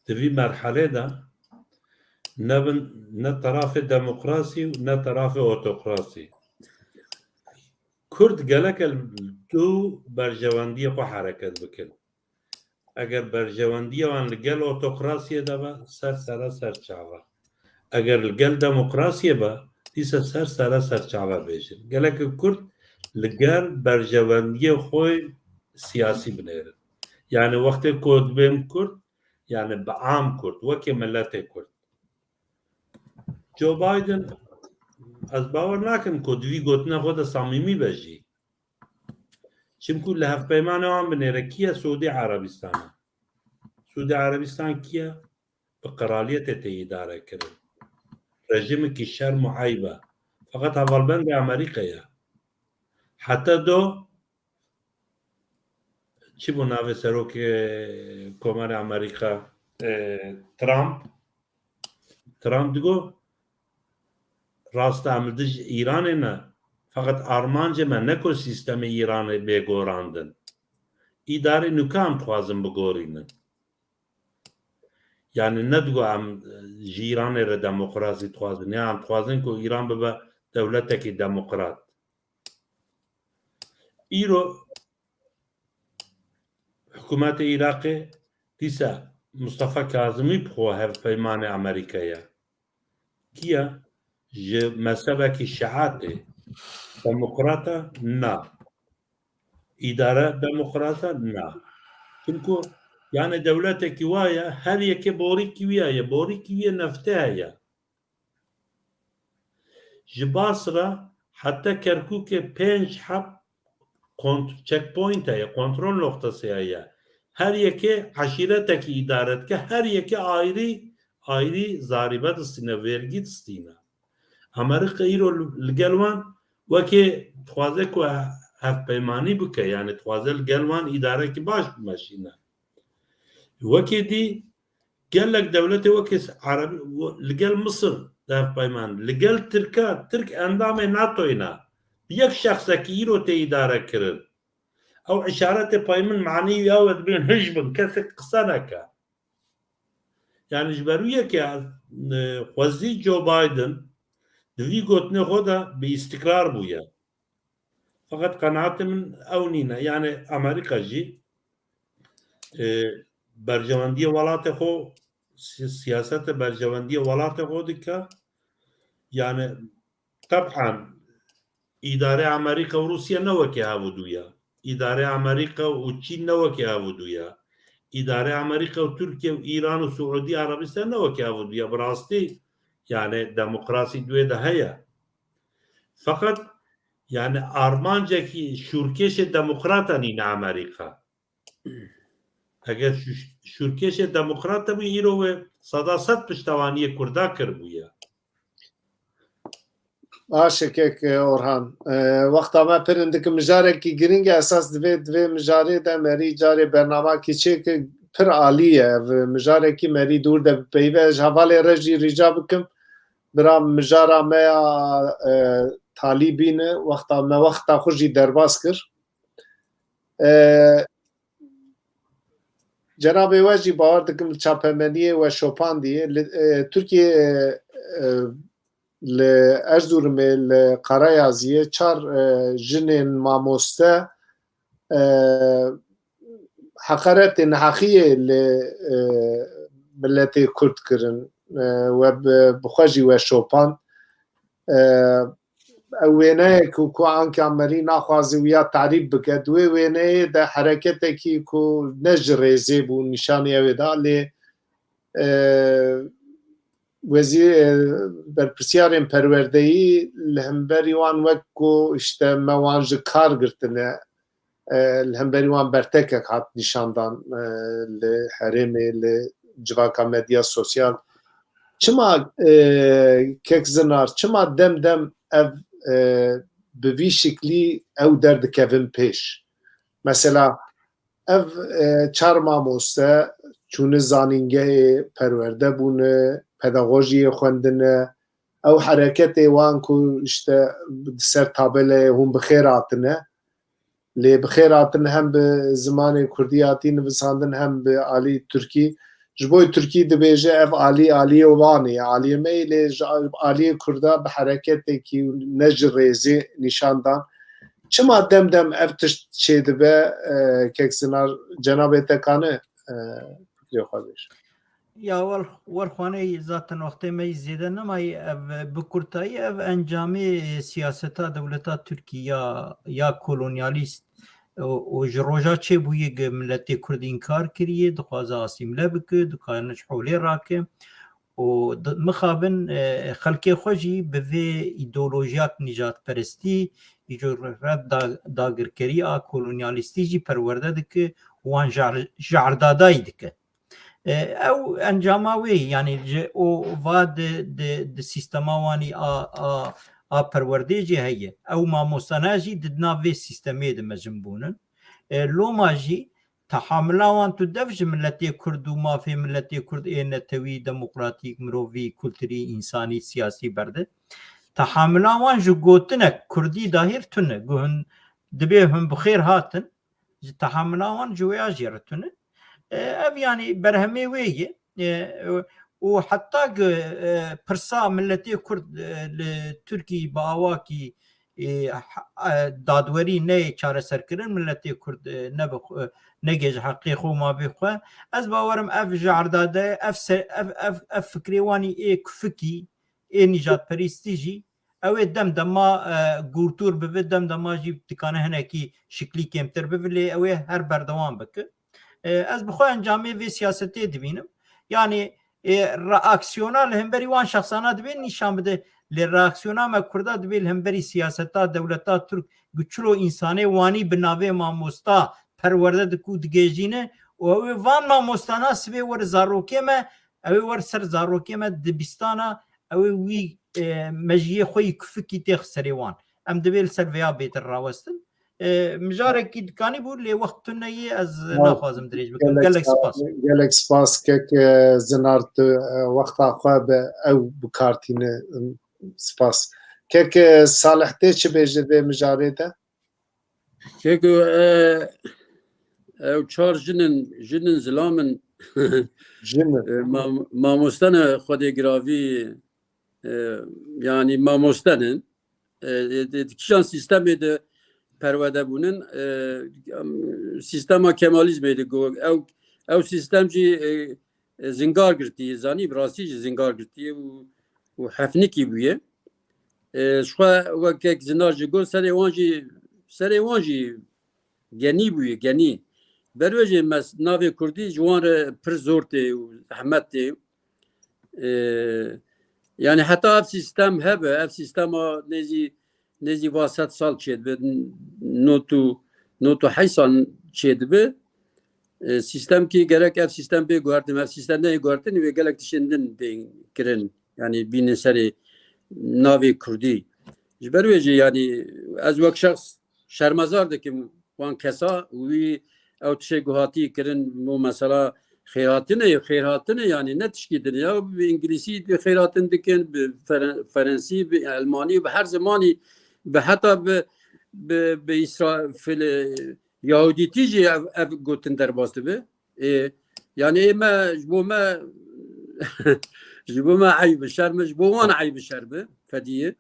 di vî merhelê de nebin ne terafê demokrasî û ne terafê otokrasî. Kurd geleke li du berjewendiyê xwe hereket bikin. Eger berjewendiya wan li gel otokrasiyê de be, ser sere ser çava. Eger li gel demokrasiyê be, dîsa ser sere ser çava bêjin. Geleke Kurd li gel berjewendiyê xwe siyasî binêrin. Yani wextê ku dibêm Kurd, yani bi am Kurd, wekî miletê Kurd. Joe Biden, ez bawer nakim ku di vî gotina xwe de samîmî be jî. Çimku li hevpeymana wan binêre kî ye? Sûdî Erebistan e. Sûdî Erebistan kî ye? Bi qiraliyetê tê îdare kirin. Rejimekî şerm û eyb e. Feqet hevalbendê Amerîkayê ye. Heta do Çi bû navê serokê Komarê Amerîka, e, Trump? Trump digo, rast e, em li dij Îranê ne, feqet armancê me ne ku sîstemê Îranê bê gorandin. Îdarê nûke em dixwazin bigorînin. Yani ne digo em, e, ji Îranê re demokrasî dixwazin, ya em dixwazin ku Îran bibe dewletekî demokrat. Îro hikûmetê Iraqê dîsa Mustafa Kazimî bi xwe hevpeymanê Amerîkayê ye. Kî ye? Ji mezhebekî şiatê. Demokrat e? Na. Îdare demokrat e? Na. Çimku yani dewletekî wa ye, her yekê borîkî wî ye, borîkî wî ye, neftê heye. Ji Basra heta Kerkûkê pênc heb kont-, checkpoint heye, kontrol noktası heye. Her yekê eşîretekî îdare dike, her yekê ayrî, ayrî zarîbe distîne, vergî distîne. Amerîka îro li, li gel wan wekê dixwaze ku hevpeymanî bike, yani dixwaze li gel wan îdarekî baş bimeşîne. Wekê dî gelek dewletê wekî Erebî, li gel Misir di hevpeyman, li gel Tirka, Tirk endamê NATOyê ne. Bi yek şexsekî îro tê îdare kirin. Ew işaretê peymin manî wî ew e, dibên hij bin, kesek qise neke. Yani ji ber wî yekê, e, xwezî Joe Biden di vî gotinê xwe de bi îstikrar bûye. Feqet qenaetê min ew nîne. Yani Amerîka jî, e, berjewendiyê welatê xwe, si-, siyasete berjewendiyê welatê xwe dike. Yani teb'an îdarê Amerîka û Rûsya ne wekî hev û dû ye. Îdarê Amerîka û Çîn ne wekî hev û dû ye. Îdarê Amerîka û Tirkiye û Îran û Siûdî Erebistan ne wekî hev û dû ye. Bi rastî yani demokrasî di wê de heye. Feqet yani armancekî şûrkêşê demokrata nîne Amerîka. Eger şû-, şûrkêşê demokrata bû, îro wê seda sed piştewaniyê Kurda kiribûye. Baş e kek Orhan. E, wexta me pir hindik, mijarekî girîng e, esas divê, divê mijarê de merî carê bernamekî çêke, pir alî ye. Ev mijarekî merî dûr de bipeyive. Ez hevalê re jî rica bikim, bira mijara me ya, e, talî bîne, wexta me wexta xwe jî derbas kir. E, cenabê we jî bawer dikim li çapemeniyê we şopandiye. Li, e, Tirkiye, e, e, li Erzurumê, li Karayaziyê çar, e, jinên mamoste, e, heqaretê neheqiyê li, e, miletê Kurd kirin, e, we bi, bi xwe jî we şopand. E, ew wêneyek ku, ku Anka Merî naxwaze wiya tarîf bike, di wê wêneyê de hereketekî ku ne ji rêzê bû nîşanî ew ê da, lê, e, wezî-, e, berpirsiyarên perwerdeyî li hemberî wan wek ku işte me wan ji kar girtine, e, li hemberî wan bertekek hat nîşandan, e, li herêmê, li civaka medya sosyal. Çima, e, kek Zinar, çima dem dem ev, e, bi vî şiklî ew derdikevin pêş? Mesela, ev, e, çar mamoste çûne zanîngehê, perwerde bûne, pedagojiyê xwendine, ew hereketê wan ku işte di ser tabeleyê hûn bi xêr hatine, lê bi xêr hatin hem bi zimanê kurdî hatî nivisandin hem bi alî tirkî. Ji bo tirkî dibêje ev alî aliyê wan e, aliyê me yê, lê ji aliyê kurda bi hereketekî ne ji rêzê nîşan dan. Çima dem dem ev tişt çêdibe, e, kek Zinar, cenabê te kane, e, fikrê xwe bêje? Ya wel, welxwanê zaten wextê me yî zêde nemayî, ev bi kurtayî ev encamê siyaseta dewleta Tirkî ya, ya kolonyalîst û, û ji roja çêbûyî gi miletê Kurd înkar kiriye, dixwaze asîmle bike, dikare ji holê rake û di-, mixabin, e, xelkê xwe jî bi vê îdeolojiyak nîjadperestî, îco re da-, dagirkerî a kolonyalîstî jî perwerde dike, wan jar-, jardadayî dike. E, ew encama wê, yanî ji o va di, di, di sîstema wanî a, a, a perwerdê jî heye. Ew mamostane jî di nav vê sîstemê de mezin bûnin. E, loma jî Tehamila wan tu dev ji miletê Kurd û mafê miletê Kurd ê netewî, demokratîk, mirovî, kulturî, însanî, siyasî berde. Tehamila wan ji gotinek Kurdî dahîr tune. Guhun dibê hûn bi xêr hatin. Ji tehamila wan ji wêya jî re tune. E, ev yanî berhemê wê ye. E, û heta ku, e, pirsa miletê Kurd, e, li Tirkî bi awakî, e, ha-, e, dadwerî neyê çareserkirin, miletê Kurd, e, ne bi xwe, nege ji heqê xwe û mafê xwe. Ez bawerim ev ji erdade, ev se-, ev, ev, ev fikrê wanî ê kufikî, ê nîjadperîstî jî, ew ê dem dema, e, gûrtûr bibe, dem dema jî dikane hinekî şiklî kêmtir bibe, lê ew ê her berdewam bike. E, ez bi xwe encamê vê siyasetê dibînim. Yanî, e, reaksiyona li hemberî wan şexsana dibê nîşan bide, lê reaksiyona me Kurda dibê li hemberî siyaseta dewleta Tirk, ku çilo însanê wanî bi navê mamosta perwerde diku digêjîne û ew ê van mamostana sibê were zarokê me, ew ê wer ser zarokê me dibistana, ew ê wî, e, mejiyê xwe yî kufikî têx serê wan. Em divê li ser vêya bêtir rawestin. E, mijarekî dikanî bû, lê wext tune ye, ez naxwazim dirêj bikim. Gelek spas. Gelek spas kek, e, Zinar, tu, e, wexta xwe bi ew bikartîne. Spas. Kek, e, Salih, tê çi bêje vê mijarê de? Keko, e, ew çar jin in, jin in zilam in. Jin in. E, mam-, mamoste ne Xwedê giravî, e, yanî mamoste ne. E, e, di kîjan sîstemê de perwerde bûnin, e, sîstema Kemalizmê de got. Ew, ew sîstem jî, e, e, zingar girtiye, zanî, bi rastî jî zingar girtiye û, û hefnikî bûye. E, ji xwe wek kek Zinar jî got, serê wan jî, serê wan jî genî bûye, genî. Ber wê jî mes-, navê Kurdî ji wan re pir zor tê û zehmet tê. E, yanî heta ev sîstem hebe, ev sîstema nêzî, nêzî va sed sal çêdibe, not û, not û heyt sal çêdibe. E, sîstem kî gerek ev sîstem bê guhertin, ev sîstem neyê guhertin, wê gelek tiştên din bên kirin. Yanî bînin serê navê Kurdî. Ji ber wê jî, yanî ez wek şexs şermezar dikim wan kesa, wî ew tiştê ku hatî kirin, bo mesela xêrhatine, xêrhatine, yanî ne tişkî din ya, bi îngilîsî bi xêrhatin dikin, bi feren-, ferensî, bi elmanî, bi her zimanî, bi heta bi, bi, bi Îsra-, fil-, Yahudîtî jî ev, ev gotin derbas dibe. Ê, yanî ê me, ji bo me, ji bo me eyb e, şerm e, ji bo wan eyb e, şerm e, fedî ye.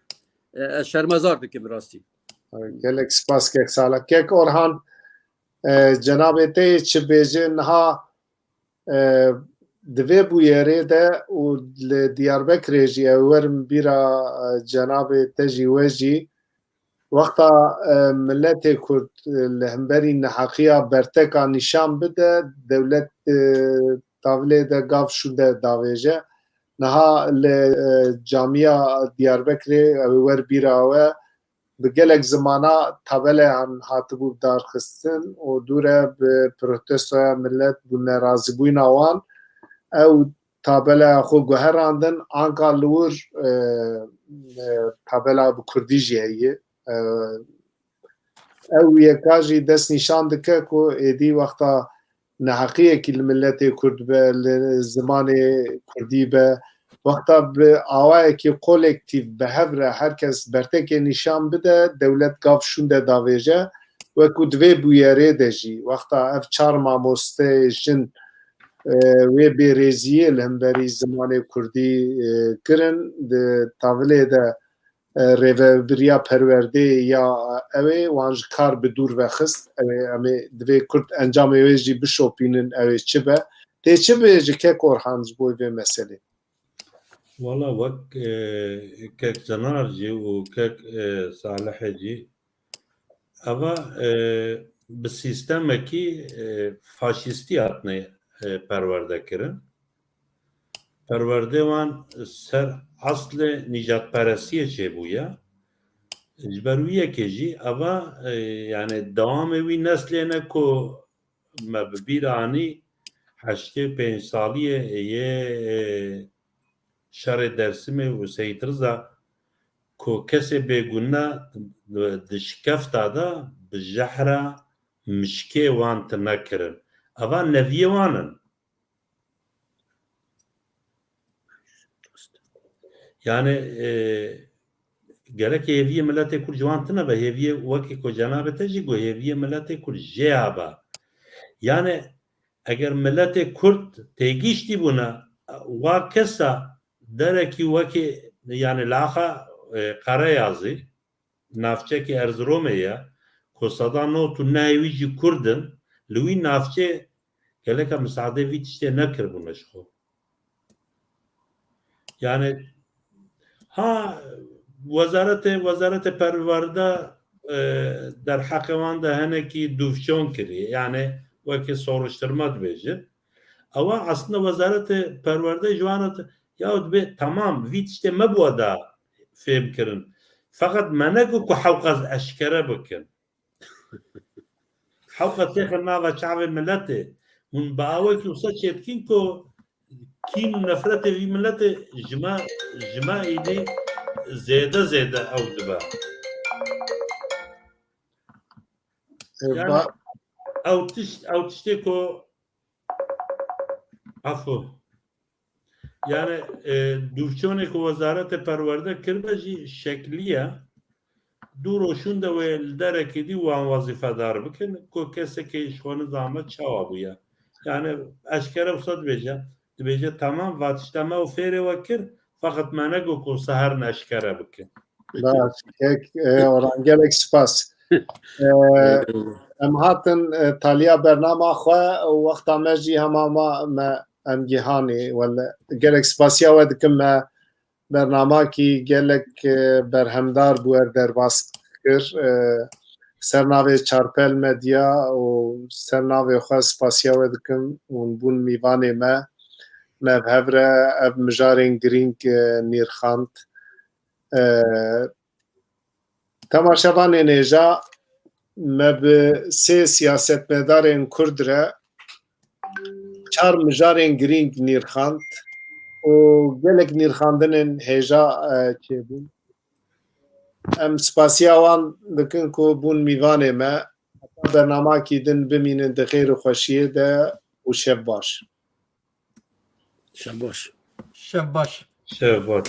E, ez şermezar dikim rastî. Gelek spas kek Salih. Kek Orhan, e, cenabê te yê çi bêje niha, e, di vê bûyerê de û li Diyarbekirê jî ew werin bîra, e, cenabê te jî we jî wexta, e, miletê Kurd, e, li hemberî neheqiya berteka nîşan bide, dewlet, e, tavilê de gav şûnde davêje. Niha li, e, camiya Diyarbekirê ew ê wer bîra we, bi gelek zimana tabeleyan hatibû darxistin û dûre bi protestoya milet bû nerazîbûyîna wan. Ew tabeleya xwe guherandin, anka li wir, e, e, tabela bi kurdî jî heye. E, ew yeka jî dest nîşan dike ku êdî wexta neheqiyekî li miletê Kurd be, li zimanê Kurdî be, wexta bi awayekî kolektîf bi hev re her kes bertekê nîşan bide, dewlet gav şûnde davêje, wekû di vê bûyerê de jî, wexta ev çar mamoste jin, e, wê bêrêziyê li hemberî zimanê Kurdî, e, kirin, di tavilê de, e, rêvebiriya perwerdeyê ya ew ê wan ji kar bi dûr vexist. Ew ê, em ê divê Kurd encamê wê jî bişopînin, ew ê çi be. Tê çi bêje kek Orhan ji bo vê meselê? Wala wek, e, kek Zinar jî û kek, e, Salihê jî, eva, e, bi sîstemekî, e, faşîstî hatine, e, perwerde kirin. Perwerdê wan ser eslê nîjadperestiyê çêbûye. Ji ber wî yekê jî eva, e, yani dewamê wî neslê ne ku me bi bîr anî heştê pênc saliyê yê, e, şerê Dersimê û Seyîd Riza ku kesê bêgune di şikefta de bi jehra mişkê wan tune kirin. Eva neviyê wan in. Yani e, gerek hêviyê miletê Kurd ji wan tune be, hêviyê wekî ku cenabê te jî got, hêviyê miletê Kurd jê ya be. Yani eger miletê Kurd têgiştî bûne, wa kesa derekî wekî yani laxa e, Qereyazî, navçekî Erziromê ye, ku seda nod û nehê wî jî Kurd in, li wî navçê geleka misadê vî tiştê nekiribûne ji xwe. Yani ha wezaretê, wezaretê perwerde e, derheqê wan de hinekî dûvçon kirî. Yani wekî soruştirma dibêjin. Ewa aslında wezaretê perwerde ji wan re ya dibê tamam vî tiştê me bû da fêm kirin. Feqet me negot ku hewqas eşkere bikin. Hewqas têxin nava çavê miletê. Hûn bi awekî wisa çêdikin ku kîn û nefretê vî miletê ji me, ji me êdî zêde zêde ew dibe. Yani, ew tişt, ew tiştê ku, afo. Yani e, dûvçonê ku Wezaretê Perwerde kiribe jî şekliye. Dû roşûn de wê li derekê dî wan wezîfedar bikin ku kesekê ji xwe nizame çawa bûye. Yani eşkere wisa dibêje. Dibêje tamam va tişta me û fêrê we kir, feqet me negot ku wisa herin eşkere bikin. Baş, kek, e, Orhan, gelek spas. E, em hatin e, taliya bernama xwe û wexta me jî hema ma me em gihanê. Wele gelek spasiya we dikim, me bernamakî gelek e, berhemdar bi we derbas kir. E, ser navê Çarpel Medya û ser navê xwe spasiya we dikim. Hûn bûn mîvanê me. Me bi hev re ev mijarên girîng e, nîrxand. E, Temaşevanên hêja, me bi sê siyasetmedarên Kurd re çar mijarên girîng nîrxand û gelek nîrxandinên hêja e, çêbûn. Em spasiya wan dikin ku bûn mîvanê me. Heta bernamakî din bimînin di xêr û xweşiyê de û şev baş. Şev baş. Şev baş. Şev baş.